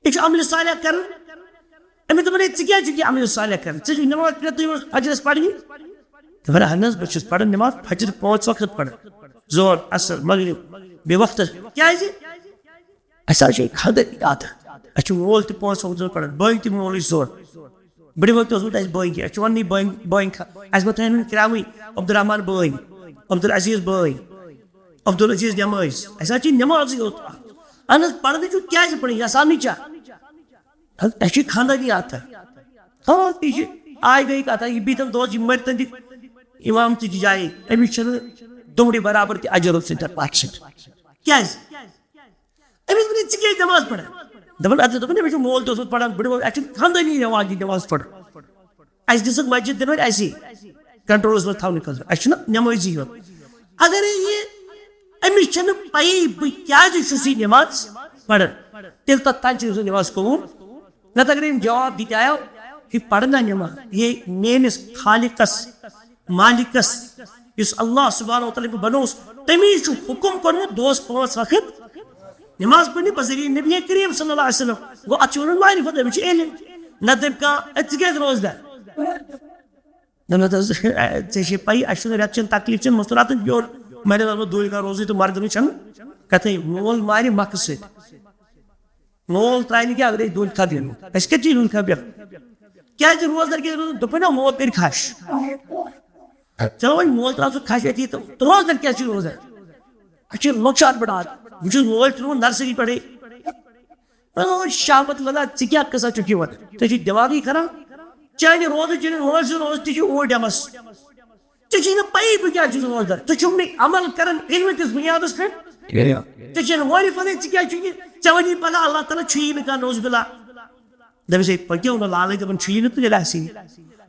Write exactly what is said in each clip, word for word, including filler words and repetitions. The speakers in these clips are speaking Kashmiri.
یہِ چھُ عملِ صالح کران۔ أمِس دوٚپُن، "ہے، ژٕ کیٛازِ چھُکھ یہِ عملِ صالح کران؟ ژٕ چھُکھ نماز پران، تُہۍ اوس فجرس پرنہِ؟" دوٚپُن، "اہن حظ، بہٕ چھُس پران نماز فجر پانٛژھ وقت پران، ظہر، عصر، مغرب، بیٚیہِ وقتس پٮ۪ٹھ۔ کیٛازِ؟ اَسہِ حظ چھِ خانٛدٲنی عادت، اَسہِ چھُ مول تہِ پانٛژھ وقت پران، بٲے تہِ مول چھُ ظہر، بٕڈِ بب تہِ اوسمُت اَسہِ بٲگی، اَسہِ چھُ وَننٕے بٲے، بٲے خا-، اَسہِ ما تھٲوِن وۄنۍ کرٛاوٕے، عبدالرحمان بٲے، عبدالعزیز بٲے، عبدالعزیز نٮ۪مٲزۍ، اَسہِ حظ چھِ نٮ۪مازٕے یوت۔ اہن حظ، پرنٕے چھُ، کیٛازِ پرٕنۍ؟ یہِ آسان نہٕ چھا؟ حظ، اَسہِ چھِ خانٛدٲنی عادت۔ ہاں، یہِ چھِ آے گٔے کَتھا، یہِ بِہتَن دۄہَس، یہِ مٔرۍتَن تہِ اِمام تہِ جایہِ، أمِس چھِنہٕ دُمرِ برابر تہِ اجر حٲصِل تَتھ پَتہٕ چھِ۔ کیٛازِ؟ أمِس ووٚن، "ژٕ کیٛازِ نٮ۪ماز پَران؟" دَپان، اَدٕ دوٚپُن، "أمِس چھُ مول تہِ اوسمُت پَران، بٕڈِ بَب، اَسہِ چھُنہٕ خانٛدٲنی رٮ۪واج یہِ نٮ۪ماز پَرُن۔ اَسہِ دِژٕکھ مسجد دِنہٕ وۄنۍ اَسی کنٹرولَس منٛز تھاونہٕ خٲطرٕ، اَسہِ چھُنہٕ نٮ۪مٲزی یوت۔" اگرے یہِ أمِس چھَنہٕ پَیی بہٕ کیٛازِ چھُس یہِ نٮ۪ماز پَران، تیٚلہِ تَتھ تانۍ چھِ أمۍ سٕنٛز نٮ۪ماز قبوٗل۔ نَتہٕ اگر أمۍ جواب دِتایو، "ہے پَرنا نٮ۪ماز، یے میٲنِس خالقس، مالکس، یُس اللہ سبحانہ و تعالیٰ بہٕ بنووُس، تٔمی چھُ حُکُم کوٚرمُت دۄہس پانٛژھ وقت نٮ۪ماز پَرنہِ بذریعہ نبی کریم صلی اللہ علیہ وسلم۔" گوٚو اَتھ چھُ وَنان معرفت، أمِس چھُ علم۔ نَتہٕ دَپہِ کانٛہہ، "اَدٕ ژٕ کیٛازِ روزدار؟" دوٚپمَس، "ژےٚ چھے پَیی، اَسہِ چھُنہٕ رٮ۪تہٕ چٮ۪ن تکلیٖف چٮ۪ن مستوٗراتَن یورٕ مَرِ لَگان دوٗرِ کانٛہہ روزٕے تہٕ مَرِ دَپان چھَنہٕ کَتھٕے، مول مارِ مۄکھٕ سۭتۍ۔" مول ترٛاوِ نہٕ کینٛہہ، اگر أسۍ دُلۍ کھا بیٚہمو۔ أسۍ کَتہِ چھِ دُلۍ کھا بیٚہمو؟ کیٛازِ روزدَر کیٛازِ روزان؟ دوٚپُن، "نہ، مول کَرِ کھَش۔" چلو وۄنۍ مول ترٛاو ژٕ کھَش أتی تہٕ روزدَر کیٛازِ چھِ روزان؟ اَسہِ چھِ لۄکچار پٮ۪ٹھ عادت۔ بہٕ چھُس مول ترٛوومُت نرسری پٮ۪ٹھَے۔ او شاہ مت لگا، ژٕ کیٛاہ قٕصہ چھُکھ یہِ وَنان؟ ژےٚ چھُے دٮ۪ماغٕے خراب۔ چانہِ روزٕ چٲنِس مٲلۍ سُنٛد روزٕ تہِ چھُ اوٗرۍ ڈَمَس۔ ژےٚ چھے نہٕ پَیی بہٕ کیٛازِ چھُس روزدار۔ ژٕ چھُکھ نہٕ عمل کران علمہٕ کِس بُنیادَس پٮ۪ٹھ۔ ژےٚ چھے نہٕ وۄنۍ پَتہٕ ژٕ کیٛازِ چھُکھ یہِ، ژےٚ وَنی پَگاہ اللہ تعالیٰ چھُیی نہٕ کانٛہہ، نعوذ باللہ۔ دَپٮ۪س، "ہے، پٔکِو نہٕ لالٕے، دَپان چھُیی نہٕ تہٕ ییٚلہِ آسہِ یی۔"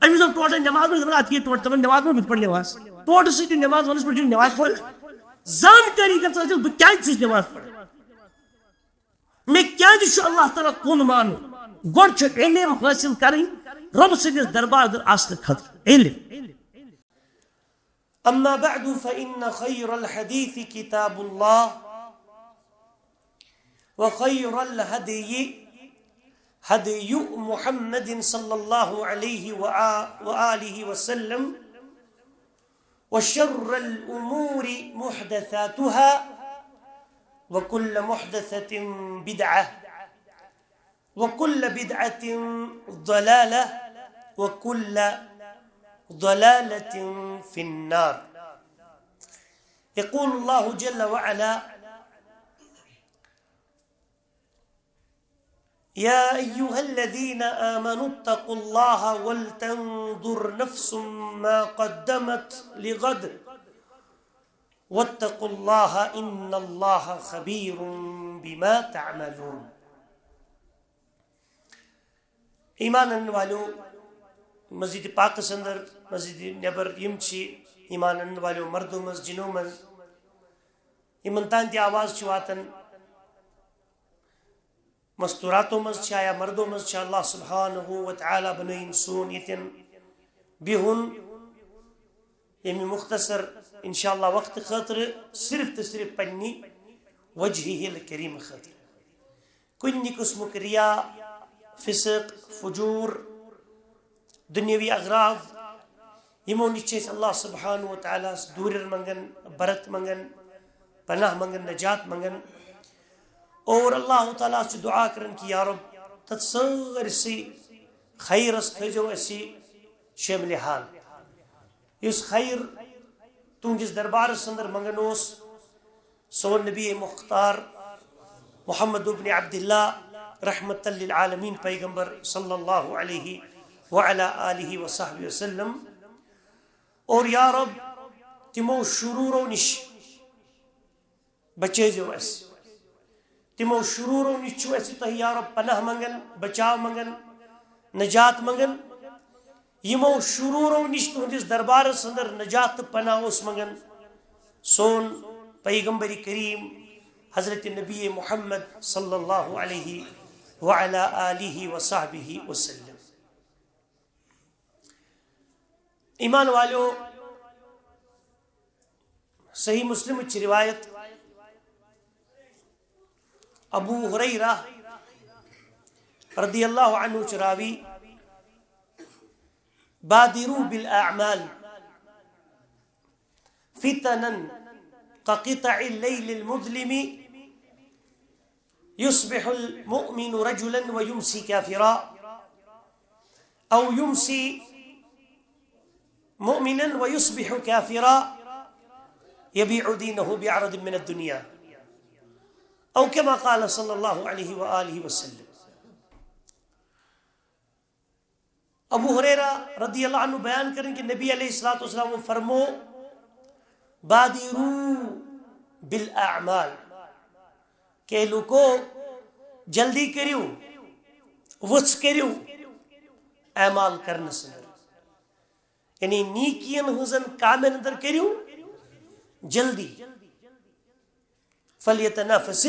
أمِس دوٚپ ٹوٹل نٮ۪ماز منٛز، دَپان، "اَتھ کیٛاہ ٹوٹل؟" دَپان، "نٮ۪ماز منٛز بہٕ تہِ پَرٕ نٮ۪ماز۔" ٹوٹل سۭتۍ نٮ۪ماز وَنَس پٮ۪ٹھ چھُنہٕ نٮ۪ماز پَران۔ زانکٲری گٔژھ حٲصِل، بہٕ کیٛازِ چھُس نٮ۪ماز پَران؟ مےٚ کیٛازِ چھُ اللہ تعالیٰ کُن مانُن؟ گۄڈٕ چھُ علم حٲصِل کَرٕنۍ رۄب سٕنٛدِس دربارَس اَژنہٕ خٲطرٕ۔ علم۔ أما بعد فإن خير الحديث كتاب الله وخير الهدي هدي محمد صلى الله عليه وآ-، وآله وسلم وشر الأمور محدثاتها وكل محدثة بدعة وكل بدعة ضلالة وكل ضلالة في النار. يقول الله جل وعلا: يا أيها الذين آمنوا اتقوا الله ولتنظر نفس ما قدمت لغد واتقوا الله إن الله خبير بما تعملون. ایمان انن والیو، مسجد پاکس اندر، مسجد نیبر، یم چھ ایمان انن والیو مردو منز، جنو منز، یمن تام تہ آواز چھ واتان، مستوراتو منز چھا یا مردو منز چھا، اللہ سبحانہ و تعالی بنٲیِن سون ییٚتٮ۪ن بِہُن، ییٚمہِ مختصر انشاءاللہ وقت خٲطرٕ صرف تہٕ صرف پننہِ وجہہِ الکریم خٲطرٕ۔ کُنہِ قٕسمُک ریا، فسق، فجور، دُنیاوی اغراض، یِمو نِش چھِ أسۍ اللہ سبحانہ و تعالیٰ ہس دوٗرٮ۪ر منٛگان، برت منٛگان، پناہ منٛگان، نجات منٛگان۔ اور اللہ تعالیٰ ہس چھِ دعا کران کہ یا رب، تتھ سٲرسٕے خیرس تھٲیزیو اَسہِ شٲمِلِ حال۔ یُس خیر تُہنٛدِس دربارس اندر منٛگان اوس، سون نبی مختار محمد ابن عبداللہ رحمت للعالمین پیغمبر صلی اللہ علیہ وعلی آلہ وصحبہ وسلم۔ اور یا رب، تِمو شرورو نِش بچٲیزیو اَسہِ۔ تِمو شرورو نِش چھُ اَسہِ تۄہہِ یا رب پناہ منٛگان، بچاو منٛگان، نجات منٛگان۔ یِمو شرورو نِش تُہنٛدِس دربارس اندر نجات تہٕ پناہ اوس منٛگان سون پیغمبر کریم حضرت نبی محمد صلی اللہ علیہ وعلی آلہ وصحبہ وسلم۔ ایمان والیو، صحیح مسلم چھ روایت، ابو ہریرہ رضی اللہ عنہ چھ راوی، بادروا بالأعمال فتنا كقطع الليل المظلم، يصبح المؤمن رجلا ويمسي كافرا، أو يمسي مؤمنا ويصبح كافرا، يبيع دينه بعرض من الدنيا، أو كما قال صلى الله عليه وآله وسلم. ابو ہریرہ رضی اللہ عنہ بیان کرن کہ نبی علیہ الصلوۃ والسلام فرمو، بادروا بالاعمال، کہ لوکو، جلدی کریو، وچ کریو اعمال کرنس اندر، یعنی نیکین ہنزن کامن اندر کریو جلدی۔ فلیتنافس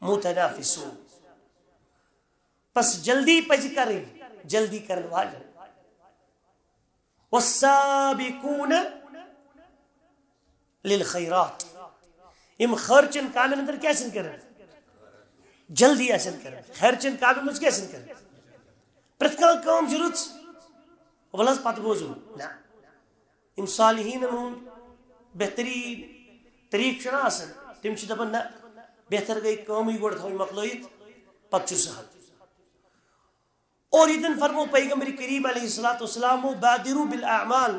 المتنافسون، پس جلدی پزِ کرٕنۍ جلدی کرن والٮ۪ن۔ والسابقون للخیرات، یم خیر چن کامن اندر کیاہ آسن کران؟ جلدی آسن کران۔ خیر چن کامن منٛز کیاہ آسن کران؟ پرٛٮ۪تھ کانٛہہ کٲم چھِ رٕژ۔ ولہٕ حظ پتہٕ بوزو نہ، یم صالحینن ہُنٛد بہترین طریقہٕ چھُنہ آسان، تِم چھِ دپان نہ، بہتر گٔے کٲمٕے گۄڈٕ تھاوٕنۍ مۄکلٲیِتھ، پتہٕ چھُ سہل۔ اور ییٚتٮ۪ن فرمو پیغمبر کریم علیہ الصلوۃ والسلام، بادروا بالاعمال،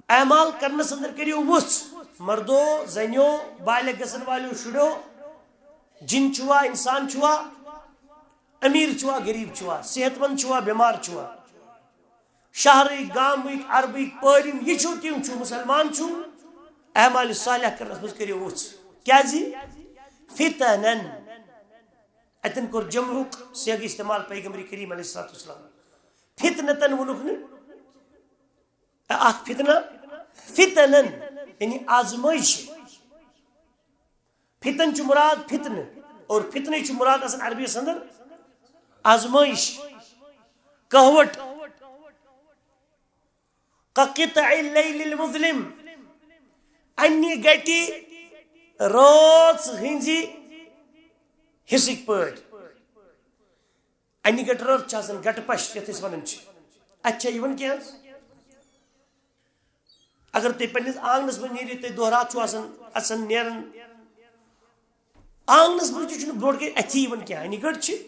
اعمال کرنس اندر کٔرِو وُژھ، مردو، زنیو، بالغ گژھن والیو، شُریو، جن چھُوا، انسان چھُوا، امیر چھُوا، غریب چھُوا، صحت مند چھُوا، بیمار چھُوا، شہرٕکۍ، گامٕکۍ، عربٕکۍ، پٲرِم، یہِ چھُو، تِم چھُو، مسلمان چھُو، اعمال صالح کرنس منٛز کٔرِو وُژھ۔ کیازِ؟ فتنن۔ اتن کوٚر جمعُک صیغہ استعمال پیغمبر کریم علیہ الصلوۃ والسلام۔ فتنتن ووٚنُکھ نہٕ، اکھ فتنہ، فتنن، یعنی آزمائش۔ فتن چھُ مراد فتنہ، اور فتنہ چھُ مراد آسان عربی اندر آزمائش، کہوٹ۔ کقطع اللیل المظلم، انہِ گٹہِ رٲژ ہٕنزِ حصٕکۍ پٲٹھۍ۔ انہِ گٹہِ رٲژ چھِ آسان گٹہٕ پش یتھ أسۍ ونان چھِ، اتہِ چھا یِوان کینٛہہ حظ؟ اگر تُہۍ پننِس آنگنس منٛز نیٖرِو، تُہۍ دۄہ راتھ چھِو آسان اژان نیران، آنگنس منٛز تہِ چھُنہٕ برونٛٹھ کنہِ اتھی یِوان کینٛہہ۔ انہِ گٔٹ چھِ،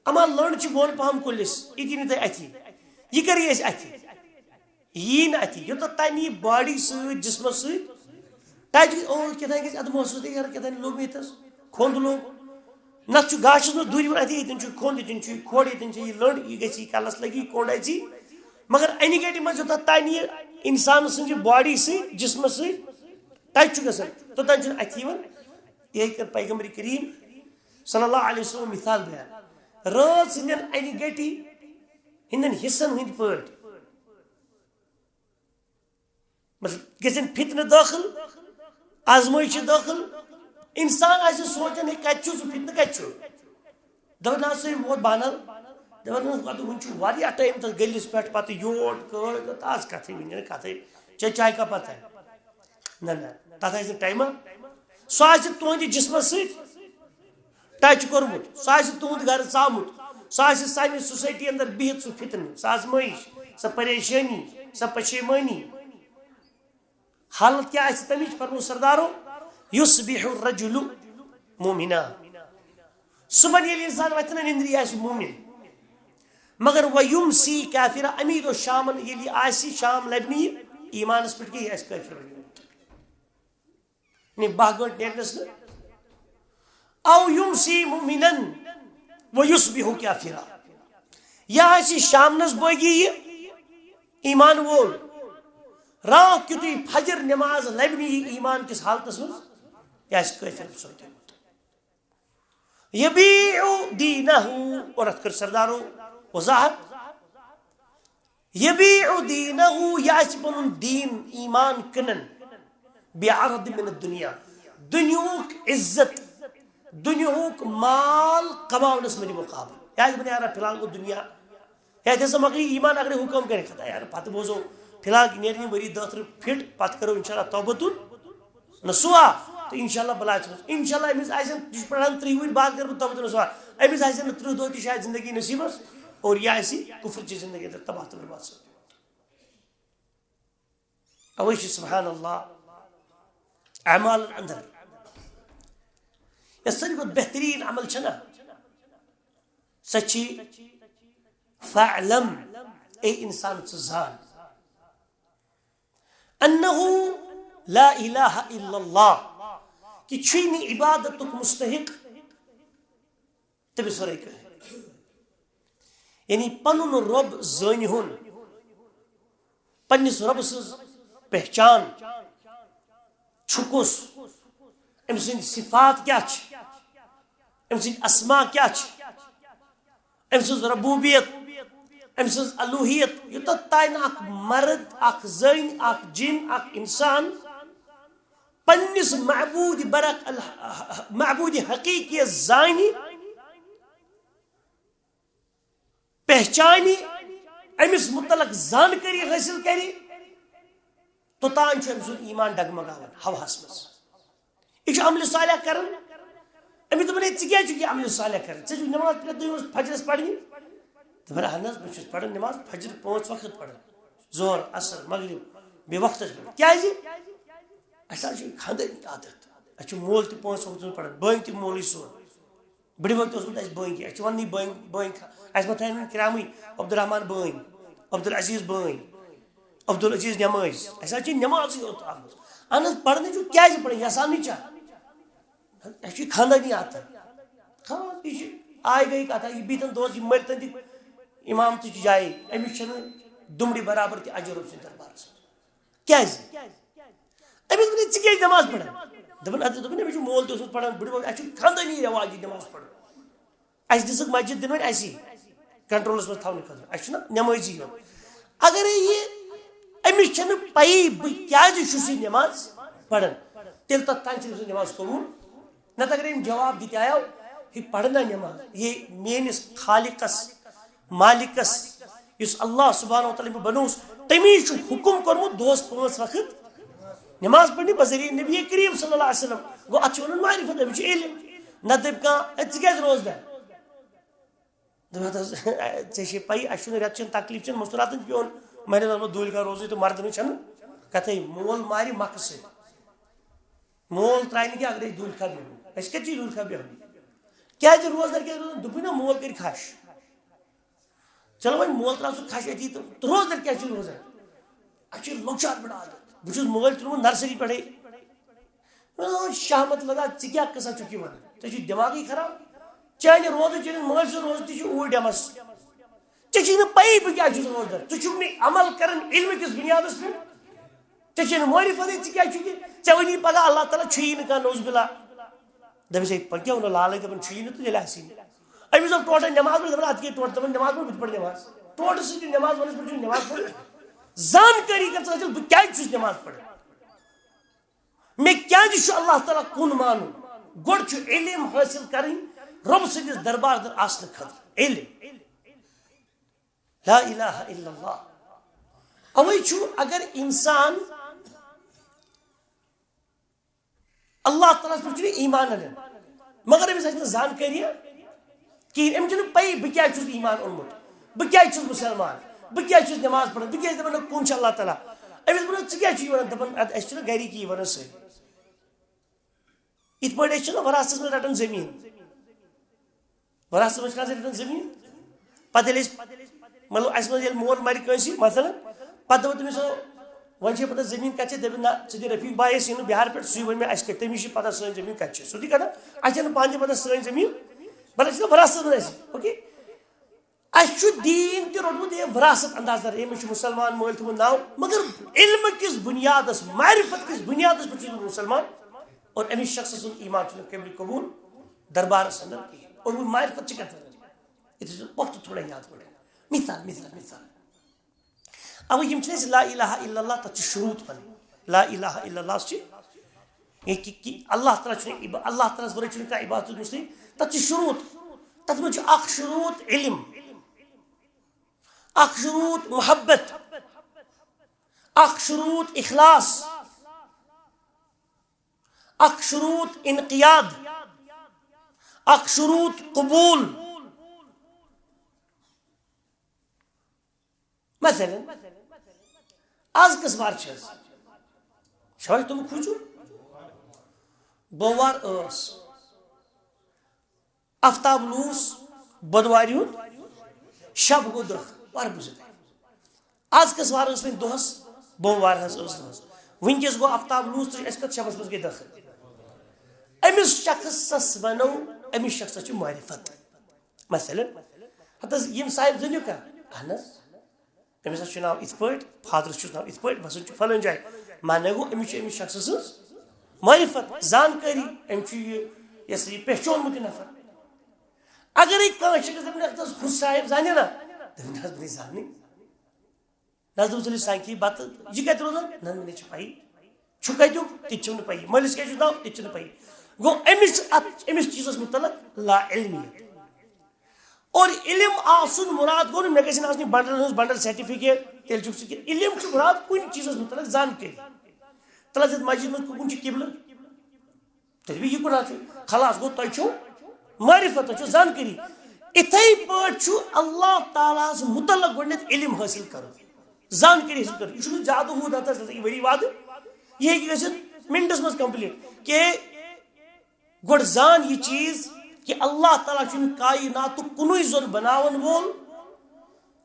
اما لٔنڈ چھِ بۄن پہم کُلِس، یہِ تہِ نہٕ تۄہہِ اتھی، یہِ کر یی اسہِ اتھی؟ یی نہٕ اتھی، یوٚتتھ تام یہِ باڈی سۭتۍ، جسمس سۭتۍ ٹچ گژھِ۔ اور کیٛاہ تام گژھِ اتھ محسوس، تہِ یارٕ کیٛاہ تام لوٚگ مےٚ ییٚتھس، کھوٚنٛد لوٚگ۔ نتہٕ چھُ گاشس منٛز دوٗرِ یِوان اتھِ، ییٚتٮ۪ن چھُ کھوٚنٛد، ییٚتٮ۪ن چھُ یہِ کھۄڈ، ییٚتٮ۪ن چھُ یہِ لٔنڈ، یہِ گژھِ، یہِ کلس لگہِ، یہِ کوٚنٛڈ اژِ۔ مگر انہِ گٹہِ منٛز یوٚتتھ تام یہِ انسان سٕنٛزِ باڈی سۭتۍ، جسمس سۭتۍ ٹچ چھُ گژھان، توٚتام چھُنہٕ اتھِ یِوان۔ یہِ ہیٚکہِ پیغمبر کریم صلی اللہ علیہ وسلم مثال بیان۔ رٲژ ہٕنٛدٮ۪ن انہِ گٹہِ ہٕنٛدٮ۪ن حصن ہٕنٛدۍ پٲٹھۍ۔ مطلب، گژھن فتنہٕ دٲخل، آزمٲیشہِ دٲخل۔ انسان آسہِ سونٛچان، ہے، کتہِ چھُ سُہ فتنہٕ، کتہِ چھُ؟ دپان، نہ سا، یہِ ووت بانل۔ دپان، نہ، پتہٕ وُنہِ چھُ واریاہ ٹایم تتھ گٔلِس پٮ۪ٹھ، پتہٕ یوٹ کٲڑۍ تہٕ تتھ کتھٕے، وُنہِ نہٕ کتھٕے۔ چے چاے کپ پتہٕ؟ نہ، نہ، تتھ آسہِ نہٕ ٹایما۔ سُہ آسہِ تُہنٛدِ جسمس سۭتۍ ٹچ کوٚرمُت، سُہ آسہِ تُہُنٛد گرٕ ژامُت، سُہ آسہِ سانہِ سوسایٹی اندر بِہِتھ سُہ فتنہٕ، سۄ آزمٲیش، سۄ پریشٲنی، سۄ پشیمٲنی۔ حالت کیٛاہ آسہِ تمِچ؟ فرمو سردارو، یصبح الرجل مومنا۔ صبحن ییٚلہِ انسان وتھِ نہ نندرِ، یہِ آسہِ مومن، مگر ویمسی کافرا، امی دۄہ شامن ییٚلہِ یہِ آسہِ، شام لبہِ نہٕ یہِ ایمانس پٮ۪ٹھ کینٛہہ، یہِ آسہِ کٲفر بنیومُت۔ یعنی باہ گٲنٛٹہٕ نیرنس نہٕ۔ او یمسی مؤمنا و یصبح کافرا۔ یا آسہِ شامنس بٲگی یہِ ایمان وول، راتھ کیُتھُے فجر نماز لبہِ نہٕ یہِ ایمان کِس حالتس منٛز، یہِ آسہِ کٲفر سپدیومُت۔ یبیع دینہ، اور اتھ کٔر سردارو وضاحت، یبیع دینہ، یہِ آسہِ پنُن دیٖن، ایمان کٕنان، بعرض من الدنیا، دُنیاہُک عزت، دُنیاہُک مال کماونس منٛز مقابل۔ یہِ آسہِ دپان، یارا، فی الحال گوٚو دُنیا، ہے، تہِ ہسا مۄکلہِ ایمان، اگرے ہُہ کٲم کرِ، خطا یار، پتہٕ بوزو، فی الحال نیرِ یہِ ؤری دہ ترٕہ فِٹ، پتہٕ کرو انشاءاللہ توبتُن نصوحا، تہٕ انشاءاللہ بلاے ژھٕنُس۔ انشاءاللہ أمِس آسن، یہِ چھُ پران ترٕٛہہِ وُہٕرۍ بعد کرٕ بہٕ توبتُن نصوحا۔ أمِس آسہِ نہٕ ترٕٛہ دۄہ تہِ شاید زندگی نصیٖبس، اور یہِ آسہِ کُفر چہِ زندگی اندر تباہ تہٕ برباد سپدمُت۔ اوے چھِ سبحان اللہ اعمالن اندر یۄس ساروی کھۄتہٕ بہتریٖن عمل چھےٚ نا، سۄ چھِ فاعلم، اے انسان، ژٕ زان، انہ لا الہ الا اللہ، کہِ چھُے نہٕ عبادتُک مستحق تٔمِس ورٲے کٕہٕنۍ۔ یعنی پنُن رۄب زٲنِہُن، پننِس رۄبہٕ سٕنٛز پہچان چھُ کُس، أمۍ سٕنٛدۍ صفات کیٛاہ چھِ، أمۍ سٕنٛدۍ اسما کیٛاہ چھِ، أمۍ سٕنٛز ربوبیت، أمۍ سٕنٛز الوہیت، یوٚتتھ تام نہٕ اکھ مرد، اکھ زٔنۍ، اکھ جِن، اکھ انسان پننِس معبود برک ال-، معبود حقیقیس زانہِ، پہچانہِ، أمِس متعلق زانکٲری حٲصِل کرِ، توٚتام چھُ أمۍ سُنٛد ایمان ڈگمگاوان ہوہَس منٛز۔ یہِ چھُ عملِ صالح کران۔ أمِس دوٚپُن، "ہے، ژٕ کیٛازِ چھُکھ یہِ عملِ صالح کران؟ ژےٚ چھُکھ نماز پرٛٮ۪تھ دۄہ یِوان فجرس پرنہِ؟" دوٚپُن، "اہن حظ، بہٕ چھُس پران نماز فجر پانٛژھ وقت پران، ظہر، عصر، مغرب، بیٚیہِ وقتس پٮ۪ٹھ۔ کیٛازِ؟ اَسہِ حظ چھُ خاندٲنی عادت۔ اَسہِ چھُ مول تہِ پانٛژھ وقت پران، بٲے تہِ مولوی صٲب۔" بٕڈِبب تہِ اوسمُت اَسہِ بٲنگی، اَسہِ چھِ وَننٕے بٲنگی، بٲنگی کھا-، اَسہِ ما تھایَن وۄنۍ کرٛامٕے عبدالرحمان بٲنگۍ، عبدالعزیٖز بٲنگۍ، عبدالعزیٖز نٮ۪مٲزۍ۔ اَسہِ حظ چھِ نٮ۪مازٕے یوت اَتھ منٛز۔ اَہن حظ، پَرنٕے چھُ، کیٛازِ پَرٕنۍ؟ یَژھان نہٕ چھا؟ اَسہِ چھُ یہِ خاندٲنی عادت۔ خاص، یہِ چھِ آے گٔے کَتھا، یہِ بِہتَن دۄہَس، یہِ مٔرۍتَن تہِ اِمامتٕچ جایہِ۔ أمِس چھَنہٕ دُمبرِ برابر تہِ اجر رۄب سٕنٛدِس دربارَس منٛز۔ کیٛازِ؟ أمِس دوٚپُن، "ہے، ژٕ کیٛازِ نٮ۪ماز پَران؟" دوٚپُن، اَدٕ دوٚپُن، "أمِس چھُ مول تہِ اوسمُت پَران، بٕڈِبَب، اَسہِ چھُ خاندٲنی رٮ۪واج یہِ نٮ۪ماز پَرُن۔ اَسہِ دِژٕکھ مسجد دِنہٕ وۄنۍ اَسی کنٹرولَس منٛز تھاونہٕ خٲطرٕ۔ اَسہِ چھُنہ نٮ۪مٲزی یوت۔" اگرے یہِ أمِس چھَنہٕ پَیی بہٕ کیٛازِ چھُس یہِ نٮ۪ماز پَران، تیٚلہِ تَتھ تام چھِنہٕ أمۍ سٕنٛز نٮ۪ماز قبوٗل۔ نَتہٕ اگر أمۍ جواب دِتہِ آیو، "ہے، پَرنا نٮ۪ماز، ہے میٛٲنِس خالقَس، مالِکَس، یُس اللہ سبحانہ و تعالیٰ مےٚ بنووُس، تٔمی چھُ حُکُم کوٚرمُت دۄہَس پانٛژھ وقت نٮ۪ماز پَرنہِ بذریعہ نبی کریم صلی اللہ علیہ وسلم۔" گوٚو، اَتھ چھُ وَنان معرفت، أمِس چھُ علم۔ نَتہٕ دَپہِ کانٛہہ، "ہے، ژٕ کیٛازِ روزدار؟" دوٚپُن، "ہَتہٕ حظ، ژےٚ چھے پَیی، اَسہِ چھُنہٕ رٮ۪تہٕ چٮ۪ن تکلیٖف چٮ۪ن مصروٗراتَن پٮ۪وان مَرِ نظمَس دوٗلۍ کَر روزٕے تہٕ مَردَنٕے چھَنہٕ کَتھَے۔ مول مارِ مَکھٕ سۭتۍ، مول ترٛاوِ نہٕ کینٛہہ اگرے أسۍ دوٗلۍ کھا بیٚہمو۔ أسۍ کَتہِ چھِ دوٗلۍ کھا بیٚہمٕتۍ؟ کیٛازِ روزدار کیٛازِ روزان؟" دوٚپُن، "نہ، مول کَرِ کھَش۔" چلو وۄنۍ مول ترٛاو سُہ کھَش أتی تہٕ، تہٕ روزدار کیٛازِ چھِ روزان؟ اَسہِ چھِ لۄکچار پٮ۪ٹھ عادت۔ بہٕ چھُس مٲلۍ تُلمُت نرسری پٮ۪ٹھَے۔ مےٚ دوٚپ، "شاہ احمد لداد، ژٕ کیٛاہ قٕصہ چھُکھ یہِ وَنان؟ ژےٚ چھُے دٮ۪ماغٕے خراب۔ چانہِ روزٕ چٲنِس مٲلۍ سُنٛد روزٕ تہِ چھُ اوٗرۍ ڈٮ۪مَس۔ ژےٚ چھُے نہٕ پَیی بہٕ کیٛازِ چھُس روزدار۔ ژٕ چھُکھ نہٕ عمل کران علمہٕ کِس بُنیادَس پٮ۪ٹھ۔ ژےٚ چھے نہٕ معرفتٕے ژٕ کیٛازِ چھُکھ یہِ۔ ژےٚ وَنی پگاہ اللہ تعالیٰ چھُیی نہٕ کانٛہہ، نعوذ باللہ۔" دَپٮ۪س، "ہے، پَتہٕ کیٛاہ وَنو، لالٕے دَپان چھُیی نہٕ تہٕ تیٚلہِ آسہِ یی نہٕ۔" أمِس دوٚپ ٹوٹل نٮ۪ماز پٔرِتھ، دَپان، "اَدٕ کیٛاہ ٹوٹل؟" دَپان، "نٮ۪ماز پٔرِتھ، بہٕ تہِ پَرٕ نٮ۪ماز۔" ٹوٹل سۭتۍ نٮ۪ماز وَنَس پٮ۪ٹھ چھُ نٮ۪ماز پٔرِتھ۔ زانکٲری کر ژٕ حٲصِل، بہٕ کیٛازِ چھُس نٮ۪ماز پَران؟ مےٚ کیٛازِ چھُ اللہ تعالیٰ کُن مانُن؟ گۄڈٕ چھُ علم حٲصِل کَرٕنۍ رۄب سٕنٛدِس دربارَس اندر آسنہٕ خٲطرٕ۔ علم۔ لا الہ الا اللہ۔ اوے چھُ اگر انسان اللہ تعالیٰ ہَس پٮ۪ٹھ چھُنہٕ ایمان اَنان، مگر أمِس آسہِ نہٕ زانکٲری کِہیٖنۍ، أمِس چھُنہٕ پَیی بہٕ کیٛازِ چھُس ایمان اوٚنمُت، بہٕ کیٛازِ چھُس مُسلمان، بہٕ کیٛازِ چھُس نٮ۪ماز پَران، بہٕ کیٛازِ دَپان نہ کُن چھُ اللہ تعالیٰ۔ أمِس وَنو، "ژٕ کیٛازِ چھُکھ یہِ وَنان؟" دَپان، "اَدٕ اَسہِ چھِنہ گَرِکی وَنان سٲری۔" یِتھ پٲٹھۍ أسۍ چھِنہ وراثتس منٛز رَٹان زٔمیٖن۔ وراثتس منٛز چھِنہ أسۍ رَٹان زٔمیٖن؟ پَتہٕ ییٚلہِ أسۍ، مطلب، اَسہِ منٛز ییٚلہِ مول مَرِ کٲنٛسہِ، مثلاً، پَتہٕ دَپو تٔمِس، "وۄنۍ چھے پَتہ زٔمیٖن کَتہِ چھےٚ؟" دَپہِ، "نہ، ژٕ دِ رفیٖق بایَس، یہِ نہٕ بِہار پٮ۪ٹھ، سُے وَنہِ مےٚ اَسہِ کَتہِ، تٔمِس چھِ پَتہ سٲنۍ زٔمیٖن کَتہِ چھِ۔" سیوٚدُے کَتھا، اَسہِ چھَنہٕ پانہٕ تہِ پَتہ سٲنۍ زٔمیٖن، مطلب، چھِنہ وراثتس منٛز اَسہِ، اوکے؟ اَسہِ چھُ دیٖن تہِ روٚٹمُت، یہِ وراثت انداز دار، أمِس چھُ مُسلمان مٲلۍ تھوٚمُت ناو، مگر علمہٕ کِس بُنیادَس، معرفت کِس بُنیادَس پٮ۪ٹھ چھُ یہِ مُسلمان، اور أمِس شخص سُنٛد ایمان چھُنہٕ قٲبلِ قبوٗل دربارَس اندر کِہیٖنۍ۔ اور وۄنۍ معرفت چھِ کَتھ وَنان؟ یہِ تھٲیزیو وقتہٕ تھوڑا یاد پٲٹھۍ۔ مثال، مثال، مثال۔ اَوٕ یِم چھِ أسۍ لا الہ الا اللہ، تَتھ چھِ شروٗط وَنٕنۍ۔ لا الہ الا اللہ چھِ یہِ کہِ، کہِ اللہ تعالیٰ چھُنہٕ عب-، اللہ تعالیٰ ہَس ورٲے چھُنہٕ کانٛہہ عبادت مُستحق۔ تَتھ چھِ شروٗط۔ تَتھ منٛز چھُ اَکھ شروٗط علم، اَکھ شروٗط محبت، اَکھ شروٗط اخلاص، اَکھ شروٗط انقیاد، اکھ شروٗط قبوٗل۔ مثلاً، از کس وار چھس؟ شوال تم کھوٗژِو۔ بوموار ٲس۔ آفتاب لوٗس بۄدوارِ ہُنٛد۔ شب گوٚو دٲخل۔ وار بوٗزِو تُہۍ۔ از کس وار ٲس وۄنۍ دۄہس؟ بوموار حظ ٲس دۄہس۔ وٕنکیٚس گوٚو آفتاب لوٗس تہٕ اَسہِ کتھ شبس منٛز گٔے دٲخل؟ أمِس شخصس ونو، أمِس شخصس چھِ معرفت۔ مثلاً، ہتہٕ حظ یِم صاحب زٲنِو کانٛہہ؟ اہن حظ۔ أمِس حظ چھُ ناو یِتھ پٲٹھۍ، فادرَس چھُس ناو یِتھ پٲٹھۍ، بہٕ ہسا چھُس فلٲنۍ جایہِ۔ معنی گوٚو، أمِس چھِ أمِس شخصہٕ سٕنٛز معرفت، زانکٲری، أمۍ چھُ یہِ، یہِ ہسا یہِ پہچونمُت یہِ نفر۔ اگرے کانٛہہ شخص دَپہِ، "نہ، اَتھ حظ ہُہ صاحب زانہِ نا؟" دَپہِ، "نہ حظ، بہٕ نَے زانٕے۔ نہ حظ، دوٚپُس، أمِس سانہِ کھیٚیہِ بَتہٕ، یہِ کَتہِ روزان؟" "نہ، مےٚ نَے چھِ پَیی۔ چھُ کَتیُک؟" "تہِ تہِ چھُم نہٕ پَیی۔ مٲلِس کیٛاہ چھُس ناو؟" تہِ تہِ چھُنہٕ پَیی۔ گوٚو، أمِس چھُ اَتھ، أمِس چیٖزَس مُتعلق لا علمی۔ اور علم آسُن مراد گوٚو نہٕ مےٚ گژھِ نہٕ آسٕنۍ بنڈلن ہٕنٛز بنڈل سرٹیفکیٹ، تیٚلہِ چھُکھ ژٕ کینٛہہ۔ علم چھُ مراد کُنہِ چیٖزس مُتعلق زانکٲری۔ تَلہٕ حظ یَتھ مسجد منٛز کُکُن چھُ قبلہٕ؟ تیٚلہِ بیٚیہِ یہِ کُناہ چھُ؟ خلاص گوٚو، تۄہہِ چھُو معرفت، تۄہہِ چھُو زانکٲری۔ اِتھَے پٲٹھۍ چھُ اللہ تعالیٰ ہَس مُتعلق گۄڈٕنٮ۪تھ علم حٲصِل کَرُن، زانکٲری حٲصِل کَرُن۔ یہِ چھُنہٕ زیادٕ ہُہ دَتَس ؤری وادٕ، یہِ ہیٚکہِ گٔژھِتھ مِنٹَس منٛز کمپلیٖٹ۔ کہ گۄڈٕ زان یہِ چیٖز کہ اللہ تعالیٰ چھُنہٕ کائناتُک کُنُے زوٚن بناون وول،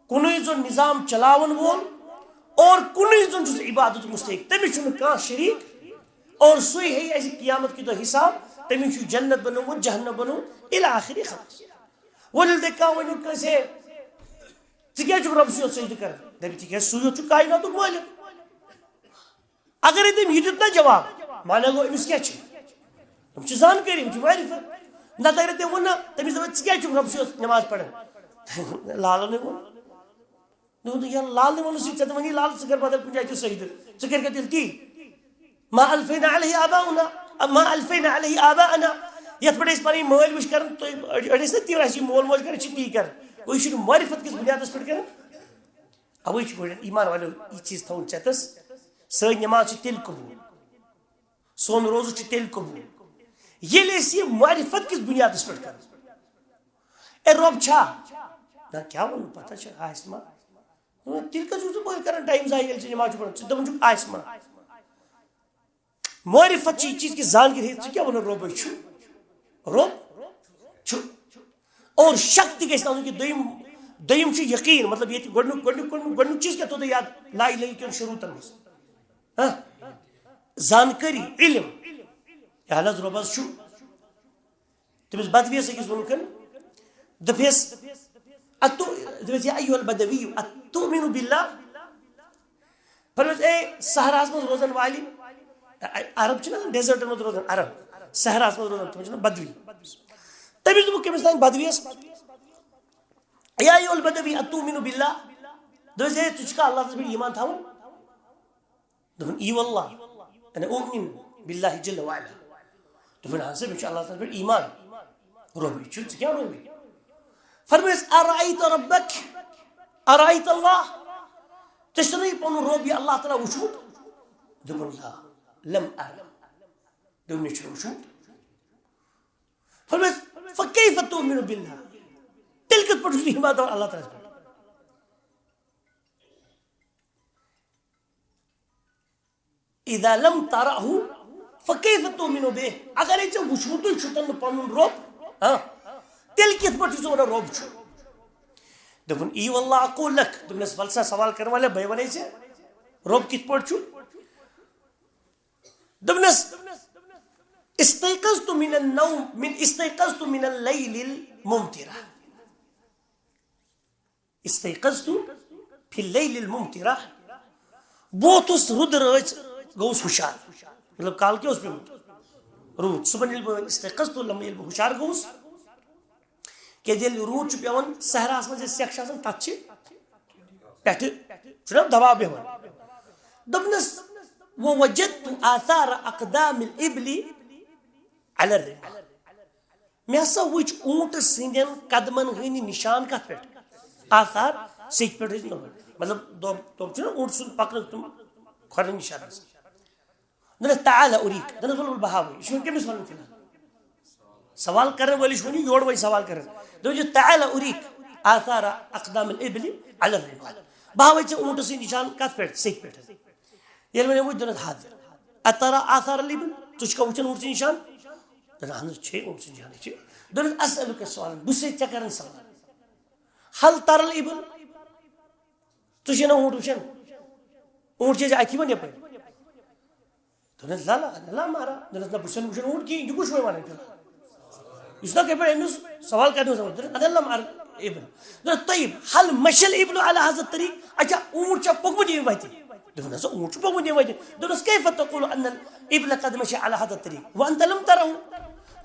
کُنُے زوٚن نظام چلاون وول، اور کُنُے زوٚن چھُ سُہ عبادت مستحق، تٔمِس چھُنہٕ کانٛہہ شریٖک، اور سُے ہیٚیہِ اَسہِ قیامت کہِ دۄہ حساب، تٔمِس چھُ جنت بنومُت، جہنم بنومُت، الی آخری خلاص۔ وۄنۍ ییٚلہِ تۄہہِ کانٛہہ ؤنِو کٲنٛسہِ، "ہے، ژٕ کیٛازِ چھُکھ رۄبَس یوت سجدٕ کران؟" دَپہِ، "تِکیٛازِ سُے یوت چھُ کائناتُک مٲلِک۔" اگرے تٔمۍ یہِ دیُت نہ جواب، معنی گوٚو، أمِس کیٛاہ چھِ؟ أمِس چھِ زانکٲری، أمِس چھِ معرفت۔ نتہٕ اگرے تٔمۍ ووٚن نہ، تٔمِس دَپان، "ژٕ کیٛازِ چھُکھ رۄبَس یوت نٮ۪ماز پَران؟" لالَن ہے ووٚن۔ دوٚپُن، "یا لال نہ وَنُن سُہ، ژےٚ تہِ وَنی لال، ژٕ کر بدل کُنہِ جایہِ تہِ سجدٕ۔ ژٕ کر کر تیٚلہِ تی۔ ما الفینا علیہ آباؤنا، ما الفینا علیہ آباءنا۔" یَتھ پٮ۪ٹھ أسۍ پَنٕنۍ مٲلۍ وٕچھ کران، تُہۍ أڑۍ، أڑۍ ٲسۍ نہ تی، اَسہِ یہِ مول موج کران، أسۍ چھِ تی کران۔ گوٚو یہِ چھُنہٕ معرفت کِس بُنیادَس پٮ۪ٹھ کران۔ اوے چھُ گۄڈٕ ایمان والٮ۪و یہِ چیٖز تھاوُن چیتس، سٲنۍ نماز چھِ تیٚلہِ قبوٗل، سون روزٕ چھُ تیٚلہِ قبوٗل، ییٚلہِ أسۍ یہِ معرفت کِس بُنیادَس پٮ۪ٹھ کرو۔ اے، رۄب چھا؟ نہ، کیٛاہ وَنو، پتہ چھِ، آسہِ ما؟ تیٚلہِ کَتھ چھُکھ ژٕ بٔلۍ کران ٹایم ضایع، ییٚلہِ ژٕ نماز چھُکھ پران؟ ژٕ دَپان چھُکھ، آسہِ ما؟ معرفت چھِ یہِ چیٖز کہِ زانکٲری ہیٚتھ ژٕ کیٛاہ وَنان رۄبٕے چھُ؟ رۄب چھُ۔ اور شک تہِ گژھِ نہٕ آسُن کہِ دوٚیِم، دوٚیِم چھُ یقیٖن، مطلب ییٚتہِ گۄڈٕنیُک، گۄڈٕنیُک، گۄڈٕنیُک، گۄڈٕنیُک چیٖز کیٛاہ تھوٚو تۄہہِ یاد؟ لا الہ کٮ۪ن شروٗطن منٛز۔ ہاں؟ زانکٲری، علم۔ یہِ اہن حظ رۄب حظ چھُ۔ تٔمِس بدویس أکِس ووٚنُکھ، دوٚپہس، "اتو"، دوٚپہس، "یا ایھا البدوی، اتؤمن باللہ؟" فرمٲیِس، اے صحراہس منٛز روزن والہِ، ع-، عرب چھِنہ آسان ڈیزٲٹن منٛز روزان، عرب صحراہس منٛز روزان، تِمن چھِ ونان بدوی۔ تٔمِس دوٚپُکھ، کٔمِس تام بدویس، "یا ایھا البدوی، اتؤمن باللہ؟" دوٚپُس، "ہے، ژٕ چھُکھا اللہ تعالیٰ ہس پٮ۪ٹھ ایمان تھاوان؟" دوٚپُن، "ای واللہ، انا اؤمن باللہ جل وعلا۔" دوٚپُن، "اہن سا، مےٚ چھُ اللہ تعالیٰ ہس پٮ۪ٹھ ایمان، رۄبٕے چھُ، ژٕ کیٛاہ رۄبٕے؟" فرمٲیِس، "ارأیت ربک، ارأیت اللہ؟" ژےٚ چھُنہٕ یہِ پنُن رۄب، یہِ اللہ تعالیٰ وُچھمُت؟ دوٚپُن، "لا، لم ارہ۔" دوٚپُن، "مےٚ چھُنہٕ وُچھمُت۔" فرمٲیِس، "فکیف تؤمن باللہ؟" تیٚلہِ کِتھ پٲٹھۍ چھُ ایمان تھاوان اللہ تعالیٰ ہس پٮ۪ٹھ؟ اذا لم ترہ فکیف تؤمن بہ؟ اگرے ژےٚ وُچھمُتُے چھُتن نہٕ پنُن رۄب، ہاں، تیٚلہِ کِتھ پٲٹھۍ چھُ ژٕ ونان رۄب چھُ؟ دوٚپُن، ای واللہ اقول لک۔ دوٚپنس، ول سا، سوال کرن والے، بے ونے ژےٚ رۄب کِتھ پٲٹھۍ چھُ؟ دوٚپنس، استيقظت من النوم، من، استيقظت من الليل الممطرة۔ استيقظت في الليل الممطرة۔ بہٕ ووٚتھُس، رُدٕ رٲژ گوٚوُس ہُشار۔ مطلب، کالہٕ کیٛاہ اوس پیوٚمُت؟ روٗد۔ صُبحن ییٚلہِ بہٕ استيقظت، لما ییٚلہِ بہٕ ہُشار گوٚوُس، کیٛازِ ییٚلہِ روٗد چھُ پیوان، صحراہس منٛز یۄس سٮ۪کھ چھِ آسان، تتھ چھِ پٮ۪ٹھٕ، چھُنہ دباو بیہوان۔ دوٚپنس، ووجدت آثار اقدام الابل على الرمال۔ مےٚ ہسا وٕچھ اوٗنٹہٕ سٕنٛدٮ۪ن قدمن ہٕنٛدۍ نِشان۔ کتھ پٮ۪ٹھ؟ آثار، سیٚکہِ پٮ۪ٹھ ٲسۍ نہٕ۔ مطلب، دوٚپ، دوٚپ چھُنہ اوٗنٹہٕ سُنٛد پکنُک تِم کھۄرن نِشان آسان۔ دوٚپنس، تعال اریک۔ دوٚپنس، ول، ول، بہٕ ہاوے۔ یہِ چھُ وۄنۍ کٔمِس ونُن فی الحال؟ سوال کرن وٲلِس چھُ وۄنۍ یورٕ وۄنۍ سوال کران۔ دوٚپُن، "تعال أريك آثار أقدام الإبل على الرمال۔" بہٕ ہاوے ژےٚ اوٗنٹہٕ سٕنٛدۍ نِشان کتھ پٮ۪ٹھ؟ سیٚکہِ پٮ۪ٹھ۔ ییٚلہِ وۄنۍ وٕچھ، دوٚپنس، "حاضر۔ أترى آثار الإبل؟" ژٕ چھُکھا وٕچھان اوٗنٹہٕ سٕنٛدۍ نِشان؟ دوٚپُن، "اہن حظ، چھے اوٗنٹہٕ سٕنٛدۍ نِشانٕے چھِ۔" دوٚپنس، "أسألك سؤالا۔" بہٕ چھُسے ژےٚ کران سوال۔ "هل ترى الإبل؟" ژٕ چھے نہ اوٗنٹ وٕچھان؟ اوٗنٹ چھے ژےٚ اَتھِ یِوان یَپٲرۍ؟ دوٚپنَس، "لا، لا، لا، مارا۔" دوٚپنَس، "نہ، بہٕ چھُسَن وٕچھان اوٗنٹ کِہیٖنۍ، یہِ کُس چھُ وۄنۍ وَنان فِلحال؟ یہِ چھُنہ کَتہِ پٮ۪ٹھ أمِس سوال کَرنَس آمُت؟" دوٚپنَس، "اَدٕ اللہ مار ابن۔" دوٚپنَس، "طیب، هل مشى الإبل على هذا الطريق؟" اچھا، اوٗنٹ چھا پوٚکمُت ییٚمہِ وَتہِ؟ دوٚپنَس، اوٗنٹ چھُ پوٚکمُت ییٚمہِ وَتہِ۔ دوٚپنَس، "كيف تقول أن الإبل قد مشى على هذا الطريق وأنت لم تره؟"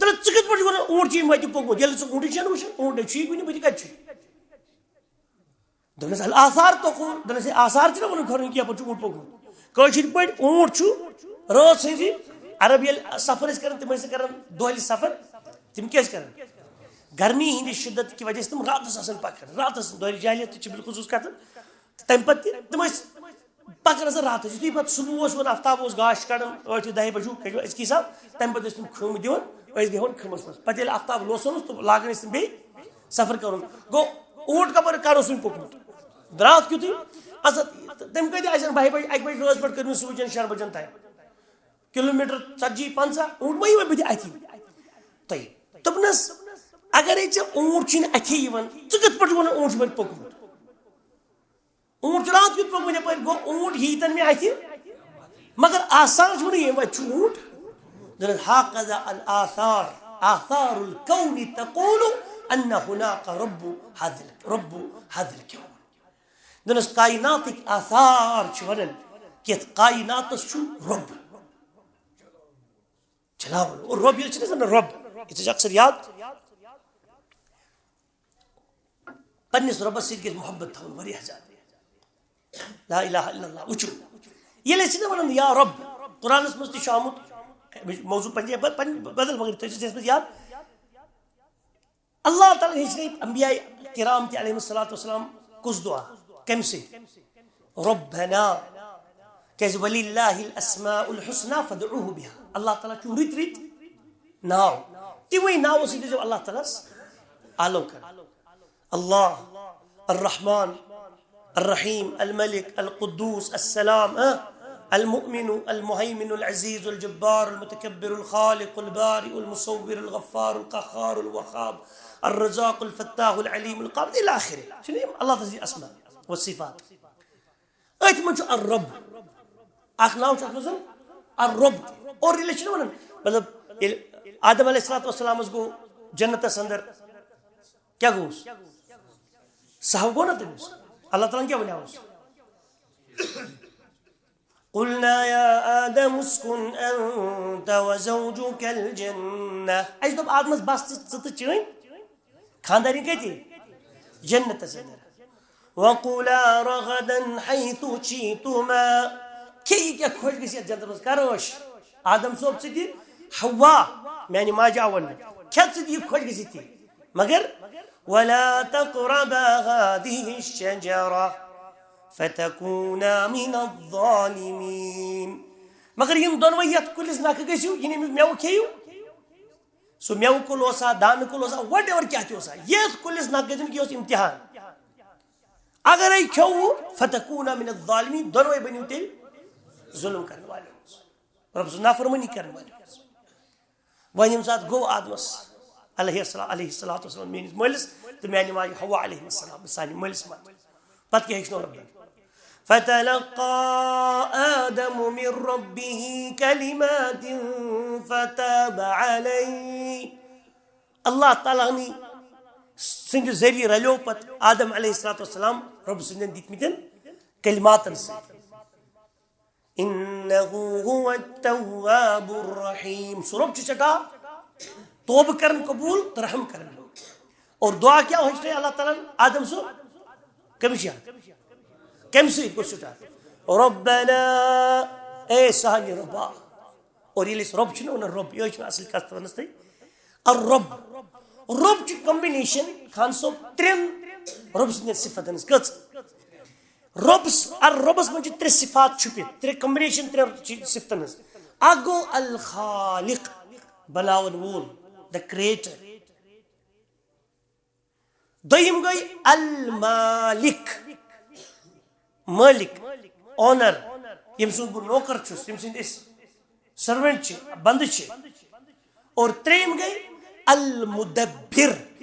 دوٚپنَس، ژٕ کِتھ پٲٹھۍ چھُکھ وَنان اوٗنٹ چھُ ییٚمہِ وَتہِ پوٚکمُت، ییٚلہِ ژٕ اوٗنٹٕے چھَنہٕ وٕچھان، اوٗنٹ چھُ یہِ کُنہِ، بہٕ تہِ کَتہِ چھُ؟ دوٚپنَس، "الآثار تقول۔" دوٚپنَس، "ہے، آثار چھِنہ وَنان کھۄرَن کینٛہہ، یَپٲرۍ چھُ اوٗنٹ پوٚکمُت۔ کٲشِر پٲٹھۍ اوٗنٹ چھُ رٲژ ہٕنٛزِ، عرب ییٚلہِ سفر ٲسۍ کَران، تِم ٲسۍ نہٕ کَران دۄہلہِ سفر، تِم کیٛاہ ٲسۍ کَران؟ گرمی ہِنٛدِ شِدت کہِ وجہ سۭتۍ تِم راتَس آسان پَکان، راتَس دۄہلہِ جاہلیت تہِ چھِ بالخصوٗص کَتھٕ۔ تہٕ تَمہِ پَتہٕ تہِ تِم ٲسۍ پَکان آسان راتَس، یُتھُے پَتہٕ صُبح اوس یِوان، آفتاب اوس گاش کَڑان ٲٹھِ دَہہِ بَجہِ ہیوٗ، کٔژِ بَجہِ أزکہِ حِساب، تَمہِ پَتہٕ ٲسۍ تِم خۭمہٕ دِوان، ٲسۍ بیٚہوان خۭمَس منٛز۔ پَتہٕ ییٚلہِ آفتاب لوسان اوس، تہٕ لاگان ٲسۍ تِم بیٚیہِ سفر کرُن۔ گوٚو، اوٗنٹ کپٲرۍ کروسٕے پوٚکمُت؟ درٛاو کیُتھُے؟ اَسا، تٔمۍ کۭتیٛاہ آسن بَہہِ بجہِ، اَکہِ بجہِ رٲژ پٮ۪ٹھ کٔرمٕژ سُہ وٕچھان شٮ۪ن بجن تام۔ کِلوٗ میٖٹر ژتجی، پنٛژاہ، اوٗنٹ ما یِوان بٕتھِ اَتھی؟ تۄہہِ دوٚپنَس، اگرے ژےٚ اوٗنٹ چھُے نہٕ اَتھی یِوان، ژٕ کِتھ پٲٹھۍ چھُکھ وَنان اوٗنٹ چھُ وۄنۍ پوٚکمُت؟ اوٗنٹ چھُ راتھ کیُتھ پوٚکمُت یَپٲرۍ، گوٚو اوٗنٹ یی تَن مےٚ اَتھِ، مگر آثار چھُ وَنان ییٚمہِ وَتہِ چھُ اوٗنٹ۔ دوٚپنَس، "هكذا الآثار، آثار الكون تقول أن هناك رب هذا ال-، رب هذا الكون۔" دوٚپنَس، کائناتٕکۍ آثار چھِ وَنان کہِ یَتھ کائناتَس چھُ رۄب۔ چلاوُن۔ اور رۄب ییٚلہِ چھِنہٕ زَن رۄب، یہِ تہِ چھِ اکثر یاد۔ پننِس رۄبَس سۭتۍ گژھِ محبت تھاوُن واریاہ زیادٕ۔ لا الہ الا اللہ، وٕچھِو۔ ییٚلہِ أسۍ چھِنہ وَنان یا رۄب، قرآنَس منٛز تہِ چھُ آمُت، موضوع پنٛجہِ، ب-، پنٛنہِ بدل مگر تُہۍ چھِو یَتھ منٛز یاد۔ اللہ تعالیٰ ہیٚچھنٲے انبیاء کرام تہِ علیہم الصلوۃ والسلام کُس دُعا؟ کَمہِ سۭتۍ؟ ربنا، کیٛازِ وللہ الاسماء الحسنى فادعوہ بها۔ اللہ تعالیٰ چھُ رٕتۍ رٕتۍ ناو، تِموٕے ناوو سۭتۍ ٲسۍزیو اللہ تعالیٰ ہَس آلو کران۔ اللہ، الرحمن، الرحیم، الملک، القدوس، السلام، ہاں؟ المؤمن، المهيمن، العزيز، الجبار، المتكبر، الخالق، البارئ، المصور، الغفار، القهار، الوهاب، الرزاق، الفتاح، العليم، القابض، إلى آخره۔ چھُنہٕ یِم اللہ تعالیٰ سٕنٛدۍ اسماء و صفات؟ أتھۍ منٛز چھُ الرب۔ اکھ ناو چھُ اَتھ منٛز الرب۔ اور ییٚلہِ أسۍ چھِنہٕ وَنان، مطلب، ییٚلہِ آدم علیہ الصلوۃ والسلامَس گوٚو جنتَس اندر، کیٛاہ گوٚوُس؟ سہو گوٚو نا تٔمِس؟ اللہ تعالیٰ ہَن کیٛاہ وَنیٛاوُس؟ قلنا يا آدم اسكن أنت وزوجك الجنة۔ اَسہِ دوٚپ آدمَس، "بَس ژٕ، ژٕ تہٕ چٲنۍ خاندارِنۍ کَتہِ؟ جنتَس اندر۔ وكلا رغدا حيث شئتما۔" کھے یہِ کیٛاہ خۄش گژھِ یَتھ جنتَس منٛز، کر عٲش۔ آدم صٲب ژٕ تہِ، حوا، میٛانہِ ماجہِ آو وَننہٕ، کھےٚ ژٕ تہِ یہِ خۄش گژھِ تہِ۔ مگر ولا تقربا هذه الشجرة فتكونا من الظالمين۔ مگر یِم دۄنوَے یَتھ کُلِس نَکھٕ گٔژھِو، یِم اَمیُک مٮ۪وٕ کھیٚیِو، سُہ مٮ۪وٕ کُل اوسا، دانہٕ کُل اوسا، whatever کیٛاہ تہِ اوسا، یَتھ کُلِس نَکھٕ گٔژھِو نہٕ، یہِ اوس امتحان۔ اگرے کھیوٚوُ، فتکونا من الظالمین، دۄنوَے بٔنِو تیٚلہِ ظُلم کرن والٮ۪و منٛز، رۄب سٕنٛز نافرمٲنی کرن والٮ۪و منٛز۔ وۄنۍ ییٚمہِ ساتہٕ گوٚو آدمس علیہ السلام، علیہ الصلوۃ والسلام، میٲنِس مٲلِس تہٕ میانہِ ماجہِ حوا علیہ السلام، سانہِ مٲلِس ماجہِ، پتہٕ کیٛاہ ہیٚچھنو رۄبن؟ فتلقى آدم من ربه كلمات فتاب عليه۔ اللہ تعالیٰ ہنٕے سٕنٛدِ ذٔریعہٕ رلیو پتہٕ آدم علیہ الصلوۃ والسلام رۄب سٕنٛدٮ۪ن دِتمٕتٮ۪ن کلماتن سۭتۍ۔ إنه هو التواب الرحيم۔ سُہ رۄب چھُ سٮ۪ٹھاہ توبہٕ کرن قبول تہٕ رحم کرن وول۔ اور دعا کیٛاہ ہیٚچھنٲے اللہ تعالیٰ ہن آدم سُہ؟ کٔمِس یاد؟ کَمہِ سۭتۍ گوٚو سٹارٹ؟ ربنا، اے سانہِ رۄبا۔ اور ییٚلہِ أسۍ رۄب چھِنہ وَنان رۄب، یہِ حظ چھِ مےٚ اَصٕل کَتھ وَنَس تۄہہِ۔ الرب۔ رۄب چھِ combination، خان صٲب، ترٛٮ۪ن رۄب سٕنٛدٮ۪ن صِفتَن ہٕنٛز۔ کٔژ؟ رۄبس، الربس منٛز چھِ ترٛےٚ صِفات چھُپِتھ، ترٛےٚ combination ترٛٮ۪ن چی-، صِفتَن ہٕنٛز۔ اَکھ گوٚو الخالق، بَناوَن وول۔ the creator. دوٚیِم گٔے المالک، مٲلِک، اونر، ییٚمہِ سُنٛد بہٕ نوکر چھُس، ییٚمہِ سٕنٛدۍ أسۍ سروینٹ چھِ، بندٕ چھِ۔ اور ترٛیٚیِم گٔے المدبر،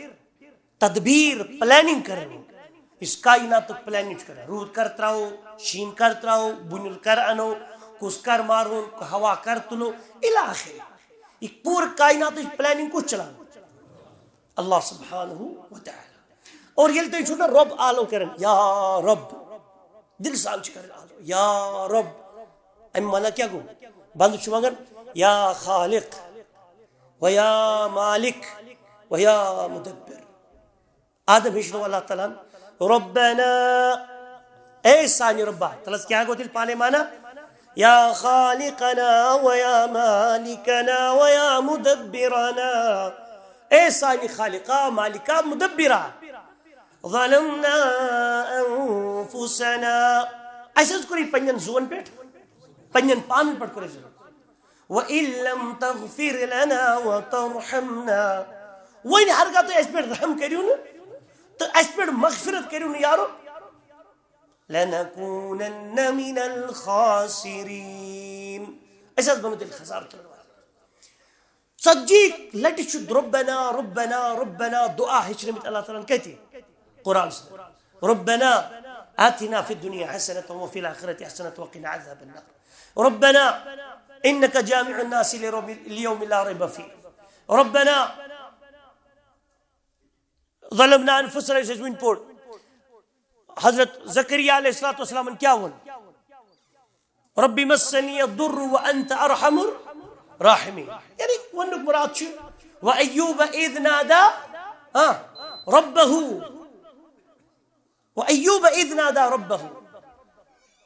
تدبیر، پلاننگ کرن۔ یُس کائناتُک پلاننگ چھُ کران، روٗد کر تراوو، شیٖن کر تراوو، بُنیُل کر انو، کُس کر مارون، ہوا کر تُلو، الی آخر۔ یہِ پوٗرٕ کائناتٕچ پلاننگ کُس چلاوان؟ اللہ سبحانہ و تعالیٰ۔ اور ییٚلہِ تُہۍ چھُو نہ رب آلو کران، یا رب، دل سان چھِ کران آلو، یا رب، اَمہِ معنی کیٛاہ گوٚو؟ بندٕ چھُ منگان، یا خالق، و یا مالک، و یا مدبر۔ آدم ہیٚچھنو اللہ تعالیٰ ہن، ربنا، اے سانہِ ربا۔ تلس کیٛاہ گوٚو تیٚلہِ پانے معنی؟ یا خالقنا و یا مالکنا و یا مدبرنا۔ اے سانہِ خالقا، مالکا، مدبرا۔ ظلمنا انفسنا۔ اَسہِ حظ کوٚر یہِ پننٮ۪ن زُوَن پٮ۪ٹھ، پننٮ۪ن پانَن پٮ۪ٹھ کوٚر اَسہِ ظُلم۔ وَإِن لَّمْ تَغْفِرْ لَنَا وَتَرْحَمْنَا۔ وۄنۍ ہرگاہ تُہۍ اَسہِ پٮ۪ٹھ رحم کٔرِو نہٕ تہٕ اَسہِ پٮ۪ٹھ مغفرت کٔرِو نہٕ، یا رب، لَنَكُونَنَّ مِنَ الْخَاسِرِينَ۔ أسۍ حظ بَنو تیٚلہِ خسارٕ تُلن وٲلۍ۔ ژتجی لٹہِ چھُ ربنا، ربنا، ربنا دعا ہیٚچھنٲومٕتۍ اللہ تعالیٰ ہن کتہِ؟ قرآن سۭتۍ۔ ربنا آتنا فی الدنیا حسنة وفی الآخرة حسنة وقنا عذاب النار۔ ربنا انک جامع الناس لرب-، لیوم لا ریب فیہ۔ ربنا ظلمنا انفسنا، یُس اَسہِ وٕنۍ پوٚر۔ حضرت زکریا علیہ الصلوۃ والسلامن کیٛاہ ووٚن؟ رب مسنی الضر وانت ارحم الراحمین۔ یعنی وننُک مراد چھُ، و ایوب اذ نادی، ہاں، ربہ، و ایوب اذ نادی ربہ۔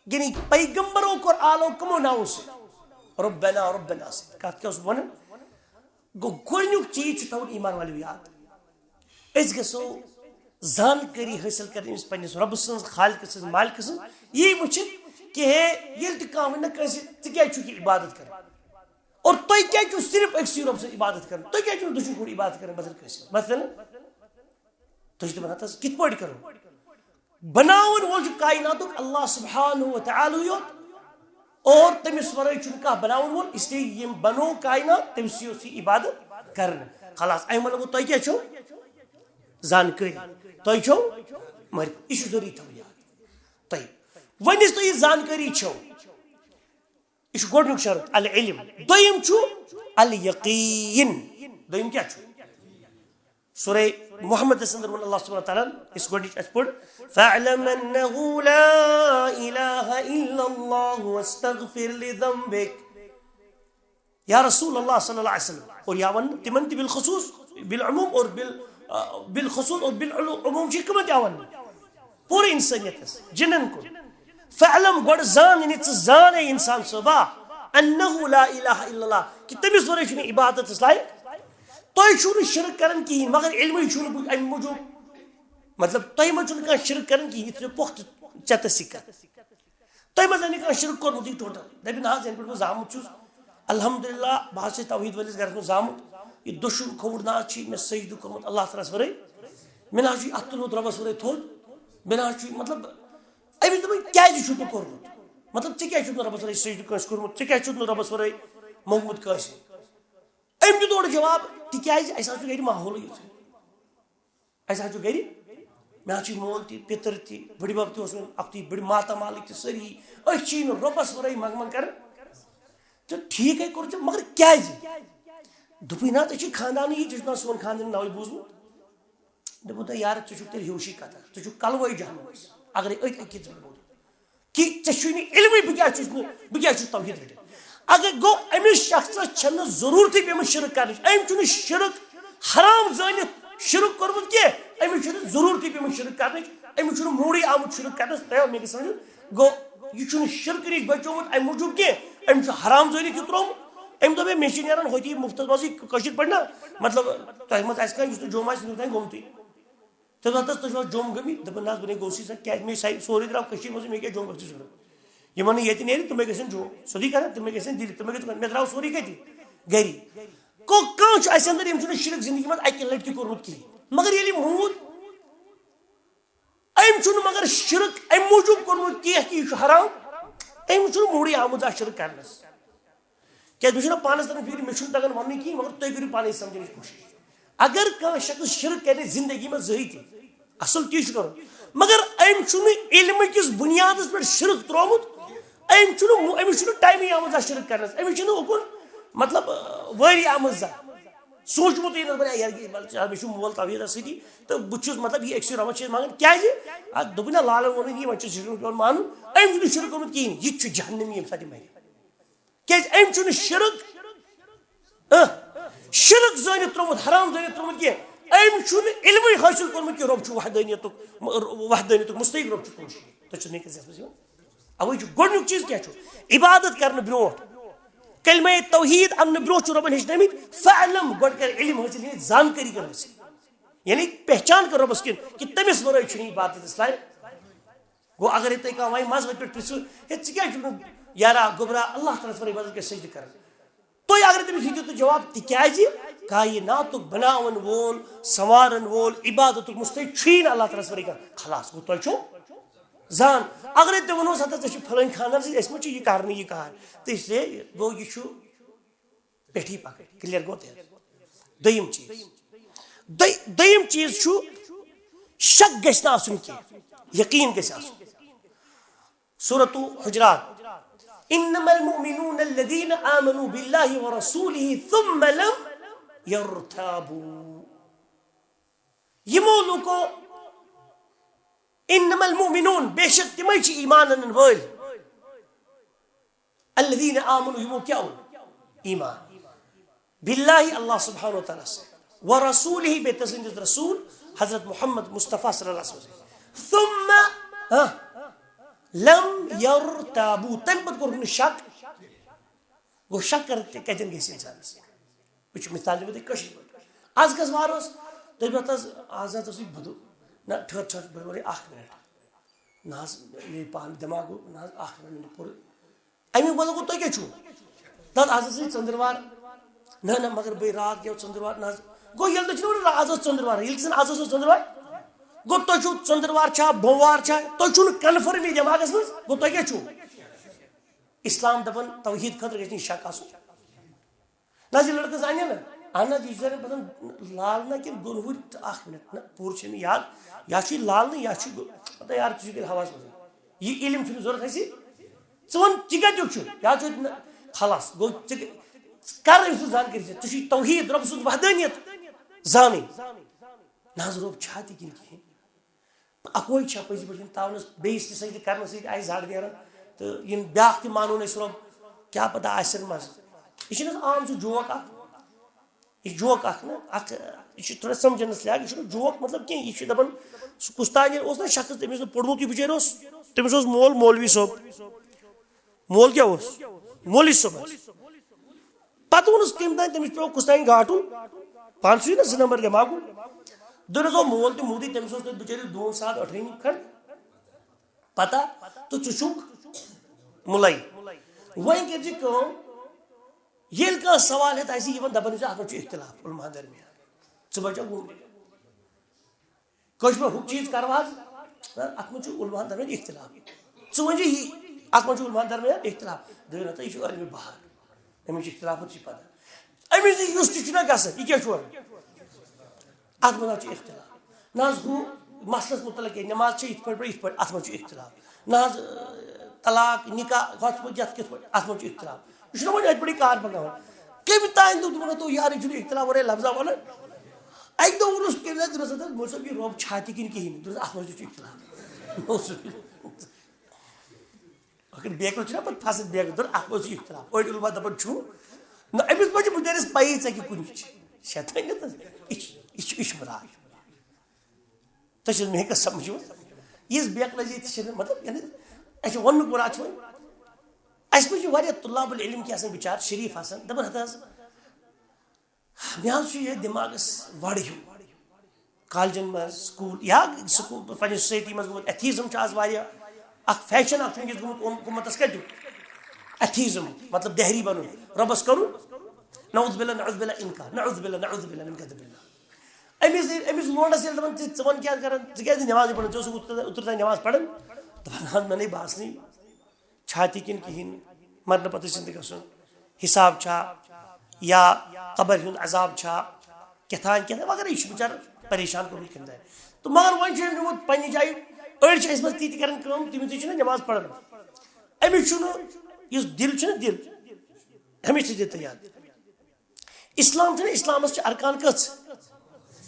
یعنی پیغمبرو کوٚر آلو کمو ناوو سۭتۍ؟ ربنا، ربنا سۭتۍ۔ کتھ کیٛاہ اوس ونان؟ گوٚو گۄڈنیُک چیٖز چھُ تھاوُن ایمان والٮ۪و یاد۔ أسۍ گژھو زانکٲری حٲصِل کرٕنۍ أمِس پننِس رۄبہٕ سٕنٛز، خالقہٕ سٕنٛز، مالکہٕ سٕنٛز، یی وٕچھِتھ کہِ ہے، ییٚلہِ تہِ کانٛہہ وَنہِ نہ کٲنٛسہِ، "ژٕ کیٛازِ چھُکھ یہِ عبادت کران؟ اور تُہۍ کیٛازِ چھِو صرف أکسٕے رۄبہٕ سٕنٛز عبادت کران؟ تُہۍ کیٛازِ چھِو نہٕ دُشمن کُن عبادت کران بدل کٲنٛسہِ ہٕنٛز؟" مثلاً، تُہۍ چھِو دَپان، "ہتہٕ حظ، کِتھ پٲٹھۍ کرو؟" بناون وول چھُ کائناتُک اللہ سبحانہ و تعالیٰ یوت، اور تٔمِس ورٲے چھُنہٕ کانٛہہ بناون وول، اس لیے یِم بنو کائنات، تٔمِس یوت چھِ عبادت کرنہٕ۔ خلاص، اَمہِ وَنہٕ بہٕ تۄہہِ کیٛاہ چھو؟ زانکٲری۔ تۄہہِ چھو؟ مگر یہِ چھُ ضروٗری تھاوُن یاد۔ طیب۔ وۄنۍ یُس تۄہہِ یہِ زانکٲری چھو، یہِ چھُ گۄڈٕنیُک شرط، العلم۔ دوٚیِم چھُ الیقین۔ دوٚیِم کیٛاہ چھُ؟ سورہ محمدس اندر ووٚن اللہ سبحانہ وتعالیٰ ہن، یُس گۄڈٕنِچ اَسہِ پٔر، "فاعلم انہ لا الہ الا اللہ واستغفر لذنبک۔" یا رسول اللہ صلی اللہ علیہ وسلم، اور یا ون تمن تہِ بالخصوص، بالعموم اور بال-، آ، بالخصوص اور بالعموم چھِ کٕمن تہِ یِوان؟ پوٗرٕ انسٲنیتس، جنن کُن۔ فاعلم، گۄڈٕ زان، یعنی ژٕ زان اے انسان صٲبا، انہ لا الہ الا اللہ، کہِ تٔمِس ورٲے چھُنہٕ عبادتس لایق۔ تۄہہِ چھُو نہٕ شرک کران کِہیٖنۍ، مگر علمٕے چھُو نہٕ بہٕ اَمہِ موٗجوٗب، مطلب، تۄہہِ ما چھُو نہٕ کانٛہہ شرک کران کِہیٖنۍ، یہِ تھٲیِو پۄختہٕ چٮ۪تس سۭتۍ کتھ۔ تۄہہِ ما زن کانٛہہ شرک کوٚرمُت یہِ ٹوٹل؟ دپہِ نہ حظ، یَنہٕ پٮ۪ٹھ بہٕ زامُت چھُس، الحمدللہ، بہٕ حظ چھُس توحید وٲلِس گرس منٛز زامُت۔ یہِ دۄشوٕے کھووُر نہ حظ چھُ مےٚ سجدٕ کوٚرمُت اللہ تعالیٰ ہس ورٲے۔ مےٚ نہ حظ چھُ یہِ اتھٕ تُلمُت رۄبس ورٲے تھوٚد۔ مےٚ نہ حظ چھُ یہِ، مطلب، أمِس دوٚپُن، کیٛازِ چھُکھ نہٕ کوٚرمُت؟ مطلب، ژےٚ کیٛازِ چھُکھ نہٕ رۄبس ورٲے سجدٕ کٲنٛسہِ کوٚرمُت؟ ژےٚ کیٛازِ چھُکھ نہٕ رۄبس ورٲے موٚنگمُت کٲنٛسہِ؟ أمۍ دیُت اورٕ جواب، تِکیٛازِ اَسہِ حظ چھُ گرِ ماحولٕے یُتھُے۔ اَسہِ حظ چھُ گرِ، مےٚ حظ چھُ مول تہِ، پِتٕر تہِ، بٕڈِبب تہِ اوس مےٚ اَکھتُے، بٕڈِ ماتامالٕکۍ تہِ سٲری۔ أسۍ چھِ نہٕ رۄبَس ورٲے منٛگہٕ منٛگہٕ کران۔ تہٕ ٹھیٖکھٕے کوٚر ژےٚ، مگر کیٛازِ؟ دوٚپُے نہ، ژےٚ چھُے خاندانٕے یہِ، ژےٚ چھُکھ نہ سون خاندان ناوٕے بوٗزمُت۔ دوٚپُن، تہٕ یارٕ، ژٕ چھُکھ تیٚلہِ ہیوٗشٕے کَتھا، ژٕ چھُکھ کَلوَے جہنمَس، اگرے أتھۍ أکِس پٮ۪ٹھ بوٗزُتھ۔ کہِ ژےٚ چھُے نہٕ علمٕے، بہٕ کیٛاہ چھُس نہٕ، بہٕ کیٛاہ چھُس توحیٖد رٔٹِتھ۔ اگر گوٚو، أمِس شخصس چھَنہٕ ضروٗرتٕے پیٚمٕژ شرک کرنٕچ، أمۍ چھُنہٕ شرک حرام زٲنِتھ شرک کوٚرمُت کینٛہہ، أمِس چھُنہٕ ضروٗرتٕے پیٚمٕژ شرک کرنٕچ، أمِس چھُنہٕ موٗڈٕے آمُت شرک کرنس۔ تۄہہِ آو مےٚ کہِ سمجھ؟ گوٚو، یہِ چھُنہٕ شرکہٕ نِش بچومُت اَمہِ موٗجوٗب کینٛہہ، أمۍ چھُ حرام زٲنِتھ یہِ ترٛوومُت۔ أمۍ دوٚپ مےٚ، مےٚ چھِ نیران ہوٚتی مُفتس منٛزٕے کٲشِر پٲٹھۍ نا، مطلب، تۄہہِ منٛز آسہِ کانٛہہ یُس نہٕ جوٚم آسہِ، نہٕ تۄہہِ گوٚمتُے۔ تٔمۍ دوٚپ، "تُہۍ چھِوا جوٚم گٔمٕتۍ؟" دوٚپُن، "نہ حظ، بہٕ نے گوٚوسٕے سا، کیٛازِ مےٚ سا-، سورُے درٛاو کٔشیٖرِ منٛزٕے، مےٚ کیٛاہ جوٚم گژھِ ضروٗرت؟ یِمن نہٕ ییٚتہِ نیرِ، تِمے گژھن جوٚم، سیوٚدُے کَتھا، تِمے گژھن دِلہِ، تِمے گژھن، مےٚ درٛاو سورُے کَتہِ؟ گَری۔" کو کانٛہہ چھُ اَسہِ اَندر، ییٚمۍ چھُنہٕ شرک زندگی منٛز اَکہِ لَٹہِ تہِ کوٚرمُت کِہیٖنۍ، مگر ییٚلہِ موٗد، أمۍ چھُنہٕ مگر شرک اَمہِ موٗجوٗب کوٚرمُت کینٛہہ کہِ یہِ چھُ حرام، أمۍ چھُنہٕ موٗڈٕے آمُت زانٛہہ شرک کرنَس۔ کیٛازِ مےٚ چھُنہ پانَس تَران فِکرِ، مےٚ چھُنہٕ تَگان وَننُے کِہیٖنۍ، مگر تُہۍ کٔرِو پانَے سَمجھنٕچ کوٗشِش۔ اگر کانٛہہ شخص شرک کَرِ زندگی منٛز زٕہٕے تہِ، اَصٕل تی چھُ کَرُن، مگر أمۍ چھُنہٕ علمہٕ کِس بُنیادَس پٮ۪ٹھ شرک ترٛوومُت، أمۍ چھُنہٕ مو-، أمِس چھُنہٕ ٹایمٕے آمُت زانٛہہ شرک کَرنَس، أمِس چھُنہٕ اُکُن مطلب، آ، وٲری آمٕژ زانٛہہ۔ سوٗنٛچمُتٕے نہٕ، دوٚپُن، "ہے، یارٕ، یہِ، مطلب، مےٚ چھُ مول توحیٖدَس سۭتی، تہٕ بہٕ چھُس، مطلب، یہِ أکسٕے رۄبَس چھِ أسۍ منٛگان، کیٛازِ؟" اَتھ دوٚپُن، "نہ، لالَن ووٚنُن یی، وۄنۍ چھُ شرکَس پٮ۪وان مانُن، أمۍ چھُنہٕ شرک کوٚرمُت کِہیٖنۍ، یہِ تہِ چھُ جہنمی ییٚمہِ ساتہٕ یہِ مَرِ۔ کیٛازِ أمۍ چھُنہٕ شرک، اہ، شرک زٲنِتھ ترٛوومُت، حرام زٲنِتھ ترٛوومُت کینٛہہ، أمۍ چھُنہٕ علمٕے حٲصِل کوٚرمُت کہِ رۄب چھُ وحدٲنیتُک، وحدٲنیتُک مستحق رۄب چھُ کُن۔" تۄہہِ چھُ نہٕ کٲنٛسہِ منٛز یِوان؟ اَوَے چھُ گۄڈٕنیُک چیٖز کیٛاہ چھُ؟ عبادت کرنہٕ برونٛٹھ، کلمہ توحید اَننہٕ برونٛٹھ چھُ رۄبَن ہیٚچھنٲومٕتۍ، فَاعْلَمْ، گۄڈٕ کر علم حٲصِل، یعنی زانکٲری کر حٲصِل، یعنی پہچان کر رۄبَس کِن کہِ تٔمِس وَرٲے چھُنہٕ عبادت اَسہِ لایق۔ گوٚو، اگر ہے تۄہہِ کانٛہہ وَنہِ منٛزٕ وَتہِ پٮ۪ٹھ پرٛژھِو، "ہے، ژٕ کیٛازِ چھُکھ نہٕ یارا گوٚبرا اللہ تعالیٰ ہَس وَرٲے بدل کٲنٛسہِ سجدٕ کران؟" تُہۍ اگر تٔمِس یہِ دِتو جواب، تِکیٛازِ کائناتُک بناون وول، سنوارن وول، عبادتُک مستحق چھُیی نہٕ اللہ تعالیٰ ہَس وَرٲے کانٛہہ، خلاص گوٚو، تۄہہِ چھُو زان۔ اگرے تُہۍ ونہوس، "ہتا، ژےٚ چھُ فلٲنۍ خانٛدر سۭتۍ، أسۍ ما چھِ یہِ کرنہٕ، یہِ کار؟" تہٕ اس لیے گوٚو، یہِ چھُ پیٹھی پکان، clear گوٚو تیٚلہِ۔ دوٚیِم چیٖز، دۄ-، دوٚیِم چیٖز چھُ، شک گژھِ نہٕ آسُن کینٛہہ، یقیٖن گژھِ آسُن۔ سورۃ حجرات، "انما المؤمنون الذين آمنوا بالله ورسوله ثم لم يرتابوا۔" یِمو لوٗکو، "انما المؤمنون"، بے شک تِمے چھِ ایمان انن وٲلۍ، "الذين آمنوا"، یِمو کیٛاہ اوٚن؟ ایمان۔ "باللہ"، اللہ سبحانہ و تعالیٰ سۭتۍ، "ورسولہ"، بیٚیہِ تٔمۍ سٕنٛدِس رسول حضرت محمد مصطفیٰ صلی اللہ علیہ وسلم، "ثم"، ہاں، "لم يرتابوا"، تَمہِ پتہٕ کوٚرُکھ نہٕ شک۔ گوٚو، شک کر تہِ کَتٮ۪ن گژھِ اِنسانَس؟ وٕچھ، مثال دِمو تۄہہِ کٲشِر پٲٹھۍ۔ آز کَس وار اوس؟ تُہۍ بہٕ حظ، آز حظ اوسُے بُدُ۔ نہ، ٹھٔہر، ٹھٔہر، بہٕ وَنَے اَکھ مِنَٹ۔ نہ حظ، مےٚ پانہٕ دٮ۪ماغ گوٚو، نہ حظ، اَکھ مِنَٹ، مےٚ پوٚر۔ اَمیُک مطلب گوٚو، تُہۍ کیٛاہ چھُو؟ نہ حظ، آز حظ چھِ ژٔنٛدٕروار۔ نہ، نہ، مگر بٔے راتھ گٔیو ژٔنٛدٕروار، نہ حظ۔ گوٚو، ییٚلہِ تُہۍ چھِو وَنان، آز اوس ژٔنٛدٕروار، ییٚلہِ کہِ زَن آز اوس ژٔنٛدٕروار، گوٚو، تُہۍ چھُو ژٔنٛدٕروار چھا، بوموار چھا، تُہۍ چھُو نہٕ confirm یہِ دٮ۪ماغَس منٛز، گوٚو، تُہۍ کیٛاہ چھُو؟ اِسلام دَپان، توحیٖد خٲطرٕ گژھِ نہٕ یہِ شک آسُن۔ نہ حظ، یہِ لڑکہٕ زانہِ نہ۔ اہن حظ، یہِ چھُ زانہِ پتہٕ لال نہ کِنہٕ گُنہوٗر تہٕ اکھ منٹ نہ، پوٗرٕ چھُ مےٚ یاد۔ یا چھُ یہِ لال نہٕ، یا چھُ گُ-، پتہٕ یار، ژٕ چھُکھ تیٚلہِ ہواہَس منٛز۔ یہِ علم چھُنہٕ ضوٚرَتھ اَسہِ۔ ژٕ وَن، ژٕ کَتیُک چھُکھ؟ یا چھُ نہ، خلاص، گوٚو، ژٕ ژٕ کَر أمۍ سٕنٛز زانکٲری ژےٚ؟ ژےٚ چھُے توحیٖد، رۄب سُنٛد وحدٲنیت زانٕنۍ۔ نہ حظ، رۄب چھا تہِ کِنہٕ کِہیٖنۍ؟ اَکوے چھا پٔزۍ پٲٹھۍ یِم تاونَس بیٚیِس تہِ سۭتۍ کرنہٕ سۭتۍ آسہِ زَڈ نیران، تہٕ یِم بیٛاکھ تہِ مانو نہٕ أسۍ رۄب، کیٛاہ پَتہ آسن منٛز۔ یہِ چھِنہٕ حظ عام سُہ جوک اَکھ، یہِ جوک اَکھ نہ، اَکھ، یہِ چھُ تھوڑا سَمجھنَس لایق، یہِ چھُنہٕ جوک مطلب کینٛہہ، یہِ چھُ دَپان، سُہ کُس تانۍ اوس نہ شخص، تٔمِس نہٕ پوٚرمُتُے بِچٲرۍ اوس، تٔمِس اوس مول مولوی صٲب۔ مول کیٛاہ اوس؟ مولوی صٲب حظ۔ پتہٕ ووٚنُس کٔمۍ تام، تٔمِس پیوٚو کُس تام گاٹُن، پانسٕے نہ زٕ نمبر دٮ۪ماغُن۔ دوٚپنَس، "او مول تہِ موٗدٕے، تٔمِس اوس تَتہِ بِچٲرِس دوٗن ساد ٲٹھٲنی کھنٛڈ پتہ، تہٕ ژٕ چھُکھ مُلَے۔ وۄنۍ کٔرۍ زِ کٲم، ییٚلہِ کانٛہہ سوال ہٮ۪تھ آسہِ یِوان، دَپان چھِ، اَتھ منٛز چھُ اختلاف علماہَن درمیان، ژٕ بچو گوٚمرِ۔" کٲشِر پٲٹھۍ ہُہ چیٖز کَرو حظ، نہ، اَتھ منٛز چھُ علماہَن درمیان اختلاف۔ ژٕ ؤنۍ زِ یی، اَتھ منٛز چھُ علماہَن درمیان اختلاف۔ دوٚپُن، ہَتہٕ یہِ چھُ عٲلمِ بہار، أمِس چھِ اختلافَن چھِ پَتہ۔ أمِس نِش یُس تہِ چھُنہ گژھان، یہِ کیٛاہ چھُ وَنان؟ اَتھ منٛز حظ چھُ اختلاف۔ نہ حظ ہُہ مسلَس مُتعلق کینٛہہ، نٮ۪ماز چھِ یِتھ پٲٹھۍ پَرٕنۍ، یِتھ پٲٹھۍ، اَتھ منٛز چھُ اختلاف۔ نہ حظ، طلاق، نکاح، ہۄتھ پٲٹھۍ، یَتھ کِتھ پٲٹھۍ، اَتھ منٛز چھُ اختلاف۔ یہِ چھُنہ وۄنۍ أتھۍ پٮ۪ٹھٕے کار پَکان۔ کٔمۍ تام دوٚپ، دوٚپُن، ہَتو یارٕ، یہِ چھُنہٕ اختلاف وَرٲے لفظا وَنان۔ اَکہِ دۄہ ووٚنُس کٔمۍ تام، دوٚپنَس، ہَتہٕ مول صٲب، یہِ رۄب چھا تہِ کِنہٕ کِہیٖنۍ؟ دوٚپنَس، اَتھ منٛز تہِ چھُ اختلاف۔ نعوذ باللہ۔ مگر بیکل چھُنہ پَتہٕ پھَسان بیکل، دوٚپُن، اَتھ منٛز چھُ اختلاف۔ أڑۍ علماء دَپان چھُ۔ نہ، أمِس ما چھِ بِچٲرِس پَیی ژےٚ کہِ کُنہِ چھِ شیطٲنیت حظ۔ یہِ چھُ، یہِ چھُ، یہِ چھُ مُراد۔ تۄہہِ چھُو مےٚ ہیٚکان سَمجھ یِوان؟ یِژھ بیکلٲزی تہِ چھِنہٕ، مطلب، یعنی، اَسہِ چھُ وَننُک مُراد چھُ وۄنۍ، اَسہِ منٛز چھِ واریاہ طلاب العلم کینٛہہ آسان بِچار، شریٖف آسان، دَپان، ہَتہٕ حظ، مےٚ حظ چھُ یہِ دٮ۪ماغَس وَڑ ہیوٗ۔ کالجَن منٛز، سکوٗل یا سکوٗل، پنٛنہِ سوسایٹی منٛز گوٚمُت ایتھیٖزم چھُ آز واریاہ اَکھ فیشن اَکھ چھُ وٕنکیٚس گوٚمُت اُم-، اُمَتَس کَتیُک؟ ایتھیٖزم، مطلب دہری بَنُن، رۄبَس کَرُن نعوذ باللہ، نعوذ باللہ انکار، نعوذ باللہ، نعوذ باللہ من غضب اللہ۔ أمِس، أمِس لونڈس ییٚلہِ دَپان، "ژٕ، ژٕ وَن کیٛاہ کران، ژٕ کیٛازِ نہٕ نٮ۪مازٕے پَران، ژٕ اوسُکھ اوترٕ تام، اوترٕ تام نٮ۪ماز پَران؟" دَپان، "حظ، مےٚ نَے باسنٕے چھاتہِ کِنہٕ کِہیٖنۍ، مرنہٕ پَتہٕ زِندٕ گژھُن، حِساب چھا یا قبر ہُنٛد عذاب چھا، کیٛاہ تام کیٛاہ تام وغیرہ، یہِ چھُ بِچارٕ پریشان گوٚمُت کَمہِ دۄہ؟" تہٕ مگر وۄنۍ چھُ أمۍ نیوٗمُت پنٛنہِ جایہِ، أڑۍ چھِ ٲسۍ مٕتۍ تی تہِ کران کٲم، تِم تہِ چھِنہٕ نٮ۪ماز پَران۔ أمِس چھُنہٕ، یُس دِل چھُنہ دِل، ہمیشہِ تھٲیزیو تُہۍ یاد۔ اسلام چھُنہ، اسلامس چھِ ارکان کٔژ؟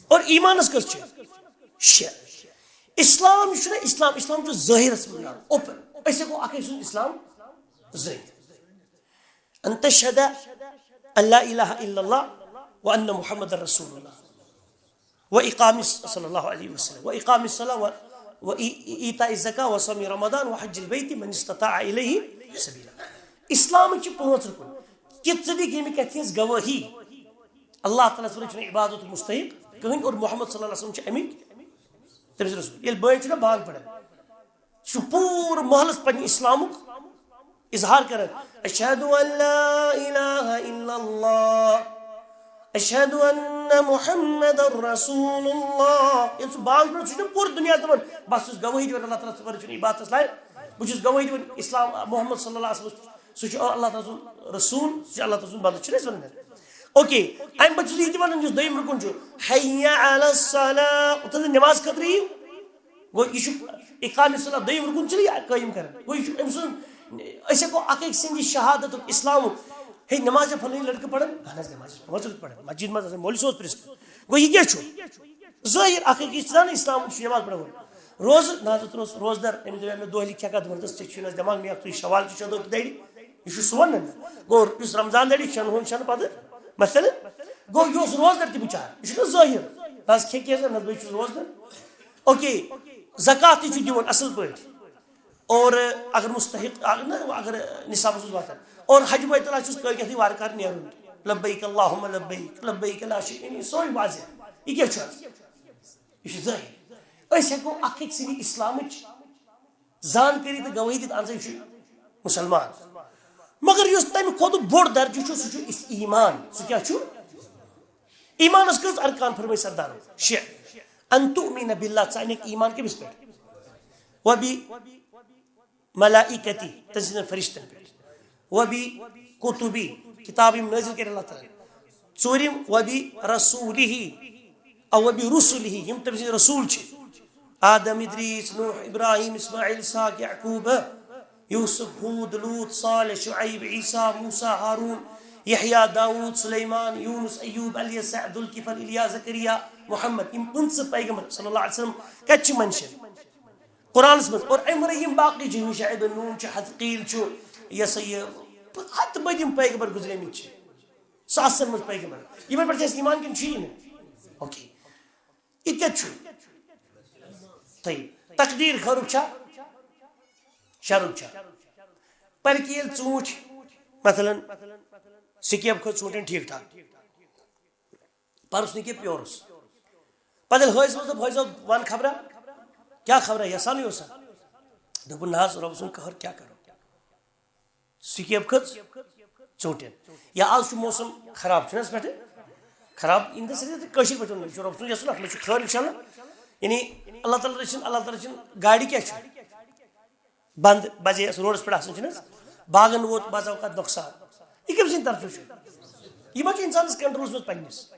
اور ایمانس کٔژ چھِ؟ شےٚ۔ اسلام چھُنہ اسلام، اسلام چھُ ظٲہرس منٛز نیرُن، اوپن۔ أسۍ ہٮ۪کو اکھ أکۍ سُنٛد اسلام ظٲہر۔ ان تشہد ان لا الہ الا اللہ و ان محمد رسول اللہ۔ و اقام الص-، صلی اللہ علیہ وسلم، و اقام الصلاۃ و، و ای-، ایتاء الزکاۃ و صوم رمضان و حج البیت من استطاع الیہ سبیلا۔ اسلامٕکۍ چھِ پانٛژھ رُکُن۔ کہِ ژٕ دِکھ ییٚمہِ کتھِ ہٕنٛز گوٲہی، اللہ تعالیٰ ہس ورٲے چھُنہٕ عبادت مستحق کٕہٕنۍ اور محمد صلی اللہ علیہ وسلم چھُ امیُک، تٔمۍ سٕنٛدۍ رسول۔ ییٚلہِ بٲے چھُنہ بانگ پران، سُہ چھُ پوٗرٕ محلس پننہِ اسلامُک اظہار کران، "اشہد ان لا الہ الا اللہ، اشہد ان محمد رسول اللہ۔" ییٚلہِ سُہ بانگ پران، سُہ چھُنہٕ پوٗرٕ دُنیا دپان، "بس، چھُس گوٲہی دِوان اللہ تعالیٰ ہس ورٲے چھُنہٕ عبادتس لایق، بہٕ چھُس گوٲہی دِوان اسلام محمد صلی اللہ علیہ وسلم، سُہ چھُ اللہ تعالیٰ سُنٛد رسول، سُہ چھُ اللہ تعالیٰ سُنٛد بندٕ"، چھُنہٕ أسۍ ونان؟ اوکے، امہِ پتہٕ چھُس یہِ تہِ ونان، یُس دوٚیِم رُکُن چھُ، "حی علی الصلاۃ"، تہٕ نماز خٲطرٕ یِیِو۔ گوٚو، یہِ چھُ اقامِ صلاۃ دوٚیِم رُکُن چھُنہٕ یہِ قٲیِم کران۔ گوٚو، یہِ چھُ أمۍ سُنٛد، أسۍ ہٮ۪کو اکھ أکۍ سٕنٛدِ شہادتُک، اسلامُک، "ہے، نماز چھا فلٲنی لڑکہٕ پران؟" "اہن حظ، نماز چھِ پانٛژھ وقت پران، مسجد منٛز آسان، مولوی صٲبس پرٛژھ۔" گوٚو، یہِ کیٛاہ چھُ؟ ظٲہِر اکھ أکِس چھِ زانان، اسلام چھُ نماز پران وول۔ روزٕ، نہ حضرت، روز-، روزدر، أمِس دَپیٛاو مےٚ دۄہلہِ کھٮ۪کھا؟ دوٚپُن، "حضرت، ژےٚ چھُے نہٕ حظ دٮ۪ماغ، مےٚ اکھ تُہۍ شوال تہِ چھُ دۄہ تہِ دَرِ۔" یہِ چھُ سون نہ۔ گوٚو، یُس رمضان دَرِ، شٮ۪ن ہُنٛد چھَنہٕ پَتہٕ مثلاً، گوٚو، یہِ اوس روزدر تہِ بِچار، یہِ چھُنہٕ ظٲہِر۔ نہ حظ کھے کینٛہہ، نہ حظ بہٕ چھُس روزدر۔ اوکے، زکات تہِ چھُ دِوان اَصٕل پٲٹھۍ۔ اور اگر مستحق، اگر نہ، اگر نصابس منٛز واتان۔ اور حج بیت اللہ چھُس کٲلۍ کٮ۪تھٕے وارٕ کارٕ نیرُن۔ لبیک اللہم لبیک، لبیک لا شریک، یعنی سورُے واضح۔ یہِ کیٛاہ چھُ حظ؟ یہِ چھُ ظٲہِر۔ أسۍ ہٮ۪کو اکھ أکۍ سٕنٛدِ اسلامٕچ زانکٲری تہٕ گوٲہی دِتھ، اہن سا، یہِ چھُ مُسلمان۔ مگر یُس تَمہِ کھۄتہٕ بوٚڑ درجہٕ چھُ، سُہ چھُ اس-، ایمان۔ سُہ کیٛاہ چھُ؟ ایمانس کٔژ ارکان فرمٲے سردارو؟ شےٚ۔ ان تؤمن باللہ، ژٕ انکھ ایمان کٔمِس پٮ۪ٹھ؟ و بی ملائکتی، تٔمۍ سٕنٛدٮ۪ن فرشتن پٮ۪ٹھ۔ و بی کتبی، کتاب یِم نٲزِل کٔرۍ اللہ تعالیٰ ہن۔ ژوٗرِم، و بی رسولہ، او و بی رسولہ، یِم تٔمۍ سٕنٛدۍ رسول چھِ۔ آدم، ادریس، نوح، ابراہیم، اسماعیل، اسحاق، یعقوب، یوسف، ہود، لوط، صالح، شعیب، عیسیٰ، موسیٰ، ہارون، یحییٰ، داؤد، سلیمان، یونس، ایوب، الیسع، ذوالکفل، الیاس، زکریا، محمد۔ یِم پٕنٛژٕہ پیغمبر صلی اللہ علیہ وسلم کتہِ چھِ منشن؟ قرآنس منٛز۔ اور امہِ ورٲے یِم باقٕے چھِ، یوشع ابن نون چھُ، حزقیل چھُ، یہِ ہسا یہِ ہتہٕ بٔدۍ یِم پیغمبر گُزریمٕتۍ چھِ، ساسن منٛز پیغمبر۔ یِمن پٮ۪ٹھ چھِ اَسہِ ایمان کِنہٕ چھُیی نہٕ؟ اوکے۔ یہِ کتہِ چھُ؟ طیب۔ تقدیر خٲرُک چھا؟ شرُک چھا؟ بلکہِ ییٚلہِ ژوٗنٛٹھۍ، مثلاً، سکیب کھوٚت ژوٗنٛٹھٮ۪ن ٹھیٖک ٹھاک، پرُس نہٕ کینٛہہ، پیورُس۔ پتہٕ ییٚلہِ حٲج صٲبس دوٚپ، "حٲج صٲب، ون خبرا، کیٛاہ خبرا، یژھانٕے اوسا؟" دوٚپُن، "نہ حظ، رۄب سُنٛد قہر، کیٛاہ کرو؟" سکیب کھٔژ ژوٗنٛٹھٮ۪ن۔ یا آز چھُ موسم خراب، چھُنہٕ حظ پٮ۪ٹھٕ خراب؟ اِن دَ سینس، کٲشِر پٲٹھۍ وَنو، یہِ چھُ رۄب سُنٛد یَژھُن، اَتھ منٛز چھُ خٲر، اِنشاءاللہ۔ یعنی اللہ تعالیٰ رٔچھِن، اللہ تعالیٰ رٔچھِن، گاڑِ کیٛاہ چھُ؟ بنٛد بجے یَس روڈَس پٮ۪ٹھ آسان، چھُنہٕ حظ؟ باغَن ووت بعض اوقات نۄقصان۔ یہِ کٔمۍ سٕنٛدِ طرفہٕ چھُ؟ یہِ ما چھُ اِنسانَس کنٹرولَس منٛز پنٛنِس؟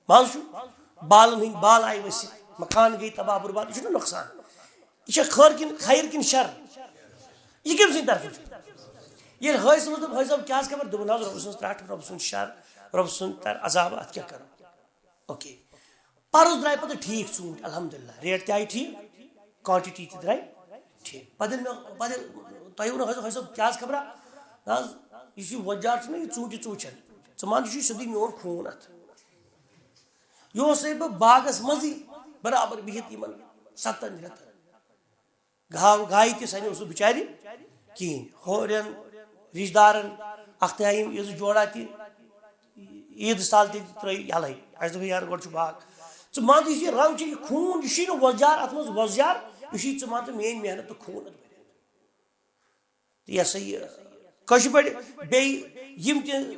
منٛز چھُ بالَن ہٕنٛدۍ بال آیہِ ؤسِتھ، مکان گٔے تباہ برباد، یہِ چھُنہٕ نۄقصان؟ یہِ چھا خٲر کِنہٕ، خیر کِنہٕ شر؟ یہِ کٔمۍ سٕنٛدِ طرفہٕ چھُ؟ ییٚلہِ حٲج صٲبَس دوٚپ، "حٲج صٲب، کیٛاہ حظ خبر؟" دوٚپُن، "حظ، رۄب سُنٛد ترٛٹھ، رۄب سُنٛد شر، رۄب سُنٛد تر عذاب، اَتھ کیٛاہ کَرو؟" اوکے۔ پَرُس درٛاے پَتہٕ ٹھیٖک ژوٗنٛٹھۍ، الحمدللہ، ریٹ تہِ آیہِ ٹھیٖک، کوانٹِٹی تہِ درٛاے ٹھیٖک۔ پَتہٕ ییٚلہِ مےٚ، پَتہٕ ییٚلہِ تۄہہِ ووٚنوُ، "حٲج صٲب، حٲج صٲب، کیٛاہ حظ خبرا؟" نہ حظ، یُس یہِ وۄزجار چھُنہ، یہِ ژوٗنٛٹھۍ، یہِ ژوٗنٛٹھۍ چھَنہٕ، ژٕ مان، یہِ چھُ سیوٚدُے میون خوٗن اَتھ۔ یہِ اوسَے بہٕ باغَس منٛزٕے برابر بِہِتھ یِمَن سَتَن رٮ۪تَن۔ گاو، گایہِ تہِ سَنہِ اوس نہٕ بِچارِ کِہیٖنۍ۔ ہورٮ۪ن، رِشتہٕ دارَن، اَکھتُے آیہِ یِم عیٖدٕ جوڑا تہِ، عیٖدٕ سال تہِ ترٛٲے یَلَے۔ اَسہِ دوٚپ، "یارٕ، گۄڈٕ چھُ باغ۔" ژٕ مان تہٕ، یُس یہِ رنٛگ چھُ، یہِ خوٗن، یہِ چھُے نہٕ وۄزجار، اَتھ منٛز وۄزجار، یہِ چھُے، ژٕ مان تہٕ، میٛٲنۍ محنت تہٕ خوٗن اَتھ بٔرِتھ۔ تہٕ یہِ ہسا یہِ کٲشِر پٲٹھۍ بیٚیہِ یِم تہِ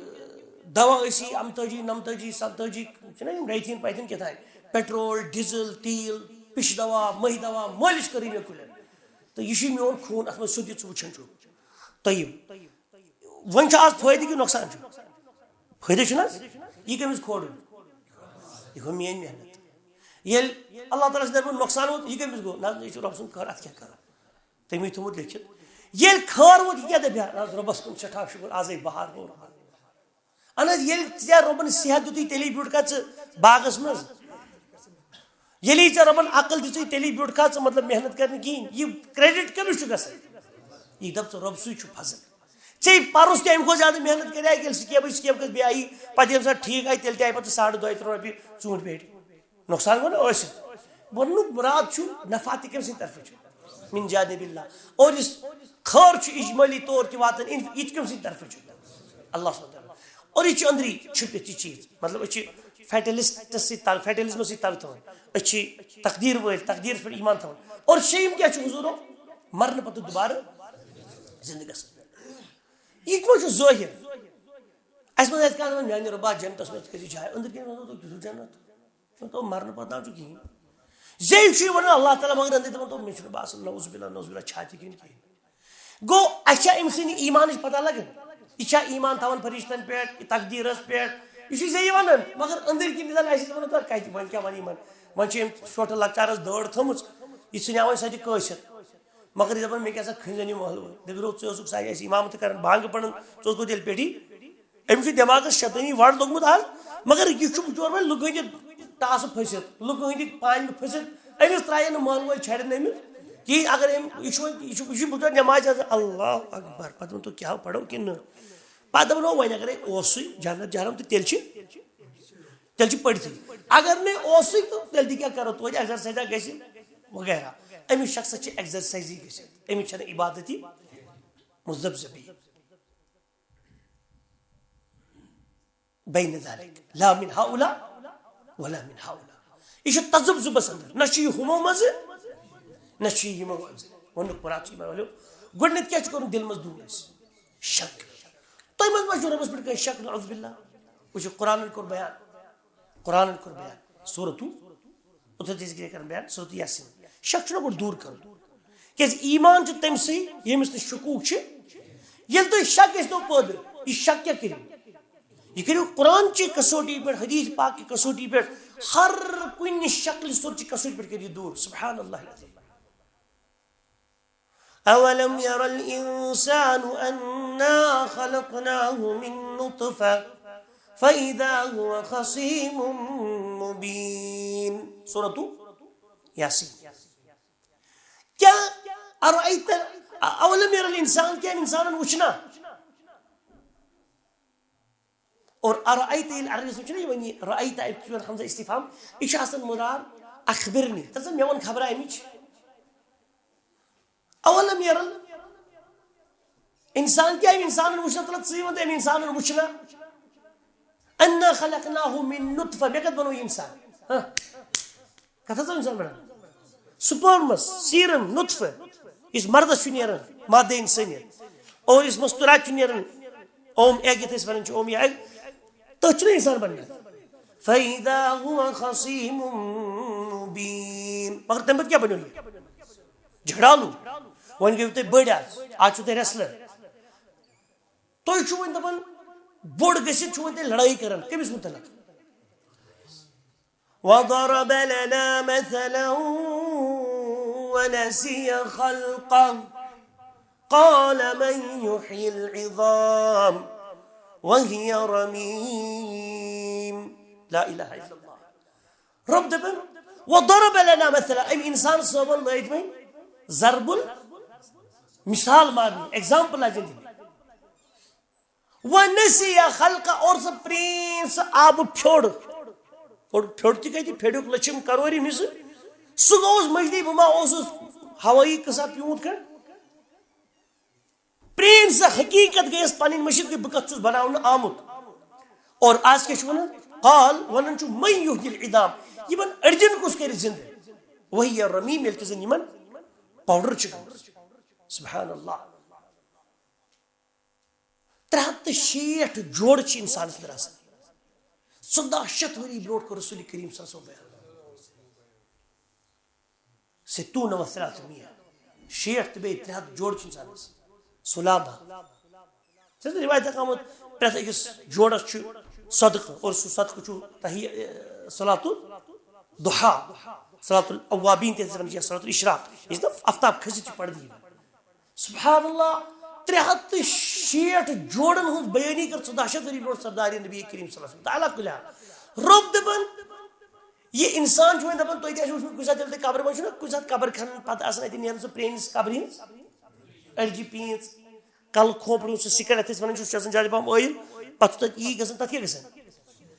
دوا ٲسی امتٲجی، نمتٲجی، ستتٲجی، چھِنہ یِم ڈیتھیٖن پیتھیٖن کیٛاہ تام، پیٹرول، ڈیزل، تیٖل، پِشہِ دوا، مٔہۍ دوا، مٲلِش کٔرٕے مےٚ کُلٮ۪ن۔ تہٕ یہِ چھُ میون خوٗن، اَتھ منٛز سیوٚد یہِ ژٕ وٕچھان چھُکھ۔ طیب۔ وۄنۍ چھُ آز فٲیدٕ کِنہٕ نۄقصان چھُ؟ فٲیدٕ چھُنہٕ حظ؟ یہِ کٔمِس کھوڑُن؟ یہِ گوٚو میٛٲنۍ محنت۔ ییٚلہِ اللہ تعالیٰ سٕنٛدِ طرفہٕ نۄقصان ووت، یہِ کٔمِس گوٚو؟ نہ حظ، یہِ چھُ رۄب سُنٛد قہر، اَتھ کیٛاہ کَرو؟ تٔمی تھوٚمُت لیکھِتھ۔ ییٚلہِ خٲر ووت، یہِ کیٛاہ دَپہِ ہا؟ نہ حظ، رۄبَس کُن سٮ۪ٹھاہ شُکُر، آزَے بہار گوٚو۔ اہن حظ، ییٚلہِ ژےٚ رۄبَن صحت دیُتُے، تیٚلے بیوٗٹھکھا ژٕ باغَس منٛز؟ ییٚلے ژےٚ رۄبَن عقل دِژٕے، تیٚلے بیوٗٹھکھا ژٕ، مطلب، محنت کَرنہٕ کِہیٖنۍ؟ یہِ کریڈٹ کٔمِس چھُ گژھان؟ یہِ دَپ ژٕ، رۄب سُے چھُ فضل۔ ژےٚ پَرُس تہِ اَمہِ کھۄتہٕ زیادٕ محنت کَرے، ییٚلہِ سکیبٕچ سکیب گٔژھ بیٚیہِ آیی، پَتہٕ ییٚمہِ ساتہٕ ٹھیٖک آیہِ، تیٚلہِ تہِ آیہِ پَتہٕ ساڑٕ دۄیہِ ترٕٛہ رۄپیہِ ژوٗنٛٹھۍ پیٹہِ۔ نۄقصان گوٚو نہ ٲسِتھ؟ وَننُک مُراد چھُ، نفع تہِ کٔمۍ سٕنٛدِ طرفہٕ چھُ؟ من جانب اللہ۔ اور یُس خٲر چھُ اجمٲلی طور تہِ واتان، یہِ تہِ کٔمۍ سٕنٛدِ طرفہٕ چھُ؟ اللہ سبحانہ وتعالیٰ۔ اور یہِ چھُ أنٛدری چھُپِتھ یہِ چیٖز۔ مطلب، أسۍ چھِ فیٹلسٹس سۭتۍ تَل-، فیٹلزمس سۭتۍ تَلہٕ تھاوان۔ أسۍ چھِ تقدیٖر وٲلۍ، تقدیٖرس پٮ۪ٹھ ایمان تھاوان۔ اور شیٚیِم کیٛاہ چھُ حضوٗرو؟ مرنہٕ پتہٕ دوبارٕ زِندٕ گژھُن۔ یہِ تہِ ما چھُ ظٲہِر؟ اَسہِ منٛز آسہِ کانٛہہ دَپان، "میٛانہِ رۄبا، جنتس منٛز تہِ کٔرِو جاے، أنٛدٕرۍ کِنۍ ونو تُہۍ، تیُتھ جنت۔" مےٚ دوٚپ، "مرنہٕ پتہٕ نہ چھُ کِہیٖنۍ۔" زیٚیہِ چھُ یہِ وَنان اللہ تعالیٰ، مگر أنٛدٕرۍ دَپان، "دوٚپ، مےٚ چھُنہٕ باسان، نعوذ باللہ، نعوذ باللہ، چھا تہِ کِنہٕ کِہیٖنۍ۔" گوٚو، اَسہِ چھا أمۍ سٕنٛدِ ایٖمانٕچ پتہ لگان؟ یہِ چھا ایٖمان تھاوان فرشتن پٮ۪ٹھ، یہِ تقدیٖرس پٮ۪ٹھ؟ یہِ چھُ زیٚیہِ وَنان، مگر أنٛدٕرۍ کِنۍ زَن آسہِ وَنان، "تہٕ کَتہِ، وۄنۍ کیٛاہ وَنہِ یِمن؟ وۄنۍ چھِ أمۍ شوٹہٕ لۄکچارس دٲڑ تھٲومٕژ، یہِ ژھٕنیٛاو وۄنۍ سۄ تہِ کٲسِتھ۔" مگر یہِ دَپان، "مےٚ کیٛاہ سا کھٔنۍ زَن یہِ محلہٕ وٲلۍ؟" دَپہِ، "روٚو، ژٕ ٲسُکھ سانہِ اَسہِ اِمامتہٕ کران، بانٛگہٕ پَران، ژٕ اوسکھ تیٚلہِ پٮ۪ٹھی؟" أمِس چھُ دٮ۪ماغَس شیطٲنی وَڑ لوٚگمُت آز، مگر یہِ چھُ بِچور وۄنۍ لُکہٕ ہٕنٛدِ ٹاسہٕ پھٔسِتھ، لُکہٕ ہٕنٛدِ پانہِ پھٔسِتھ۔ أمِس ترٛایَن نہٕ محلہٕ وٲلۍ، چھَڑن نہٕ أمِس کِہیٖنۍ۔ اگر أمۍ، یہِ چھُ وۄنۍ، یہِ چھُ، یہِ چھُ بِچور نٮ۪مازِ آز، اللہ اکبر، پَتہٕ ووٚن، "تُہۍ کیٛاہ پَرو کِنہٕ نہٕ؟" پَتہٕ دَپَن، "وۄنۍ اگرے اوسُے جنت جہنم تہٕ تیٚلہِ چھِ، تیٚلہِ چھِ پٔرۍتھٕے۔ اگر نہٕ اوسُے تہٕ تیٚلہِ تہِ کیٛاہ کَرو؟ توتہِ ایکزرسایزا گژھِ وغیرہ۔" أمِس شخصس چھِ ایکزرسایزٕے گٔژھِتھ، أمِس چھَنہٕ عبادتی مُذبذبی۔ بین ذالک، لا من ہؤلاء ولا من ہؤلاء۔ یہِ چھُ تذبذبس اندر، نہ چھُ یہِ ہُمو منٛزٕ، نہ چھُ یہِ یِمو منٛزٕ۔ ووٚنُکھ، مراد چھُ یِمن والٮ۪و، گۄڈٕنیتھ کیٛاہ چھُ کرُن؟ دِلہِ منٛز دوٗر اَسہِ شک۔ تۄہہِ منٛز ما چھُو رۄبس پٮ۪ٹھ کانٛہہ شک؟ نعوذ باللہ۔ وٕچھِو، قرآنن کوٚر بیان، قرآنن کوٚر بیان۔ سورتُ اوترٕ تہِ ذِکرِ کران بیان، سورت یاسین۔ شک چھُنہ گۄڈٕ دوٗر کرُن۔ کیازِ ایمان چھُ تٔمۍ سٕے، ییٚمِس نہٕ شکوٗک چھِ۔ ییٚلہِ تۄہہِ شک گژھِ نو پٲدٕ، یہِ شک کیٛاہ کٔرِو؟ یہِ کٔرِو قرآن چہِ کسوٹی پٮ۪ٹھ، حدیث پاک کہِ کسوٹی پٮ۪ٹھ، ہر کُنہِ شکلہِ صورتہِ کسوٹی پٮ۪ٹھ کٔرِو یہِ دوٗر۔ سبحان اللہ العظیم۔ أولم ير الإنسان أنا خلقناه من نطفة فإذا هو خصيم مبين۔ سورة ياسين۔ کیا ارأیت، اولم یر الانسان، کیا انسانن وچھنا؟ اور ارأیت ییٚلہِ عربی منٛز چھُنہ یِوان یہِ رأیت، اَتہِ چھُ یِوان ہمزہ استفہام، یہِ چھُ آسان مُراد اخبرنی، دَپ سا مےٚ وَن خبرا اَمِچ۔ اولم یر الانسان، کیا أمۍ انسانن وٕچھنا؟ تَلہٕ ژٕے وَن تہٕ أمۍ انسانن وٕچھنا؟ انا خلقناه من نطفة، مےٚ کَتہِ بنوو یہِ انسان؟ ہاں۔ کَتھ حظ انسان بنان؟ سپرمس، سیرم، نطفہٕ، یُس مردس چھُ نیران، مادہ انسٲنیت، اور یُس مستورات چھُ نیران، اوم ایگ یَتھ أسۍ وَنان چھِ، اوم یا ایگ، تٔتھۍ چھُنہ انسان بنان۔ فإذا هو خصيم مبين۔ مگر تَمہِ پتہٕ کیٛاہ بنیو یہِ؟ جھگڑالو۔ وۄنۍ گٔیِو تُہۍ بٔڑۍ آز، آز چھِو تُہۍ ریسلر۔ تُہۍ چھِو وۄنۍ دَپان، بوٚڑ گٔژھِتھ چھِو وۄنۍ تُہۍ لڑٲے کران۔ کٔمِس مُتعلق؟ وضرب لنا مثلا ونسي خلقه قال من يحيي العظام وهي رميم۔ لا الہ الا اللہ۔ رب دَپان، وضرب لنا مثلا، أمۍ انسان صٲبن لٲگۍ وۄنۍ ضرب المثال مارنہِ، ایگزامپل لجن دِنہِ۔ ونسی خلقہ، اور سُہ پرٛین سُہ آبہٕ پھیوٚر۔ اور پھیوٚر تہِ کَتہِ؟ پھیوٚرُک لٔچھِم کرورِ مِزٕ۔ سُہ گوٚوُس مٔجدی، بہٕ ما اوسُس ہوٲیی قٕصہ پیوٗنٛت کھنٛڈ؟ پرٛین سۄ حقیٖقت گٔیَس پنٕنۍ مٔشِتھ، گٔے بہٕ کَتھ چھُس بناونہٕ آمُت۔ اور آز کیٛاہ چھُ وَنان؟ قال، وَنان چھُ، من یحیی العظام، یِمن أڈجن کُس کَرِ زِندٕ؟ وہی رمیم، ییٚلہِ کہِ زَن یِمن پاوڈر چھِ گٔمٕژ۔ سبحان اللہ۔ ترٛےٚ ہَتھ تہٕ شیٹھ جوڑٕ چھِ اِنسانَس اندر آسان۔ ژۄداہ شیٚتھ ؤری برونٛٹھ کوٚر رسول کریم صلی اللہ علیہ وسلم بیان۔ ستون و ثلاثمية، شیٹھ تہٕ بیٚیہِ ترٛےٚ ہَتھ جوڑٕ چھِ اِنسانَس۔ سلامہ۔ ژےٚ چھِ رِوایت اکھ آمُت، پرٛٮ۪تھ أکِس جوڑس چھُ صدقہٕ، اور سُہ صدقہٕ چھُ تۄہہِ، اے، صلاۃ الضحیٰ، صلاۃ الاوابین تہِ ٲسۍ وَنان، یا صلاۃ الاشراق، یُس نہٕ آفتاب کھٔسِتھ چھُ پَرنہٕ یِوان۔ سبحان اللہ، ترٛےٚ ہَتھ تہٕ شیٹھ جوڑن ہٕنٛز بیٲنی کٔر ژۄداہ شیٚتھ ؤری برونٛٹھ سردار نبی کریم صلی اللہ علیہ وسلم۔ تعالیٰ کُلہِ حال۔ رۄب دَپان، یہِ اِنسان چھُ وۄنۍ دَپان، تُہۍ تہِ آسِو وٕچھمُت کُنہِ ساتہٕ، ییٚلہِ تُہۍ قبرِ منٛز چھِو نہ، کُنہِ ساتہٕ قبر کھنن پَتہٕ آسان اَتہِ نیران سُہ پرٛٲنِس قبرِ ہٕنٛز أڈجہِ پیٖنٛژ، کَلہٕ کھوپرٕ، سُہ سِکَر یَتھ أسۍ وَنان چھِ، سُہ چھُ آسان زیادٕ پَہَم ٲیِل، پَتہٕ چھُ تَتہِ یی گژھان، تَتھ کیٛاہ گژھان؟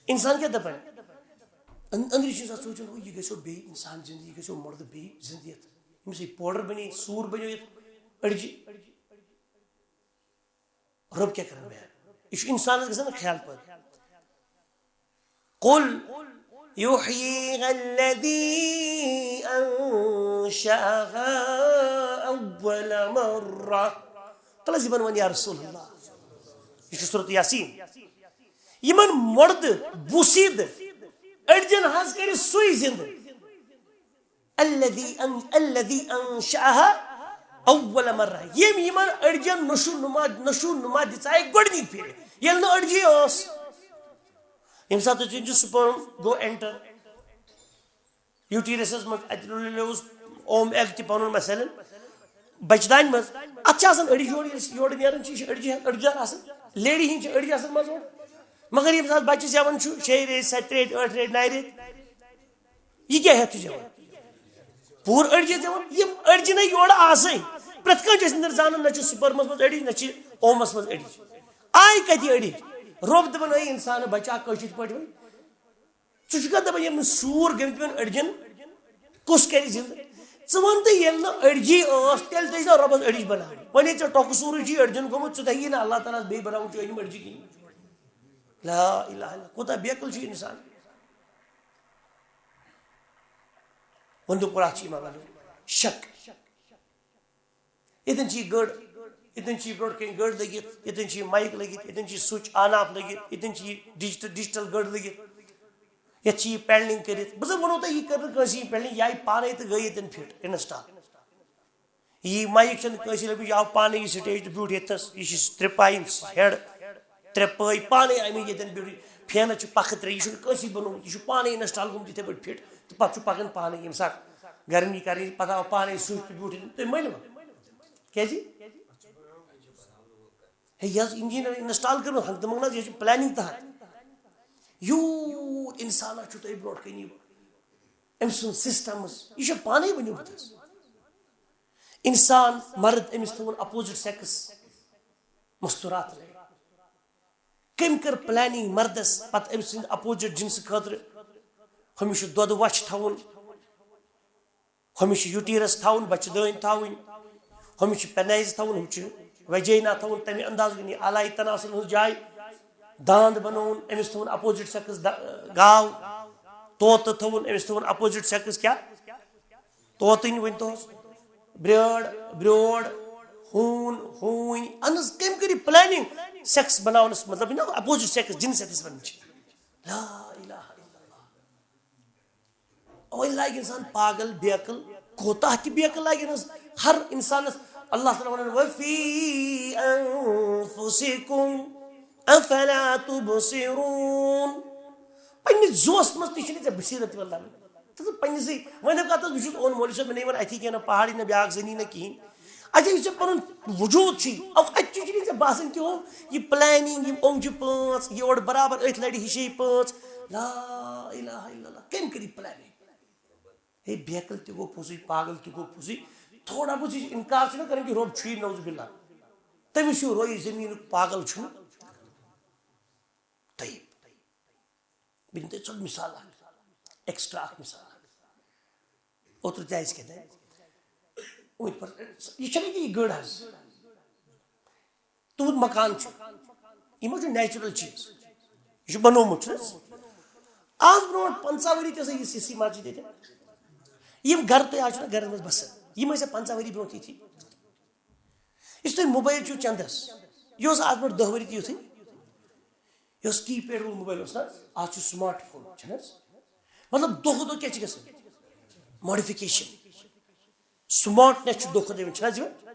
اِنسان کیٛاہ دَپان؟ أن-، أنٛدرٕ چھُ اِنسان سونٛچان، "ہُہ، یہِ گژھیو بیٚیہِ اِنسان زِندٕ، یہِ گژھیو مُردٕ بیٚیہِ زِندٕ یَتھ، أمِس یہِ پوڈَر بَنے، سوٗر بَنیو یَتھ أڈجہِ۔" رۄب کیٛاہ کَران بیان؟ یہِ چھُ اِنسانَس گژھان نہ خیال پٲدٕ۔ قل يحييها الذي أنشأها أول مرة۔ تَلہٕ حظ یِمَن وَن، یا رسول اللہ، یہِ چھُ سورۃ یاسین۔ یِمَن مُردٕ، بوسیٖدٕ أڈجَن حظ کَرِ سُے زِندٕ۔ الذي أن-، الذي أنشأها أول مرة۔ ییٚمۍ یِمَن أڈجَن نشو نما، نشو نما دِژایہِ گۄڈٕنِکۍ پھِرِ، ییٚلہِ نہٕ أڈجی ٲس۔ ییٚمہِ ساتہٕ تُہۍ چھُ سُپرم گوٚو enter یوٗٹیرسس منٛز، اَتہِ روٚلیوس اوم ایگ تہِ پَنُن مثلاً بَچہٕ دانہِ منٛز۔ اَتھ چھِ آسان أڈِج یورٕ، ییٚلہِ یورٕ نیران چھِ، یہِ چھِ أڈِجہِ، أڈجہِ آسان، لیڈی ہِنٛدۍ چھِ أڈِجہِ آسان منٛزٕ اورٕ۔ مگر ییٚمہِ ساتہٕ بَچہٕ زٮ۪وان چھُ، شیٚیہِ ریٚتۍ، سَتہِ ریٚتۍ، ٲٹھِ ریٚتۍ، نَیہِ ریٚتۍ، یہِ کیٛاہ ہٮ۪تھ چھُ زٮ۪وان؟ پوٗرٕ أڈجہِ زٮ۪وان۔ یِم أڈجہِ نَے یورٕ آسٕے، پرٛٮ۪تھ کانٛہہ چھُ أسۍ أنٛدر زانان، نہ چھِ سُپرمَس منٛز أڈِج، نہ چھِ اومَس منٛز أڈِج۔ آے کَتہِ أڈِج؟ رۄب دَپان، "اے اِنسان، بَچا، کٲشِر پٲٹھۍ وۄنۍ۔" ژٕ چھُکھا دَپان، ییٚلہِ نہٕ سوٗر گٔمٕتۍ یِمَن أڈجَن، کُس کَرِ زِندٕ؟ ژٕ وَن تہٕ، ییٚلہِ نہٕ أڈجی ٲس، تیٚلہِ تہِ ٲسۍ نہ رۄبَس أڈِج بَناوٕنۍ۔ وۄنۍ ییٚلہِ ژےٚ ٹۄکہٕ سوٗرٕے چھُے أڈجَن گوٚمُت، ژٕ تھَیی نہٕ اللہ تعالیٰ ہَس بیٚیہِ بَناوُن چھُ أنِم أڈجہِ کِہیٖنۍ۔ لا الہ الا، کوٗتاہ بیقل چھُ یہِ اِنسان۔ وۄنۍ دوٚپ، اَتھ چھِ یِوان وَننہٕ شک۔ ییٚتٮ۪ن چھِ یہِ گٔر، ییٚتٮ۪ن چھِ یہِ برٛونٛٹھ کَنہِ گٔر لٔگِتھ، ییٚتٮ۪ن چھِ یہِ مایِک لٔگِتھ، ییٚتٮ۪ن چھِ یہِ سُچ آن آف لٔگِتھ، ییٚتٮ۪ن چھِ یہِ ڈِجٹ-، ڈِجٹَل گٔر لٔگِتھ، یَتھ چھِ یہِ پینڈلِنٛگ کٔرِتھ۔ بہٕ زَن وَنو تۄہہِ، یہِ کٔر نہٕ کٲنٛسہِ یہِ پینڈلِنٛگ، یہِ آیہِ پانَے تہٕ گٔے ییٚتٮ۪ن فِٹ، اِنَسٹال۔ یہِ مایِک چھَنہٕ کٲنٛسہِ لٔبمٕژ، یہِ آو پانَے یہِ سٹیج تہٕ بیوٗٹھ ییٚتھَس۔ یہِ چھِ ترٛےٚ پایہِ ہٮ۪ڈ، ترٛےٚ پٲے پانَے آمٕتۍ ییٚتٮ۪ن بیوٗٹھ۔ فینَس چھِ پَکھٕ ترٛےٚ، یہِ چھُنہٕ کٲنٛسی بَنومُت، یہِ چھُ پانَے اِنَسٹال گوٚمُت یِتھَے پٲٹھۍ فِٹ۔ تہٕ پَتہٕ چھُ پَکان پانَے، ییٚمہِ ساتہٕ گرمی کَرٕنۍ، پَتہٕ آو پانَے سُچ تہٕ بیوٗٹھ ییٚتٮ۪ن۔ تُہۍ مٲنِو؟ کیٛازِ؟ ہے، یہِ حظ اِنجیٖنَر اِنَسٹال کٔرمٕژ، ہنٛگتہٕ منٛگہٕ نہ حظ، یہِ چھِ پٕلینِنٛگ تحت۔ یوٗت اِنسانَس چھُ تۄہہِ برونٛٹھ کَنہِ یہِ، أمۍ سُنٛد سِسٹَم حظ، یہِ چھُ پانَے بَنیومُت حظ۔ اِنسان، مرد، أمِس تھوٚوُن اپوزِٹ سیکس مستورات لے۔ کٔمۍ کٔر پلاننگ مردس پتہٕ أمۍ سٕنٛدِ اپوزِٹ جنسہٕ خٲطرٕ؟ ہُمِس چھُ دۄدٕ وَچھ تھاوُن، ہُمِس چھُ یوٗٹیرس تھاوُن، بچہِ دٲنۍ تھاوٕنۍ، ہُمِس چھُ پینائز تھاوُن، ہُمِس چھُ وجینا تھاوُن، تَمہِ اندازٕ گٔے نہٕ آلایہِ تناسل ہٕنٛز جاے۔ داند بنووُن، أمِس تھوٚوُن اپوزِٹ سیکس دا-، گاو، طوطہٕ تھوٚوُن، أمِس تھوٚوُن اپوزِٹ سیکس کیٛاہ؟ طوطٕنۍ ؤنۍ توس، برٛٲر، برٛوڈ، ہوٗن، ہوٗنۍ۔ اہن حظ، کٔمۍ کٔر یہِ پلاننگ سیکس بناونس، مطلب، یہِ نا اپوزِٹ سیکس، جنسیت یَتھ وَنان چھِ۔ لا الہ الا اللہ۔ وۄنۍ لاگہِ اِنسان پاگل، بیقل، کوتاہ تہِ بیقل لاگہِ اِنسان۔ ہر اِنسانس اللہ تعالیٰ وَنان، "وفی انفسکم افلا تبصرون۔" پننِس زُوَس منٛز تہِ چھِنہٕ ژےٚ بصیرت یِوان لبنہٕ۔ ژٕ پننِسٕے، وۄنۍ دَپ کَتھ حظ، بہٕ چھُس اوٚن مولوی صٲب، مےٚ نہٕ یِوان اَتھی کینٛہہ، نہ پہاڑی، نہ بیٛاکھ زٔنی، نہ کِہیٖنۍ۔ اچھا، یُس ژےٚ پَنُن وجوٗد چھُے، اَو-، اَتہِ چھُے نہٕ ژےٚ باسان تہِ ہو، یہِ پلاننگ، یِم اوٚنٛگجہِ پانٛژھ، یورٕ برابر أتھۍ لَرِ ہِشے پانٛژھ۔ لا الہ الا اللہ، کٔمۍ کٔر یہِ پلاننگ؟ ہے، بیقل تہِ گوٚو پوٚزُے، پاگل تہِ گوٚو پوٚزُے۔ تھوڑا بہت یہِ انکار چھُنہ کران کہِ رۄب چھُے، نعوذ باللہ۔ تٔمِس ہیوٗ رویہِ زٔمیٖنُک پاگل چھُنہٕ۔ طیب۔ بہٕ دِمہٕ تۄہہِ ژوٚٹ مثال اکھ، ایکسٹرا اکھ مثال اکھ۔ اوترٕ تہِ آسہِ کیٛاہ تام۔ وۄنۍ پَر-، یہِ چھَنہٕ یہِ گٔر حظ۔ تُہُنٛد مکان چھُ۔ یہِ ما چھُ نیچرل چیٖز؟ یہِ چھُ بنوومُت، چھُنہٕ حظ؟ آز برونٛٹھ پنٛژاہ ؤری تہِ ٲسۍ یِژھ، یِژھٕے مسجد ییٚتہِ۔ یِم گرٕ تۄہہِ آز چھِو نہ گرن منٛز بسان، یِم ٲسۍ پنٛژاہ ؤری برونٛٹھ یِتھی۔ یُس تۄہہِ موبایل چھُو چندس، یہِ اوس آز برونٛٹھ دَہ ؤری تہِ یُتھُے، یہِ اوس کیٖپیڈ وول موبایل اوس نہ، آز چھُ سمارٹ فون، چھُنہٕ حظ؟ مطلب، دۄہ کھۄتہٕ دۄہ کیٛاہ چھِ گژھان؟ ماڈیفِکیشن۔ سمارٹنیس چھُ دۄہ کھۄتہٕ دۄہ یِوان، چھُنہٕ حظ یِوان؟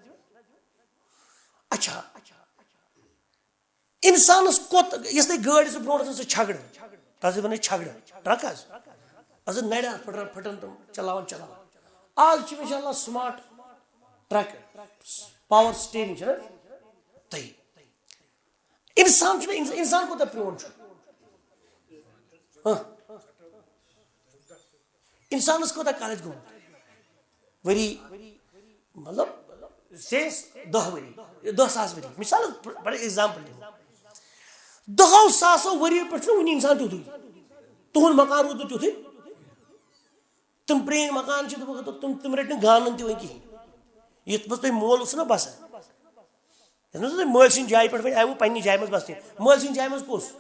اچھا، اِنسانَس کوٚت، یۄس تۄہہِ گٲڑۍ ٲسٕو برونٛٹھ ٲسٕو سۄ چھگڑٕ، تَتھ ٲسۍ وَنان چھگڑٕ، ٹرٛک حظ، ٲسٕو نَرِ اَتھ پھٕٹران، پھٕٹان تِم چلاوان، چلاوان۔ آز چھِ ماشاء اللہ سمارٹ ٹرٛک، پاور سٹیرنگ چھِ نہ تۄہہِ۔ اِنسان چھُنہٕ، اِنس-، اِنسان کوٗتاہ پرٛون چھُ؟ ہاں۔ اِنسانَس کوٗتاہ کال آسہِ گوٚمُت؟ ؤری، مطلب، سیس دَہ ؤری، دَہ ساس ؤری۔ مثال، بڑٕ ایگزامپل دِمو۔ دَہو ساسو ؤریو پٮ۪ٹھ چھُنہٕ وُنہِ اِنسان تیُتھُے۔ تُہُنٛد مکان روٗد نہٕ تیُتھُے۔ تِم پرٛٲنۍ مکان چھِ، دوٚپُکھ، تِم، تِم رٔٹۍ نہٕ گانَن تہِ وۄنۍ کِہیٖنۍ۔ یُتھ منٛز تۄہہِ مول اوسُو نہ بسان۔ یَتھ منٛز تۄہہِ مٲلۍ سٕنٛدِ جایہِ پٮ۪ٹھ وۄنۍ آیوٕ پنٛنہِ جایہِ منٛز بسنہِ۔ مٲلۍ سٕنٛدِ جایہِ منٛز کُس؟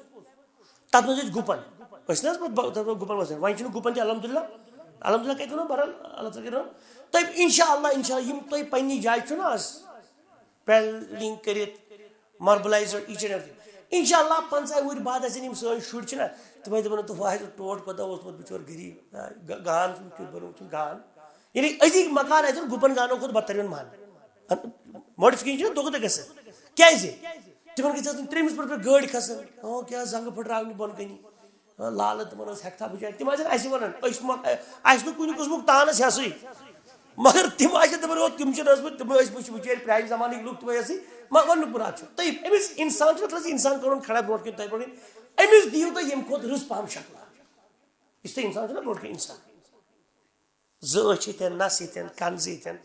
تَتھ منٛز ٲسۍ گُپن۔ ٲسۍ نہ حظ پَتہٕ ب-، تَتھ منٛز گُپن وسان۔ وۄنۍ چھِنہٕ گُپن تہِ، الحمدللہ۔ الحمدللہ کَتہِ وَنو، بہرحال، اللہ تعالیٰ کَرِ رحم۔ تۄہہِ اِنشاء اللہ، اِنشاء اللہ، یِم تۄہہِ پنٛنہِ جایہِ چھُو نہ آز پینلِنگ کٔرِتھ، ماربلایزڈ، each and everything۔ اِنشاء اللہ، پنٛژاہ وُہٕرۍ بعد آسن یِم سٲنۍ شُرۍ چھِنہ، تِم ٲسۍ دَپان، "تہٕ وۄنۍ ٹوٹھ کوٗتاہ اوسمُت بِچور غریٖب، گا-، گان چھُنہٕ کیُتھ بنومُت چھُنہٕ گان۔" یعنی أزِکۍ مکان آسن گُپن گانو کھۄتہٕ بدتر یِوان ماننہٕ۔ ماڈیفِکیشن چھِ دۄہ کھۄتہٕ دۄہ گژھان۔ کیٛازِ؟ تِمن گژھِ آسٕنۍ ترٛیٚیمِس پٮ۪ٹھ پٮ۪ٹھ گٲڑۍ کھسان۔ اَوا کیٛاہ زنٛگہٕ پھٕٹراونہِ بۄن کَنی؟ آ، لالہٕ تِمن ٲس ہٮ۪کتھا بِچارِ۔ تِم آسن اَسہِ وَنان، أسۍ مۄ-، اَسہِ نہٕ کُنہِ قٕسمُک تانَس ہٮ۪سٕے۔ مگر تِم آسن دَپان، "او، تِم چھِنہٕ ٲسمٕتۍ، تِم ٲسۍ وٕچھ-، بِچٲرۍ پرٛانہِ زمانٕکۍ لُکھ، تِم ٲسۍ یِمن وَننُک مُراد چھُ۔" تہٕ أمِس اِنسان چھُ، مطلب، اِنسان کَرُن کھڑا برونٛٹھ کِنۍ تۄہہِ برونٛٹھ کِنۍ، أمِس دِیِو تُہۍ ییٚمہِ کھۄتہٕ رٕژ پَہَم شکلہ۔ یُس تۄہہِ اِنسان چھُ نہ برونٛٹھ کِنۍ اِنسان۔ زٕ أچھ ییٚتٮ۪ن، نَس ییٚتٮ۪ن، کَن زٕ ییٚتٮ۪ن،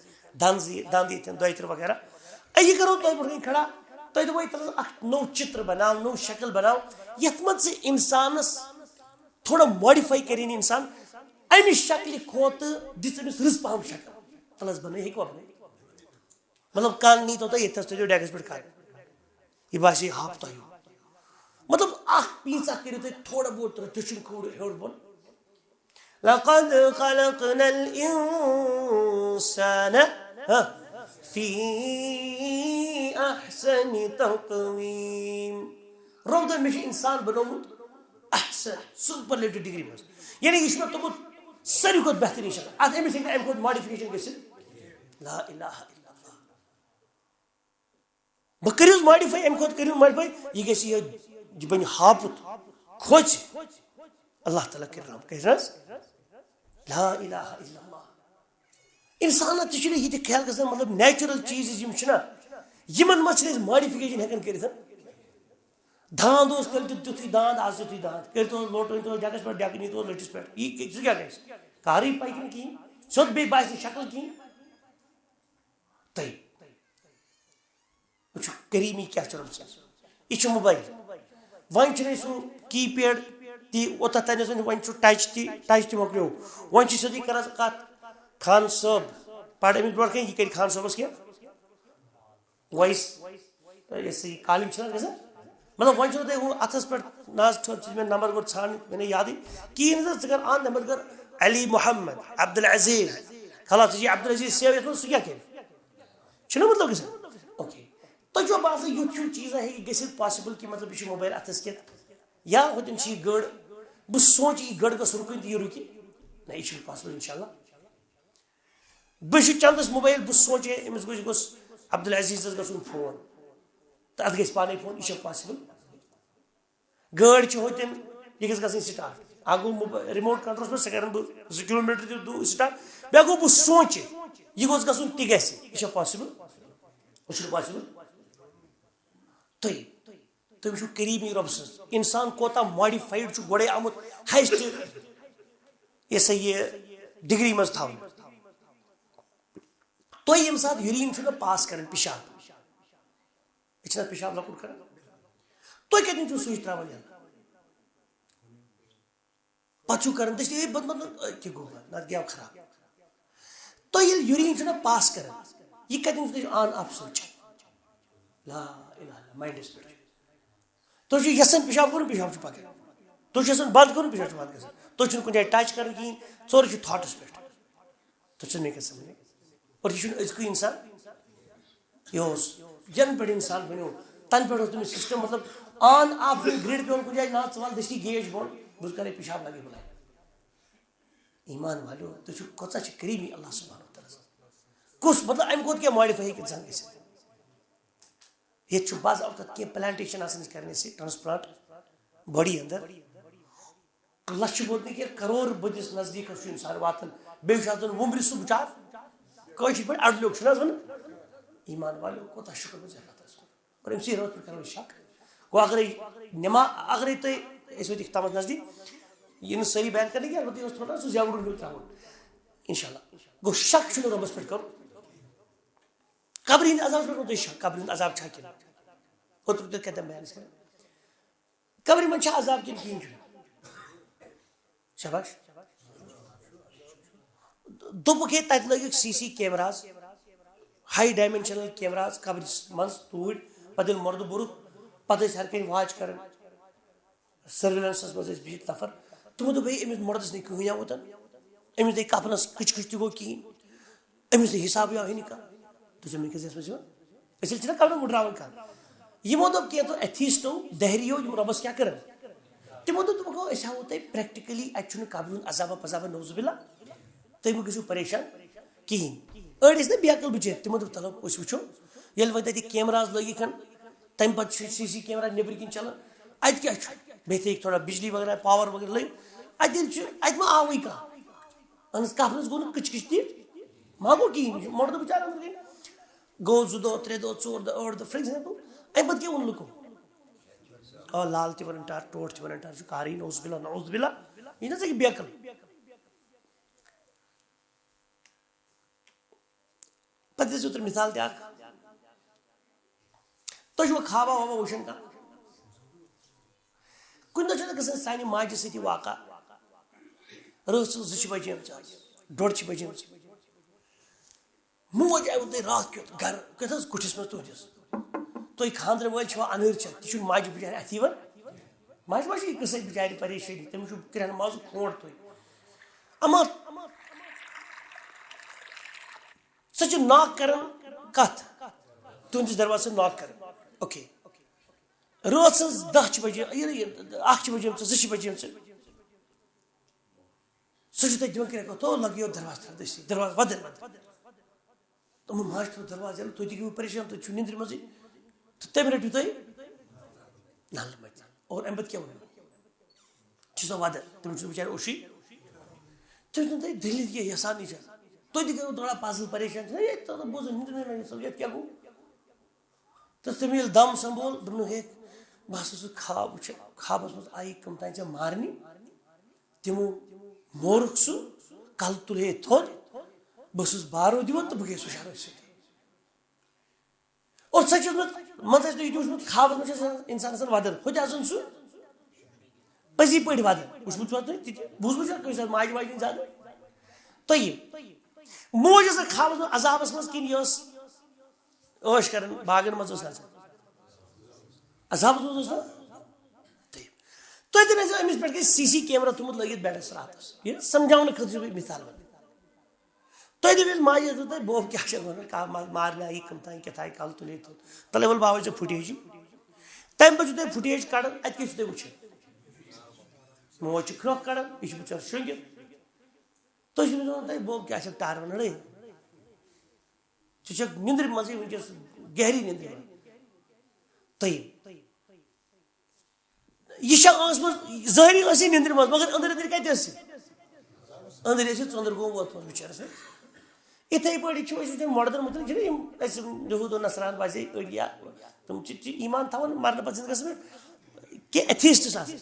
دَن زٕ، دَنٛد ییٚتٮ۪ن، دۄیہِ ترٕہ وغیرہ۔ اے، یہِ کَرو تۄہہِ برونٛٹھ کِنۍ کھڑا۔ تۄہہِ دوٚپوُ، ییٚتٮ۪ن اَکھ نوٚو چِتر بَناو، نوٚو شکل بَناو، یَتھ منٛز ژٕ اِنسانَس تھوڑا modify کٔرِنۍ اِنسان، اَمہِ شکلہِ کھۄتہٕ دِژ أمِس رٕژ پَہَم شکل۔ تَلہٕ حظ بَنٲیِو، ہیٚکوا بَنٲیِتھ؟ مطلب، کَن نیٖتو تُہۍ ییٚتہِ تھَس، تُہۍ دِیِو ڈٮ۪کَس پٮ۪ٹھ کَن۔ یہِ باسہِ ہاپھ تۄہہِ ہیوٗ۔ مطلب، اَکھ پیٖنٛژاہ کٔرِو تُہۍ تھوڑا بہت، تُہۍ چھُنہٕ کھوٚڑ ہیوٚر بۄن۔ لقد خلقنا الإنسان، ہاں، في أحسن تقويم۔ رۄب دوٚپ، مےٚ چھُ اِنسان بنومُت احسن، superlative degree منٛز۔ یعنی یہِ چھُ مےٚ توٚمُت ساروی کھۄتہٕ بہتریٖن شکل۔ اَتھ أمِس ہیٚکہِ نہٕ اَمہِ کھۄتہٕ modification گٔژھِتھ۔ لا الہ الا اللہ۔ بہٕ کٔرِو modify، اَمہِ کھۄتہٕ کٔرِو modify، یہِ گژھِ یہِ، یہِ بَنہِ ہاپُت، کھوژِ۔ اللہ تعالیٰ کٔرِنۍ رحم، کٔرِنۍ حظ؟ لا الہ الا اللہ۔ اِنسانَس تہِ چھُنہٕ یہِ تہِ خیال گژھان، مطلب، natural چیٖز یِم چھِنہ، یِمَن منٛز چھِنہٕ أسۍ modification ہٮ۪کان کٔرِتھ۔ داند اوس تیٚلہِ تہِ تیُتھُے داند، آز تیُتھُے داند۔ کٔرۍ تو لوٚٹ، أنۍ تو ڈٮ۪کَس پٮ۪ٹھ، ڈٮ۪کہٕ نی تو لٔٹِس پٮ۪ٹھ۔ یہِ، سُہ کیٛاہ گژھِ؟ کارٕے پَکہِ نہٕ کِہیٖنۍ۔ سیوٚد بیٚیہِ باسہِ نہٕ شکل کِہیٖنۍ۔ تۄہہِ وٕچھِو، کریٖمی کیٛاہ چھُ رۄب سٕنٛز۔ یہِ چھُ موبایل۔ وۄنۍ چھُنہٕ أسۍ ہُہ keypad تہِ اوٚتَتھ تانۍ ٲسۍ، وۄنۍ چھُ touch تہِ، touch تہِ مۄکلیو۔ وۄنۍ چھِ سیوٚدُے کران کَتھ، خان صٲب، پَر أمِس برونٛٹھ کَنہِ، یہِ کَرِ خان صٲبَس کینٛہہ voice، یہِ سا یہِ calling چھِنہٕ حظ گژھان؟ مطلب، وۄنۍ چھُنہٕ تۄہہِ ہُہ اَتھَس پٮ۪ٹھ، نہ حظ، ژٕ چھُ مےٚ نمبر گۄڈٕ ژھانٛڈُن، مےٚ نہٕ یادٕے کِہیٖنۍ۔ نہ حظ، ژٕ کَر اَن، مےٚ گٔر علی محمد، عبدالعزیز، خلاص، ژٕ چھِ عبدالعزیز save یَتھ منٛز، سُہ کیٛاہ کَرِ؟ چھُنہ مطلب گژھان؟ Okay۔ تۄہہِ چھُوا باسان، یُتھ ہیوٗ چیٖزا ہیٚکہِ گٔژھِتھ possible کہِ، مطلب، یہِ چھُ موبایل اَتھَس کٮ۪تھ؟ یا ہُتٮ۪ن چھِ یہِ گٔر، بہٕ سونٛچہٕ، یہِ گٔر گٔژھ رُکٕنۍ تہٕ یہِ رُکہِ؟ نہ، یہِ چھُنہٕ possible، اِنشاء اللہ۔ بہٕ چھُس چندس موبایل، بہٕ سونٛچے أمِس گوٚژھ، گوٚژھ عبدالعزیزس گژھُن فون، تہٕ اتھ گژھِ پانے فون، یہِ چھا possible؟ گٲڑۍ چھِ ہوٚتٮ۪ن، یہِ گژھِ گژھٕنۍ start۔ اکھ گوٚو موب-، remote controlس منٛز، سُہ کرن بہٕ زٕ کلوٗ میٖٹر تہِ دوٗر start۔ بیٚیہِ گوٚو بہٕ سونٛچہِ، یہِ گوٚژھ گژھُن تہِ گژھِ، یہِ چھا possible؟ یہِ چھُنہٕ possible۔ تُہۍ، تُہۍ وٕچھِو کریٖمی رۄب سٕنٛز، اِنسان کوتاہ modified چھُ گۄڈَے آمُت، highest، یہِ سا یہِ، degree منٛز تھاونہٕ۔ تُہۍ ییٚمہِ ساتہٕ urine چھُو نہ pass کران، پِشاب، أسۍ چھِنہ پِشاب لۄکُٹ کران، تُہۍ کَتٮ۪ن چھُو سُچ ترٛاوان یَلہٕ؟ پتہٕ چھُو کران دٔستی، "اے، بند، بند، بند، اے، کیٛاہ گوٚو، بند، نتہٕ گٔیو خراب۔" تُہۍ ییٚلہِ urine چھُو نہ pass کران، یہِ کَتٮ۪ن چھُو تُہۍ on off سُچ؟ لا الہ الا، ماینڈَس پٮ۪ٹھ چھُ۔ تُہۍ چھِو یژھان پِشاب کَرُن، پِشاب چھُ پَکان۔ تُہۍ چھِو یژھان بنٛد کَرُن، پِشاب چھُ بنٛد گژھان۔ تُہۍ چھِو نہٕ کُنہِ جایہِ touch کَرُن کِہیٖنۍ، سورُے چھُ thoughtس پٮ۪ٹھ۔ تُہۍ چھِو مےٚ کیٛاہ سَمجھان؟ اور یہِ چھُنہٕ أزکُے اِنسان، یہِ اوس، یَنہٕ پٮ۪ٹھ اِنسان بَنیو، تَنہٕ پٮ۪ٹھ اوس تٔمِس سسٹم، مطلب، آن آف گرڈ پٮ۪وان کُنہِ جایہِ، نا، ژٕ وَل دٔستی گیس بۄن، بہٕ کَرے پیشاب لگے بُلاے۔ ایمان والو، تُہۍ چھِو کۭژاہ چھِ قریٖبی اللہ سبحانہ و تعالیٰ۔ کُس، مطلب، اَمہِ کھۄتہٕ کیٛاہ ماڈیفاے ہیٚکہِ اِنسان گٔژھِتھ؟ ییٚتہِ چھُ بعض اوقات کینٛہہ پلانٹیشن آسان، أسۍ کران أسۍ ٹرانسپلانٹ باڈی اندر۔ لچھِ بوٚد نہٕ کینٛہہ، کرور بٔدِس نزدیٖک چھُ انسان واتان۔ بیٚیہِ چھُ آسان وُمرِ سُہ بِچار، کٲشِر پٲٹھۍ اڈلیوٚک چھُنہٕ حظ وَنان؟ ایمان والو، کوٗتاہ شُکر گُزار اللہ تعالیٰ سُنٛد۔ اور أمۍ سٕے رٲژ پٮ۪ٹھ کرو أسۍ شک۔ گوٚو اگرے نما-، اگرے تُہۍ، أسۍ وٲتۍ اختتامس نزدیٖک، یہِ نہٕ سٲری بیان کرنہٕ کینٛہہ، البتہ یہِ اوس تھوڑا سُہ زیوُن ہیوٗ ترٛاوُن۔ انشاءاللہ۔ گوٚو شک چھُنہٕ رۄبس پٮ۪ٹھ کرُن۔ قبرِ ہٕنٛدِ عذابس پٮ۪ٹھ کوٚر تۄہہِ شک، قبرِ ہُنٛد عذاب چھا کِنہٕ؟ اوترٕ تہِ کَتہِ بیان أسۍ کران؟ قبرِ منٛز چھا عذاب کِنہٕ کِہیٖنۍ چھُنہٕ؟ شاباش۔ دوٚپُکھ ہے، تَتہِ لٲگِکھ سی سی کیمراز، ہاے ڈایمینشنل کیمراز قبرِ منٛز توٗرۍ، پَتہٕ ییٚلہِ مردٕ بوٚرُکھ، پَتہٕ ٲسۍ ہر کُنہِ واچ کران۔ سرویلنسس منٛز ٲسۍ بِہِتھ نفر، تِمو دوٚپ، ہے، أمِس مۄردس نہٕ کٕہٕنۍ آو اوٚتن، أمِس نہٕ کپنس کٕچ کٕچ تہِ گوٚو کِہیٖنۍ، أمِس نہٕ حسابٕے آو ہے نہٕ کانٛہہ۔ تُہۍ چھِو مےٚ کیٛاہ منٛز یِوان؟ أسۍ ییٚلہِ چھِنہ قبرن مُڈراوان کانٛہہ، یِمو دوٚپ کینٛہہ، تِم ایتھیسٹو، دہریو، یِم رۄبس کیٛاہ کرن؟ تِمو دوٚپ، دوٚپُکھ، أسۍ ہاوو تۄہہِ پریکٹیکلی، اتہِ چھُنہٕ قبرِ ہُنٛد عذابہ پذابہ، نعوذ باللہ، تُہۍ مہٕ گٔژھِو پریشان کِہیٖنۍ۔ أڑۍ ٲسۍ نہ بیقل بِچٲرۍ، تِمو دوٚپ، تلو، أسۍ وٕچھو، ییٚلہِ وۄنۍ تَتہِ کیمراز لٲگِکھ ہن، تَمہِ پَتہٕ چھُ سی سی کیمرا نیٚبرۍ کِنۍ چلان، اَتہِ کیٛاہ چھُ؟ بیٚیہِ تھٲیِکھ تھوڑا بجلی وغیرہ، پاور وغیرہ لٲگِتھ، اَتہِ ییٚلہِ چھُ، اَتہِ ما آوٕے کانٛہہ؟ اہن حظ، کَپرَس گوٚو نہٕ کٕچ کٕچ تہِ، ما گوٚو کِہیٖنۍ، یہِ چھُ مۄردٕ بِچارٕ أنٛدرٕ کَنہِ۔ گوٚو زٕ دۄہ، ترٛےٚ دۄہ، ژور دۄہ، ٲٹھ دۄہ، for example، اَمہِ پَتہٕ کیٛاہ ووٚن لُکو؟ آ، لال تہِ وَنان ٹار، ٹوٹھ تہِ وَنان ٹار، چھُ کارٕے، نعوذ باللہ، نعوذ باللہ، یہِ نہ ژٕ یہِ بیقل۔ پتہٕ دِژ اوترٕ مثال تہِ اکھ۔ تُہۍ چھِوا خوابا وابا وٕچھان کانٛہہ؟ کُنہِ دۄہ چھُنہٕ گژھان سانہِ ماجہِ سۭتۍ یہِ واقعہ؟ رٲژ زٕ چھِ بجیمژٕ آز، ڈوٚڈ چھِ بجیمژٕ۔ موج آیوٕ تۄہہِ راتھ کیُتھ گرٕ، کیُتھ حظ کُٹھِس منٛز تُہٕنٛدِس؟ تُہۍ خانٛدرٕ وٲلۍ چھِوا اَنہٲرۍ چھا؟ تہِ چھُنہٕ ماجہِ بِچارِ اَتھِ یِوان۔ ماجہِ ما چھِ یہِ قٕصَے بِچارِ پریشٲنی، تٔمِس چھُ کرٛٮ۪ن مازُک کھونٛڈ تُہۍ۔ اما سۄ چھِ ناک کران کتھ؟ تُہٕنٛدِس دروازس سۭتۍ ناک کران۔ اوکے۔ رٲژ ہٕنٛز دَہ چھِ بجے، یہِ، یہِ، اکھ چھِ بجیمژٕ، زٕ چھِ بجیمژٕ۔ سُہ چھُ تۄہہِ دِوان کرٛٮ۪کھ، تو لگیو دروازٕ تھَر دٔستی، دروازٕ ودٕر ودٕر۔ تِمو ماجہِ تھوٚو دروازٕ یَلہٕ، تُہۍ تہِ گٔیوٕ پریشان، تُہۍ چھِو نِندرِ منٛزٕے۔ تہٕ تٔمۍ رٔٹِو تُہۍ نلہٕ مٔتۍ۔ اور اَمہِ پتہٕ کیٛاہ ووٚنمُت؟ چھِ سۄ وَدَن، تٔمِس چھُنہٕ بِچارِ اوشُے۔ تٔمۍ چھُنہٕ تۄہہِ دٔلیٖل کینٛہہ یَژھانٕے چھےٚ۔ تُہۍ تہِ گٔیوٕ تھوڑا puzzle، پریشان چھِنہ، ییٚتہِ تۄہہِ بوٗزُن نِندرِ منٛز، ییٚتہِ کیٛاہ گوٚو؟ تہٕ تٔمۍ ییٚلہِ دَم سنٛبول، دوٚپُن، ہے، بہٕ ہسا چھُس خواب وٕچھان، خوابَس منٛز آیہِ کٕم تام ژےٚ مارنہِ، تِمو مورُکھ سُہ، کَلہٕ تُل ہے تھوٚد، بہٕ اوسُس بارو دِوان تہٕ بہٕ گٔیَس ہُشار أتھۍ سۭتۍ۔ اور سۄ چھِ ٲسمٕژ، منٛزٕ ٲسۍ نہٕ یہِ تہِ وٕچھمُت، خوابَس منٛز چھِ آسان اِنسان آسان وَدَن، ہُتہِ آسان سُہ پٔزی پٲٹھۍ وَدَن۔ وٕچھمُت چھُوا تُہۍ تہِ تہِ؟ بوٗزمُت چھُوا کٲنٛسہِ ہٕنٛز ماجہِ واجہِ ہٕنٛز زیادٕ؟ طیب۔ موج ٲس نہٕ خوابَس منٛز عذابَس منٛز کِنہٕ یہِ ٲس عٲش کَران، باغَن منٛز ٲس نَژان؟ عذابَس منٛز ٲس نہ؟ طیب۔ تُہۍ تہِ نَژیو أمِس پٮ۪ٹھ گژھِ سی سی کیمرا تھوٚمُت لٲگِتھ بیڈَس راتَس۔ یہِ سَمجھاونہٕ خٲطرٕ چھُس بہٕ یہِ مِثال وَنان۔ تُہۍ دٔپِو ماجہِ، ٲسوٕ تۄہہِ بوب کیٛاہ چھَکھ وَنان، کانٛہہ ما-، مارنہِ آیہِ کٕم تام کیٛاہ تام کَلہٕ تُلے تھوٚد۔ تَلے وَلہٕ بہٕ ہاوَے ژےٚ فُٹیج۔ تَمہِ پَتہٕ چھُو تۄہہِ فُٹیج کَڑان، اَتہِ کیٛاہ چھُو تۄہہِ وٕچھان؟ موج چھِ کھرٛۄکھ کَڑان، یہِ چھِ بِچٲر شۄنٛگِتھ۔ تُہۍ چھِو أمِس وَنان، تۄہہِ بوب کیٛاہ چھَکھ ٹار وَنان، ہے؟ ژٕ چھَکھ نِندرِ منٛزٕے وٕنکیٚس، گہری نِندرِ منٛز۔ طیب۔ یہِ چھےٚ ٲسمٕژ، ظٲہری ٲس یہِ نِندرِ منٛز، مگر أنٛدرۍ أنٛدرۍ کَتہِ ٲس یہِ؟ أنٛدرۍ ٲس یہِ ژٔنٛدٕر گوٚو ووتمُت بِچارَس۔ یِتھَے پٲٹھۍ چھِ أسۍ وٕچھان مۄردَن مُتعلِق چھِنہ یِم اَسہِ یِم یہوٗد و نصران باسے أڑۍ یا تِم چھِ، چھِ ایٖمان تھاوان مَرنہٕ پَتہٕ زِندٕ گژھنَس پٮ۪ٹھ، کینٛہہ ایتھیسٹٕس آسان۔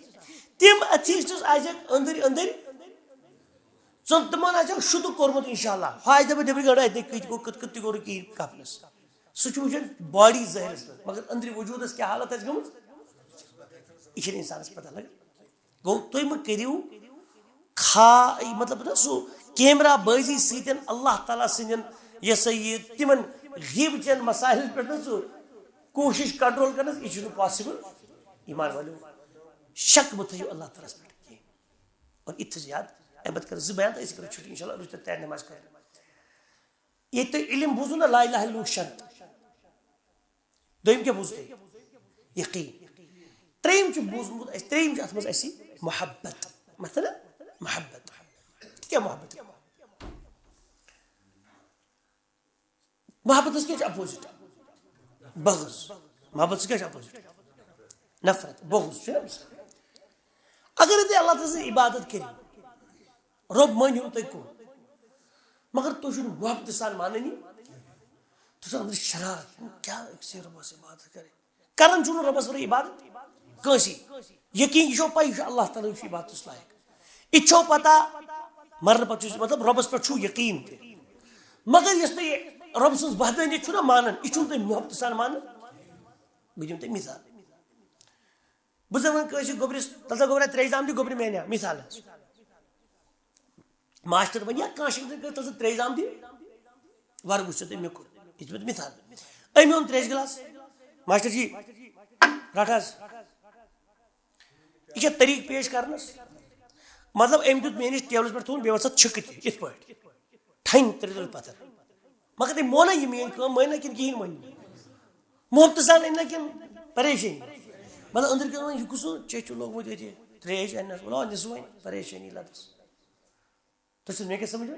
تِم ایتھیسٹٕس آسٮ۪کھ أنٛدرۍ أنٛدرۍ ژٕ تِمن آسٮ۪کھ شُدٕ کوٚرمُت، انشاءاللہ۔ ہۄ آسہِ دَپان، نیٚبرٕ کَنہِ، ہے، نہ، کٔتۍ گوٚو، کِتھ کٔنۍ تہِ کوٚرُکھ یہِ کَفنَس۔ سُہ چھُ وٕچھان باڈی ظٲہِرَس منٛز، مگر أنٛدرِ وجوٗدَس کیٛاہ حالت آسہِ گٔمٕژ، یہِ چھِنہٕ اِنسانَس پَتہ لَگان۔ گوٚو، تُہۍ مہٕ کٔرِو کھا-، مطلب، نہ، سُہ کیمرہ بٲزی سۭتۍ اللہ تعالیٰ سٕنٛدٮ۪ن، یہِ ہسا یہِ، تِمَن غیٖبہٕ چٮ۪ن مسائلَن پٮ۪ٹھ نہ سُہ کوٗشِش کنٹرول کَرنَس، یہِ چھُنہٕ پاسِبٕل۔ ایمان والٮ۪و، شک مہٕ تھٲیِو اللہ تعالیٰ ہَس پٮ۪ٹھ کینٛہہ۔ اور یہِ تہِ تھٲیزِ یاد، اَمہِ پَتہٕ کَرٕ زٕ بیان تہٕ أسۍ کَرو چھُٹی، انشاءاللہ، روٗزِو تُہۍ تیار نماز پَرنہِ۔ ییٚتہِ تُہۍ علم بوٗزِو نہ، لا الہ الا اللہ شرط۔ دوٚیِم کیٛاہ بوٗزِو تُہۍ؟ یقین۔ ترٛیٚیِم چھُ بوٗزمُت اَسہِ، ترٛیٚیِم چھُ اَتھ منٛز اَسہِ محبت۔ مثلاً محبت۔ تہِ کیٛاہ محبت؟ محبتس کیٛاہ چھُ opposite؟ بغض۔ محبتس کیٛاہ چھُ opposite؟ نفرت، بغض چھُ نا مثال۔ اگر تُہۍ اللہ تعالیٰ سٕنٛز عبادت کٔرِو، رۄب مٲنِو تُہۍ کُن، مگر تُہۍ چھِو نہٕ محبتہٕ سان مانان یہِ، تُہۍ چھِو أنٛدرٕ شرارت، کیٛاہ أکسٕے رۄبس عبادت کرٕنۍ؟ کران چھُو نہٕ رۄبَس ورٲے عبادت کٲنٛسی۔ یقیٖن، یہِ چھو پَے، یہِ چھُ اللہ تعالیٰ، یہِ چھُ عبادتَس لایق۔ یہِ چھو پَتہ، مرنہٕ پَتہٕ چھُ، مطلب، رۄبَس پٮ۪ٹھ چھُو یقیٖن تہِ۔ مگر یُس تُہۍ رۄب سٕنٛز وحدٲنیت چھُو نہ مانان، یہِ چھُو نہٕ تُہۍ محبتہٕ سان مانان۔ بہٕ دِمہٕ تۄہہِ مثال۔ بہٕ زَن وَنہٕ کٲنٛسہِ گوٚبرِس، تَلہٕ سا گوٚبرا ترٛیش دام دِ گوٚبرِ میٛانہِ، مثال حظ۔ ماسٹر ونہِ یا کانٛہہ شخص، تَلہٕ سا ترٛیش دام دِ، وَرٕ وٕچھ ژٕ تٔمۍ مےٚ کوٚر۔ یہِ چھُ مےٚ مثال۔ أمۍ اوٚن ترٛیش گِلاس، ماسٹر جی، رَٹ حظ۔ یہِ چھےٚ طریٖقہٕ پیش کرنَس۔ مطلب، أمۍ دیُت میٛٲنِس ٹیبلَس پٮ۪ٹھ تھوٚوُن، بیٚیہِ وَسَتھ چھِکہٕ تہِ، یِتھ پٲٹھۍ۔ ٹھَنۍ ترٛےٚ تُلۍ پَتھر۔ مگر تٔمۍ مون نہ یہِ میٛٲنۍ کٲم، مٲنۍ نہ کِنہٕ کِہیٖنۍ مٲنۍ نہٕ۔ محبتہٕ سان أنۍ نہ کِنہٕ پریشٲنی؟ مطلب، أنٛدٕرۍ کِنۍ وَنان، یہِ کُس چھُ؟ ژےٚ چھُ لوگمُت ییٚتہِ ترٛیش اَننَس، وَلہٕ اَن نہِ سُہ وۄنۍ، پریشٲنی لَدَس۔ تُہۍ چھِو مےٚ کیٛاہ سمجھ؟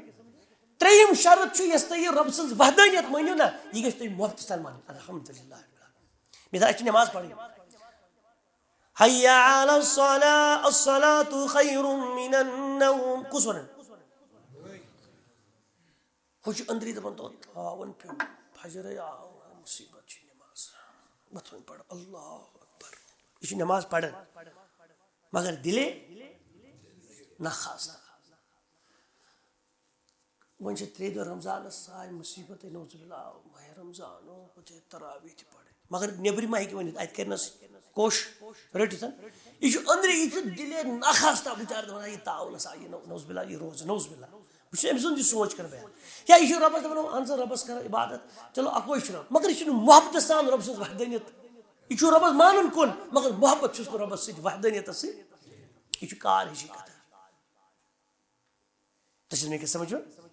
ترٛیٚیِم شرط چھُ، یۄس تُہۍ یہِ رۄب سٕنٛز وحدٲنیت مٲنِو نا، یہِ گژھِ تُہۍ محبتہٕ سان مانٕنۍ۔ الحمدللہ۔ مثال، اَسہِ چھِ نماز پَرٕنۍ۔ حی علی الصلاۃ، الصلاۃ خیر من النوم۔ کُس وَنان؟ ہُہ چھُ أنٛدری دَپان، تو تھاوَن پیوٚو، فجرے آو، مُصیٖبت چھِ نماز۔ وۄتھ وۄنۍ پَر، اللہ اکبر۔ یہِ چھِ نماز پَران، مگر دِلے ناخواستہ۔ وۄنۍ چھِ ترٛےٚ دۄہ رمضانس، آے مُصیٖبت، نعوذ باللہ، ماہِ رمضان، او، پَتہٕ چھِ تراویح تہِ پَرٕنۍ۔ مگر نیٚبرِ ما ہیٚکہِ ؤنِتھ، اَتہِ کَرِ نَس کوٚش رٔٹِتھ۔ یہِ چھُ أنٛدرٕ، یہِ چھُ دِلے ناخواستہ بِچارٕ دَپان، یہِ تاوَن ہسا، یہِ نعوذ باللہ، یہِ روزٕ، نعوذ باللہ۔ بہٕ چھُس أمۍ سُنٛد یہِ سونٛچ کَران بیان۔ یا یہِ چھُ رۄبَس دَپان، اَہَن سا، رۄبَس کَرو عبادت، چلو اَکوے چھُ رۄب۔ مگر یہِ چھُنہٕ محبتہٕ سان رۄب سٕنٛز وحدٲنیت۔ یہِ چھُ رۄبَس مانُن کُن، مگر محبت چھُس نہٕ رۄبَس سۭتۍ، وحدٲنیتَس سۭتۍ۔ یہِ چھُ کار ہِشی کَتھا۔ تۄہہِ چھُو مےٚ کیٛاہ سمجھ یِوان؟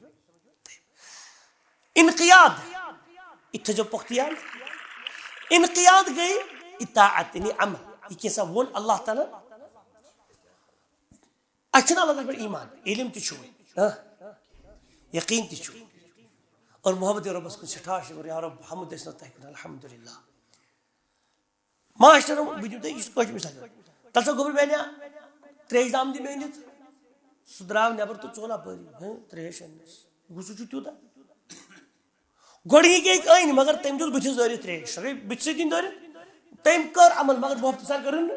انقیاد، یہِ تھٲیزیو پۄختہٕ یاد۔ انقیاد گٔے اطاعت، یعنی عمل۔ یہِ کینٛژھا ووٚن اللہ تعالیٰ، اَسہِ چھُنہٕ اللہ تعالیٰ پٮ۪ٹھ ایمان، علم تہِ چھُ وۄنۍ، ہاں؟ یقین تہِ چھُ۔ اور محبت رۄبَس کُن سٮ۪ٹھاہ شُکر، یا رۄب، حمد ٲسۍ نہٕ تۄہہِ کُن، الحمدللہ۔ ماسٹر، بہٕ دِمہٕ تۄہہِ یہِ کٲشِر مثال۔ تَلہٕ سا گوٚبُر میٛانہِ، ترٛیش دام دِ مےٚ أنِتھ۔ سُہ درٛاو نٮ۪بر تہٕ ژوٚل اَپٲری۔ ہہ، ترٛیش اَننَس۔ غصہٕ چھُ تیوٗتاہ۔ گۄڈٕنِکۍ أکۍ أنۍ، مگر تٔمۍ دیُت بٕتھِس دٲرِتھ ترٛیش۔ سۄ گٔے بٕتھِ سۭتۍ دِنۍ دٲرِتھ۔ تٔمۍ کٔر عمل، مگر محبتہٕ سان کٔرٕن نہٕ۔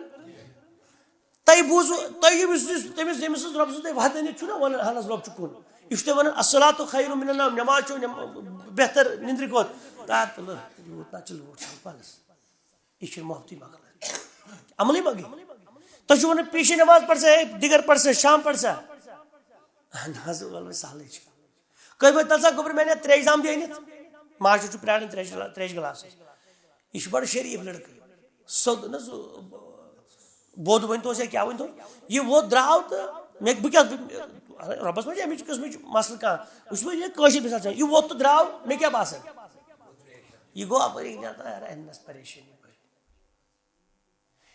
تۄہہِ بوٗزوٕ، تۄہہِ ییٚمِس، یُس تٔمِس، ییٚمِس سٕنٛز رۄب سٕنٛز تۄہہِ وحدٲنیت چھُو نہ وَنان، اَہَن حظ، رۄب چھُ کُن۔ یہِ چھُ تۄہہِ وَنان، الصلاۃ خیر من النوم، نٮ۪ماز چھو نٮ۪م-، بہتر نِندرِ کھۄتہٕ۔ تَتھ تُلہٕ یوٗت نہ چھُ لوٗٹھ چھَنہٕ پانَس۔ یہِ چھُنہٕ محبتٕے مۄکلان۔ عملٕے ما گٔے؟ تۄہہِ چھُو وَنان، پیشے نٮ۪ماز پَر سا، ہے، دِگر پَر سا، شام پَر سا۔ اَہَن حظ، وَلہٕ وۄنۍ سہلٕے چھُ۔ کٔژِ بَجہِ تَلہٕ سا گوٚبرِ مےٚ نِتھ ترٛیش دام دِ أنِتھ؟ ماسٹر چھُ پرٛاران ترٛیش گِلا-، ترٛیش گِلاسَس۔ یہِ چھُ بَڑٕ شریٖف لٔڑکہٕ۔ سیوٚد نہ سُہ بود ؤنۍ توس یا کیٛاہ ؤنۍ تو۔ یہِ ووت درٛاو تہٕ مےٚ، بہٕ کیٛاہ، بہٕ، رۄبَس ما چھِ اَمِچ قٕسمٕچ مسلہٕ کانٛہہ۔ وٕچھ وۄنۍ یہِ کٲشِر مثال چھےٚ۔ یہِ ووت تہٕ درٛاو، مےٚ کیٛاہ باسان؟ یہِ گوٚو اَپٲری نیران، یار، اَننَس پریشٲنی پٲٹھۍ۔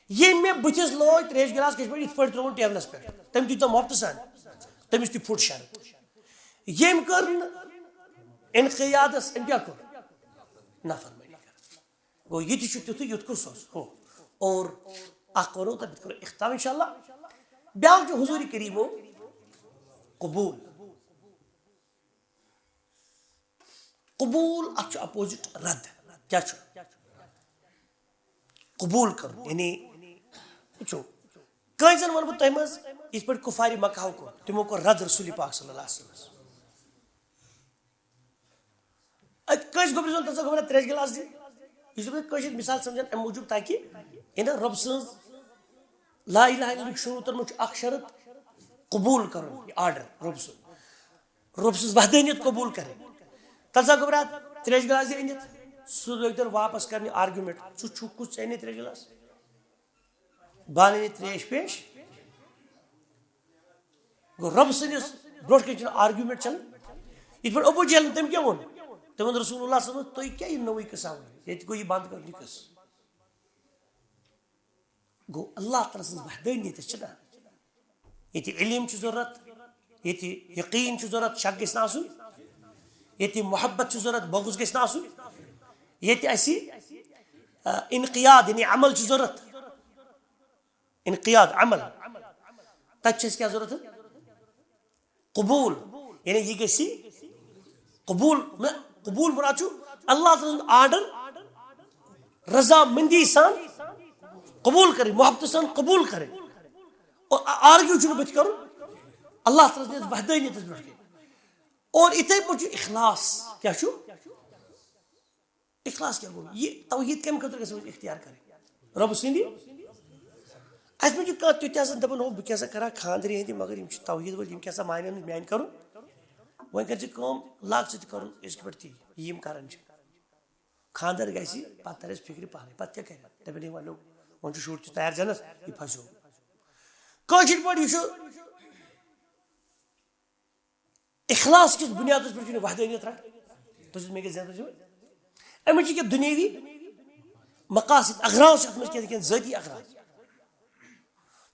ییٚمۍ مےٚ بٕتھِس لوگ ترٛیش گِلاس کِتھ پٲٹھۍ، یِتھ پٲٹھۍ ترٛووُن ٹیبلَس پٮ۪ٹھ، تٔمۍ دیُت تَم مۄفتہٕ سان، تٔمِس تہِ پھُٹ شرط۔ ییٚمۍ کٔر نہٕ انقیادَس، أمۍ کیٛاہ کوٚر؟ نافرمٲنی کٔر۔ گوٚو، یہِ تہِ چھُ تیُتھُے، یُتھ کُس اوس؟ ہُہ۔ اور اَکھ وَنو تہٕ بہٕ کَرو اختتام اِنشاءاللہ۔ بیٛاکھ چھُ حضوٗرِ کریٖمو قبوٗل۔ قبوٗل، اَتھ چھُ opposite رد۔ کیٛاہ چھُ؟ قبوٗل کَرُن، یعنی، وٕچھِو، کٲنٛسہِ زَن وَنہٕ بہٕ تۄہہِ منٛز، یِتھ پٲٹھۍ کُفارِ مکہو کوٚر، تِمو کوٚر رد رسول پاک صلی اللہ علیہ وسلمس۔ اَتہِ کٲنٛسہِ گوٚبرِس وَنہٕ، تَتھ سا گوٚبرا ترٛیش گِلاس دِ۔ یہِ چھُس بہٕ کٲشِر مِثال سَمجھان اَمہِ موٗجوٗب، تاکہِ یہِ نہ رۄب سٕنٛز لا الہ الا اللہ شروٗعتن منٛز چھُ اَکھ شرط قبوٗل کَرُن، یہِ order رۄب سُنٛد۔ رۄب سٕنٛز وحدٲنیت قبوٗل کَرٕنۍ۔ تَلہٕ سا گوٚبرا ترٛیش گِلاس دِ أنِتھ، سُہ لٲگۍ تَن واپس کَرنہِ argument، ژٕ چھُکھ کُس، ژےٚ أنِتھ ترٛیش گِلاس؟ بہٕ اَنہٕ یہِ ترٛیش پیش۔ گوٚو، رۄب سٕنٛدِس برٛونٛٹھ کَنہِ چھُنہٕ argument چَلان۔ یِتھ پٲٹھۍ ابو جہلن، تٔمۍ کیٛاہ ووٚن؟ تٔمۍ ووٚن، رسول اللہ صلی اللہ علیہ وسلم، تُہۍ کیٛاہ یہِ نوٚوُے قٕصہ وَنان؟ ییٚتہِ گوٚو یہِ بنٛد کَرُن یہِ قٕصہٕ۔ گوٚو، اللہ تعالیٰ سٕنٛز وحدٲنیت چھِ نا، ییٚتہِ علم چھُ ضروٗرت، ییٚتہِ یقین چھُ ضروٗرت، شک گژھِ نہٕ آسُن، ییٚتہِ محبت چھُ ضروٗرت، بغض گژھِ نہٕ آسُن، ییٚتہِ اَسہِ، آ، انقیاد، یعنی عمل چھُ ضروٗرت، انقیاد، عمل۔ تَتہِ چھِ اَسہِ کیٛاہ ضروٗرت؟ قبول، یعنی یہِ گژھِ قبول۔ نہ، قبول مراد چھُ اللہ تعالیٰ سُنٛد آرڈر رضامندی سان قبول کرٕنۍ، محبت سان قبول کرٕنۍ۔ اور آرگیو چھُنہٕ بُتھِ کرُن، اللہ تعالیٰ سٕنٛدِس وحدٲنیتس برونٛٹھ کَنہِ۔ اور یِتھے پٲٹھۍ چھُ اخلاص۔ کیٛاہ چھُ؟ اخلاص کیٛاہ گوٚو؟ یہِ توحید کَمہِ خٲطرٕ گژھِ اَسہِ اختیار کرٕنۍ؟ رۄبہٕ سٕنٛدِ۔ اَسہِ منٛز چھُ کانٛہہ تیُتھ تہِ آسان، دَپان، ہو، بہٕ کیٛاہ سا کرٕ ہا خانٛدرِ ہِنٛدِ، مگر یِم چھِ توحید وٲلۍ، یِم کیٛاہ سا مانن نہٕ میٛانہِ کرُن؟ وۄنۍ کر ژٕ کٲم، لاگ ژٕ تہِ کرُن أزکہِ پٮ۪ٹھ تی، یہِ یِم کران چھِ۔ خانٛدر گژھِ، پتہٕ ترِ اَسہِ فِکرِ پانَے، پتہٕ کیٛاہ کرِ؟ دَپن، ہے، وَلو، وۄنۍ چھُ شُر تہِ تیار زینس، یہِ پھسیو۔ کٲشِر پٲٹھۍ یہِ چھُ اخلاص کِس بُنیادس پٮ۪ٹھ چھُنہٕ وحدٲنیت رَٹان۔ تُہۍ چھِو مےٚ کیٛاہ زیادٕ چھِو؟ اَمِچ چھِ کینٛہہ دُنیٲوی مقاصد، اغراض چھِ اَتھ منٛز کینٛہہ، کینٛہہ ذٲتی اغراض۔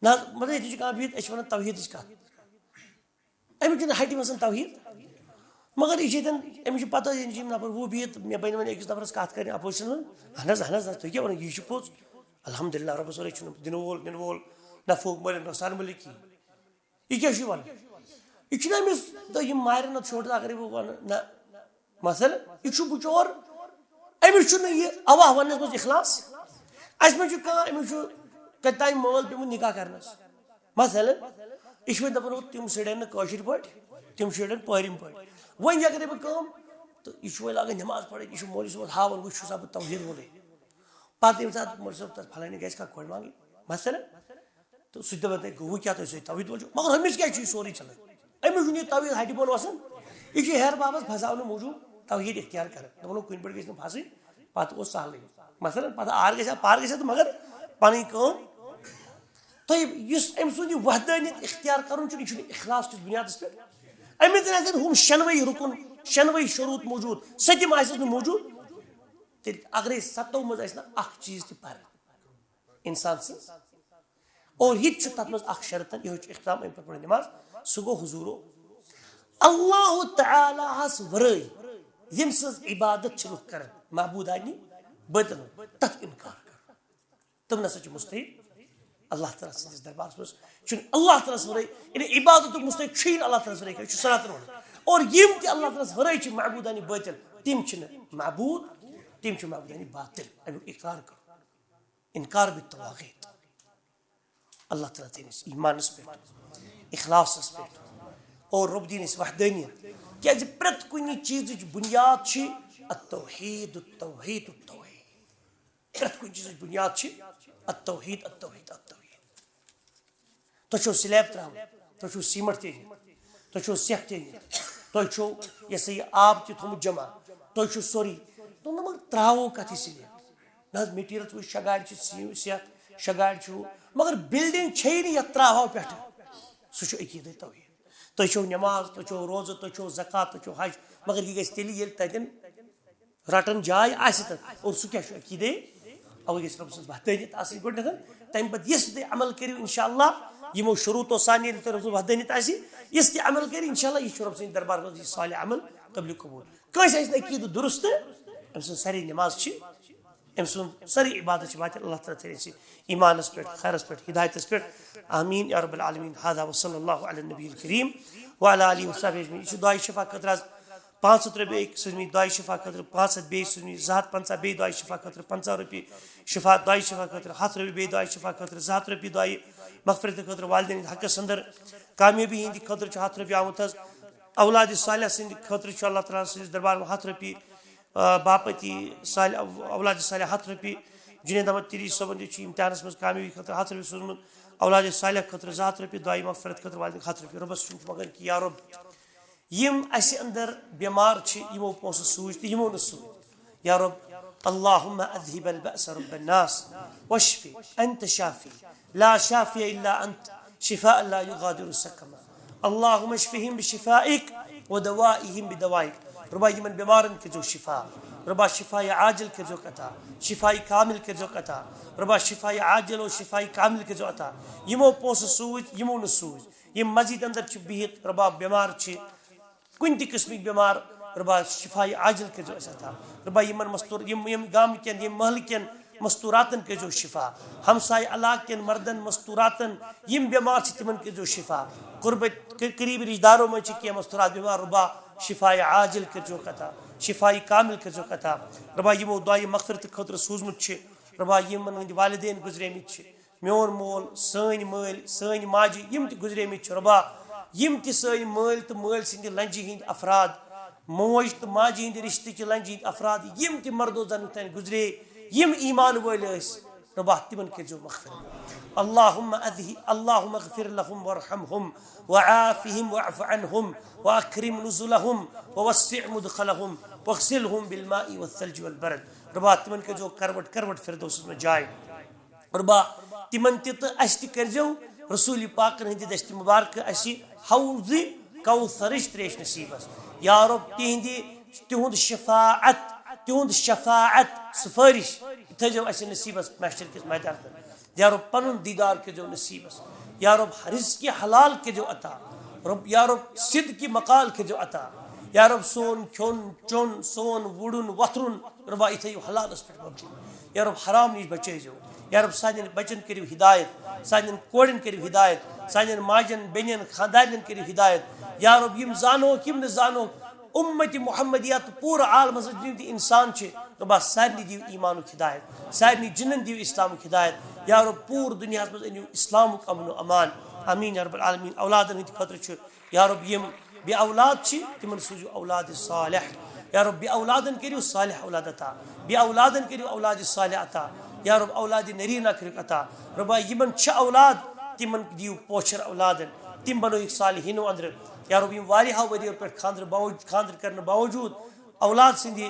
نہ حظ، مطلب، ییٚتہِ چھِ کانٛہہ بِہِتھ، أسۍ چھِ وَنان توحیٖدٕچ کَتھ۔ أمِس چھُنہٕ ہَٹہِ وَسان توحیٖد۔ مگر یہِ چھِ ییٚتٮ۪ن، أمِس چھِ پَتہ، ییٚتٮ۪ن چھِ یِم نفر وُہ بِہِتھ، مےٚ بَنہِ وۄنۍ أکِس نفرَس کَتھ کَرٕنۍ اَپوزِشَن منٛز۔ اَہَن حظ، اَہَن حظ، نہ، تُہۍ کیٛاہ وَنان، یہِ چھُ پوٚز۔ الحمدللہ، رۄبَس ورٲے چھُنہٕ دِنہٕ وول، نِنہٕ وول، نفعُک مٲلِک، نۄقصان مٲلِک کِہیٖنۍ۔ یہِ کیٛاہ چھُ یہِ وَنان؟ یہِ چھُنہٕ أمِس، تہٕ یِم مارن اَتھ چھوڑ، اگر یہِ بہٕ وَنہٕ، نہ۔ مثلاً، یہِ چھُ بِچور، أمِس چھُنہٕ یہِ اَوا وَننَس منٛز اخلاص۔ اَسہِ منٛز چھُ کانٛہہ، أمِس چھُ کَتہِ تام مٲل پیوٚمُت نِکاح کَرنَس۔ مثلاً، یہِ چھُ وۄنۍ دَپان، ہُہ، تِم شُرٮ۪ن نہٕ کٲشِرۍ پٲٹھۍ، تِم شُرٮ۪ن پٲرِم پٲٹھۍ۔ وۄنۍ اگر بہٕ کٲم، تہٕ یہِ چھُ وۄنۍ لاگان نٮ۪ماز پَرٕنۍ، یہِ چھُ مولوی صٲبَس ہاوان، وۄنۍ چھُس بہٕ توحیٖد وولٕے۔ پَتہٕ ییٚمہِ ساتہٕ مولوی صٲب تَتھ فَلٲنہِ گژھِ کانٛہہ کورِ منٛگٕنۍ، مثلاً، تہٕ سُہ تہِ دَپان، تۄہہِ گوٚوٕ کیٛاہ، تُہۍ ٲسِو توحیٖد وول چھُو، مگر ہُمِس کیٛازِ چھُ یہِ سورُے چَلان؟ أمِس چھُنہٕ یہِ توحیٖد ہَٹہِ بۄن وَسان، یہِ چھُ ہیٚہَر بابَس پھَساونہٕ موٗجوٗب توحیٖد اختیار کَران۔ دوٚپُن، کُنہِ پٲٹھۍ گژھِ نہٕ پھَسٕنۍ، پَتہٕ اوس سہلٕے۔ مثلاً، پَتہٕ آر گژھِ ہا، پار گژھِ ہا تہٕ مگر پَنٕنۍ کٲم۔ تۄہہِ یُس أمۍ سُنٛد یہِ وحدٲنیت اختیار کَرُن چھُ، یہِ چھُنہٕ اخلاص کِس بُنیادَس پٮ۪ٹھ۔ أمِس زَن آسَن ہُم شٮ۪نوَے رُکُن، شٮ۪نوَے شروٗط موٗجوٗد، سٔتِم آسٮ۪س نہٕ موٗجوٗد، تیٚلہِ اگرے سَتو منٛز آسہِ نہٕ اکھ چیٖز تہِ پَرٕ اِنسان سٕنٛز، اور یہِ تہِ چھُ تَتھ منٛز اکھ شرط، یِہوٚے چھُ اختتام، أمۍ پَتہٕ پَرو نٮ۪ماز، سُہ گوٚو حضوٗرو۔ اللہ تعالیٰ ہَس ورٲے ییٚمۍ سٕنٛز عبادت چھِ لُکھ کران، معبوٗدانی بٲطِل، تَتھ اِنکار کرُن۔ تِم نہ سا چھِ مستحق اللہ تعالیٰ سٕنٛدِس دربارَس منٛز، چھُنہٕ اللہ تعالیٰ ہَس ورٲے، یعنی عبادتُک مستحق چھُے نہٕ اللہ تعالیٰ ہَس ورٲے کانٛہہ، یہِ چھُ صراط الوحید۔ اور یِم تہِ اللہ تعالیٰ ہَس ورٲے چھِ معبوٗدانی بٲطِل، تِم چھِنہٕ معبوٗد، تِم چھِ معبوٗدانی باطل۔ اَمیُک اقرار کرُن۔ انکار بالطواغیت۔ اللہ تعالیٰ تھٲیِن أسۍ ایٖمانَس پٮ۪ٹھ، اخلاصَس پٮ۪ٹھ، اور رۄب دِیِن اَسہِ وحدٲنیت۔ کیٛازِ پرٛٮ۪تھ کُنہِ چیٖزٕچ بُنیاد چھِ التوحید، التوحید، التوحید۔ پرٛٮ۪تھ کُنہِ چیٖزٕچ بُنیاد چھِ التوحید، التوحید، التوحید۔ تۄہہِ چھو سلیب ترٛاوٕنۍ، تۄہہِ چھو سیٖمَٹھ تہِ أنِتھ، تۄہہِ چھو سٮ۪کھ تہِ أنِتھ، تۄہہِ چھو یہِ ہسا یہِ آب تہِ تھوٚمُت جمع، تۄہہِ چھو سورُے۔ دوٚپُن، نہ، مگر ترٛاوو کَتھ یہِ سلیب؟ نہ حظ، میٹیٖریَل چھُ، شےٚ گاڑِ چھِ سیٖ-، سٮ۪کھ، شےٚ گاڑِ چھُ، مگر بِلڈِنٛگ چھے نہٕ یَتھ ترٛاوہو پٮ۪ٹھٕ۔ سُہ چھُ عقیٖدَے توحیٖد۔ تۄہہِ چھو نٮ۪ماز، تۄہہِ چھو روزٕ، تۄہہِ چھو زکوٰۃ، تۄہہِ چھو حج، مگر یہِ گژھِ تیٚلہِ ییٚلہِ تَتٮ۪ن رَٹَن جاے آسہِ تَتھ۔ اور سُہ کیٛاہ چھُ؟ عقیٖدے۔ اَوَے گژھِ رۄب سٕنٛز وحدٲنیت آسٕنۍ گۄڈٕنٮ۪تھ۔ تَمہِ پَتہٕ یُس تہِ عمل کٔرِو، اِنشاء اللہ، یِمو شروٗطو سان ییٚلہِ تۄہہِ رۄب سٕنٛز وحدٲنیت آسہِ، یُس تہِ عمل کٔرِو، اِنشاء اللہ، یہِ چھُ رۄب سٕنٛدِ دربار منٛز یہِ صالح عمل قٲبلِ قبوٗل۔ کٲنٛسہِ آسہِ نہٕ عقیٖدٕ درُست، أمۍ سٕنٛز سارے نٮ۪ماز چھِ، أمۍ سُنٛد سٲرٕے عبادت چھِ باطل۔ اللہ تعالیٰ تھٲیِن أسۍ ایٖمانَس پٮ۪ٹھ، خیرَس پٮ۪ٹھ، ہدایتَس پٮ۪ٹھ۔ آمین یا رب العالمین۔ هذا وصلی اللہ علی النبی الکریم وعلی آلہ وصحبہ اجمعین۔ یہِ چھُ دُعایہِ شفا خٲطرٕ آز پانٛژھ ہَتھ رۄپیہِ أکۍ سٕنٛزمٕتۍ دُعایہِ شفا خٲطرٕ، پانٛژھ ہَتھ بیٚیہِ سٕنٛزمٕتۍ، زٕ ہَتھ پنٛژاہ بیٚیہِ دُعایہِ شفا خٲطرٕ، پنٛژاہ رۄپیہِ شفا، دُعایہِ شفا خٲطرٕ، ہَتھ رۄپیہِ بیٚیہِ دُعایہِ شفا خٲطرٕ، زٕ ہَتھ رۄپیہِ دُعایہِ مغفرت خٲطرٕ، والدین ہٕنٛدِ حقَس اندر کامیٲبی ہٕنٛدِ خٲطرٕ چھُ ہَتھ رۄپیہِ آمُت حظ۔ اولاد صالح سٕنٛدِ خٲطرٕ چھُ اللہ تعالیٰ سٕنٛدِس دربارَس منٛز ہَتھ رۄپیہِ، آ، باپتی صالح، اولاد صالح ہَتھ رۄپیہِ، جنید احمد تیری صٲبَن تہِ چھُ امتحانَس منٛز کامیٲبی خٲطرٕ ہَتھ رۄپیہِ سوٗزمُت، اولاد صالح خٲطرٕ زٕ ہَتھ رۄپیہِ، دُعایہِ مغفرت خٲطرٕ والدین ہَتھ رۄپیہِ۔ رۄبَس چھُ منٛگان کہِ یا رۄب، یِم اَسہِ اندر بٮ۪مار چھِ، یِمو پونٛسہٕ سوٗزۍ تہٕ یِمو نہٕ سوٗزۍ، یا رۄب، اللهم اذهب البأس رب الناس واشف انت شافي لا شافي الا انت شفاء لا يغادر سقما، اللهم اشفهم بشفائك ودوائهم بدوائك، رۄبا یِمن بٮ۪مارن کٔرۍزیو شفا۔ رۄبا شفایہِ عاجل کٔرۍزیوکھ عطا، شفایہِ کامل کٔرۍزیوکھ عطا۔ رۄبا شفایہِ عاجل و شفایہِ کامل کٔرۍزیو عطا۔ یِمو پونٛسہٕ سوٗزۍ، یِمو نہٕ سوٗزۍ، یِم مسجد اندر چھِ بِہِتھ، رۄبا بٮ۪مار چھِ، کُنہِ تہِ قٕسمٕکۍ بٮ۪مار، رۄبا شفایہِ عاجل کٔرۍزیو اَسہِ عطا۔ رۄبا یِمن مستوٗر، یِم یِم گامہٕ کٮ۪ن، یِم محلہٕ کٮ۪ن مستوٗراتن کٔرۍزیو شفا۔ ہمسایہِ علاقہٕ کٮ۪ن مردن مستوٗراتن یِم بٮ۪مار چھِ، تِمن کٔرۍزیو شفا۔ قربت ق- قریٖبی رشتہٕ دارو منٛز چھِ کینٛہہ مستوٗرات بٮ۪مار، رۄبا شفایہِ عاجل کٔرۍزیوکھ عطا، شفایہِ کامل کٔرۍزیوکھ عطا۔ رۄبا یِمو دعایہِ مغفرتہٕ خٲطرٕ سوٗزمُت چھِ، رۄبا یِمن ہٕنٛدۍ والدین گُزریمٕتۍ چھِ، میون مول، سٲنۍ مٲلۍ، سٲنۍ ماجہِ، یِم تہِ گُزریمٕتۍ چھِ رۄبا، یِم تہِ سٲنۍ مٲلۍ تہٕ مٲلۍ سٕنٛدِ لنجہِ ہٕنٛدۍ افراد، موج تہٕ ماجہِ ہٕنٛدِ رشتہٕ چہِ لنجہِ ہٕنٛدۍ افراد، یِم تہِ مردو زنہٕ تانۍ گُزرے، یِم ایمان وٲلۍ ٲسۍ، رۄبا تِمن کٔرۍزیو مغفرت۔ اللهم اذه اللهم اغفر لهم وارحمهم وعافهم واعف عنهم واكرم نزلهم ووسع مدخلهم واغسلهم بالماء والثلج والبرد۔ رۄبا تِمن کٔرۍزیو کروٹ کروٹ فردوسس منٛز جاے۔ رۄبا تِمن تہِ تہٕ اَسہِ تہِ کٔرۍزیو رسول پاکن ہٕنٛدِ دستِ مبارکہٕ اَسہِ حوضِ کوثرٕچ تریش نصیبس۔ یا رب تِہنٛدِ، تِہُنٛد شفاعت، تِہُنٛد شفاعت سفٲرِش تھٲیزیو اَسہِ نصیبس محشر کِس میدانس منٛز۔ یا رب پنُن دیدار کٔرۍزیو نصیبس۔ یا رب رزقِ حلال کٔرۍزیو عطا۔ رب، یا رب صدقِ مقال کٔرۍزیو عطا۔ یا رب سون کھیوٚن چیوٚن، سون وُڑُن وۄتھرُن، رۄبا یہِ تھٲیِو حلالس پٮ۪ٹھ مبنی۔ یا رب حرام نِش بچٲیزیو۔ یا رب سانٮ۪ن بچن کٔرِو ہدایت، سانٮ۪ن کورٮ۪ن کٔرِو ہدایت، سانٮ۪ن ماجن، بیٚنٮ۪ن، خاندارنٮ۪ن کٔرِو ہدایت۔ یا رب یِم زانوکھ، یِم نہٕ زانوکھ، اُمتِ محمدیہ تہٕ پوٗرٕ عالمس منٛز یِم تہِ انسان چھِ، رۄبا سارنٕے دِیِو ایمانُک ہدایت، سارنٕے جنن دِیِو اسلامُک ہدایت۔ یا رب پوٗرٕ دُنیاہس منٛز أنِو اسلامُک امن و امان۔ آمین یا رب العالمین۔ اولادن ہٕنٛدِ خٲطرٕ چھُ یا رب یِم بے اولاد چھِ، تِمن سوٗزِو اولادِ صالح۔ یا رب بے اولادن کٔرِو صالح اولاد عطا، بے اولادن کٔرِو اولادِ صالح عطا۔ یا رب اولادِ نرینہ کٔرِکھ عطا۔ رۄبا یِمن چھِ اولاد، تِمن دِیِو پوچھر اولادن، تِم بنٲیِکھ صالحینو اندرٕ۔ یا رب یِم واریاہو ؤرِیو پٮ۪ٹھ خاندرٕ باوجود، خاندرٕ کرنہٕ باوجود اولاد سٕنٛدِ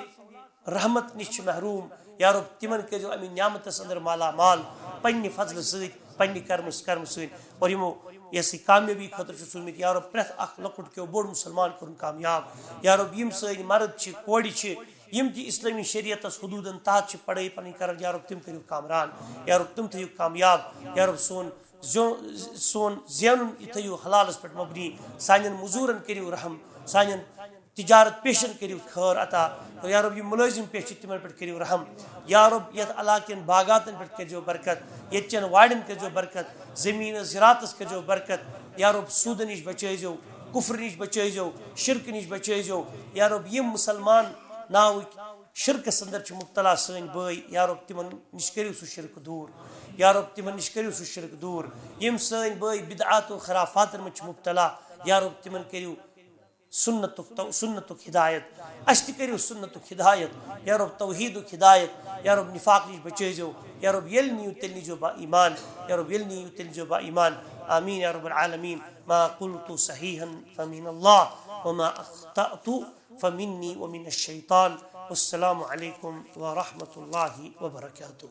رحمت نِش چھِ محروم، یا رب تِمن کٔرِو اَمہِ نعمتس اندر مالا مال پننہِ فضلہٕ سۭتۍ، پننہِ کرمہٕ کرمہٕ سۭتۍ۔ اور یِمو یۄس یہِ کامیٲبی خٲطرٕ چھُ سوٗزمُت، یا رب پرٛٮ۪تھ اکھ لۄکُٹ کیو بوٚڑ مُسلمان کوٚرُن کامیاب۔ یا رب یِم سٲنۍ مرد چھِ، کورِ چھِ، یِم تہِ اسلٲمی شریعتس حدوٗدن تحت چھِ پڑھٲے پنٕنۍ کران، یا رب تِم کٔرِو کامران، یا رب تِم تھٲیِو کامیاب۔ یا رب سون زیو-، سون زینُن یہِ تھٲیِو حلالس پٮ۪ٹھ مبنی، سانٮ۪ن مزوٗرن کٔرِو رحم، سانٮ۪ن تجارت پیشن کٔرِو خٲر عطا۔ یا رب یِم مُلٲزِم پیش چھِ تِمن پٮ۪ٹھ کٔرِو رحم۔ یا رب یتھ علاقہٕ کٮ۪ن باغاتن پٮ۪ٹھ کٔرۍزیو برکت، ییٚتہِ چٮ۪ن وارٮ۪ن کٔرۍزیو برکت، زمین زراعتس کٔرۍزیو برکت۔ یا رب سوٗدٕ نِش بچٲیزیو، کفرٕ نِش بچٲیزیو، شرکہٕ نِش بچٲیزیو۔ یا رب یِم مسلمان ناوٕکۍ شرکس اندر چھِ مبتلا سٲنۍ بٲے، یا رب تِمن نِش کٔرِو سُہ شرک دوٗر۔ یا رب تِمن نِش کٔرِو سُہ شرک دوٗر۔ یِم سٲنۍ بٲے بدعات و خرافاتن منٛز چھِ مبتلا، یا رب تِمن کٔرِو سنتُک تو-، سنتُک ہدایت۔ اَسہِ تہِ کٔرِو سنتُک ہدایت۔ یا رب توحیدُک ہدایت۔ یا رب نفاق نِش بچٲیزیو۔ یا رب ییٚلہِ نِیِو تیٚلہِ نیٖزیو با ایمان۔ یا رب ییٚلہِ نِیِو تیٚلہِ نیٖزیو با ایمان۔ آمین یا رب العالمین۔ ما قلت صحیحا فمن اللہ وما اخطأت فمنی ومن الشیطان۔ والسلام علیکم ورحمۃ اللہ وبرکاتہ۔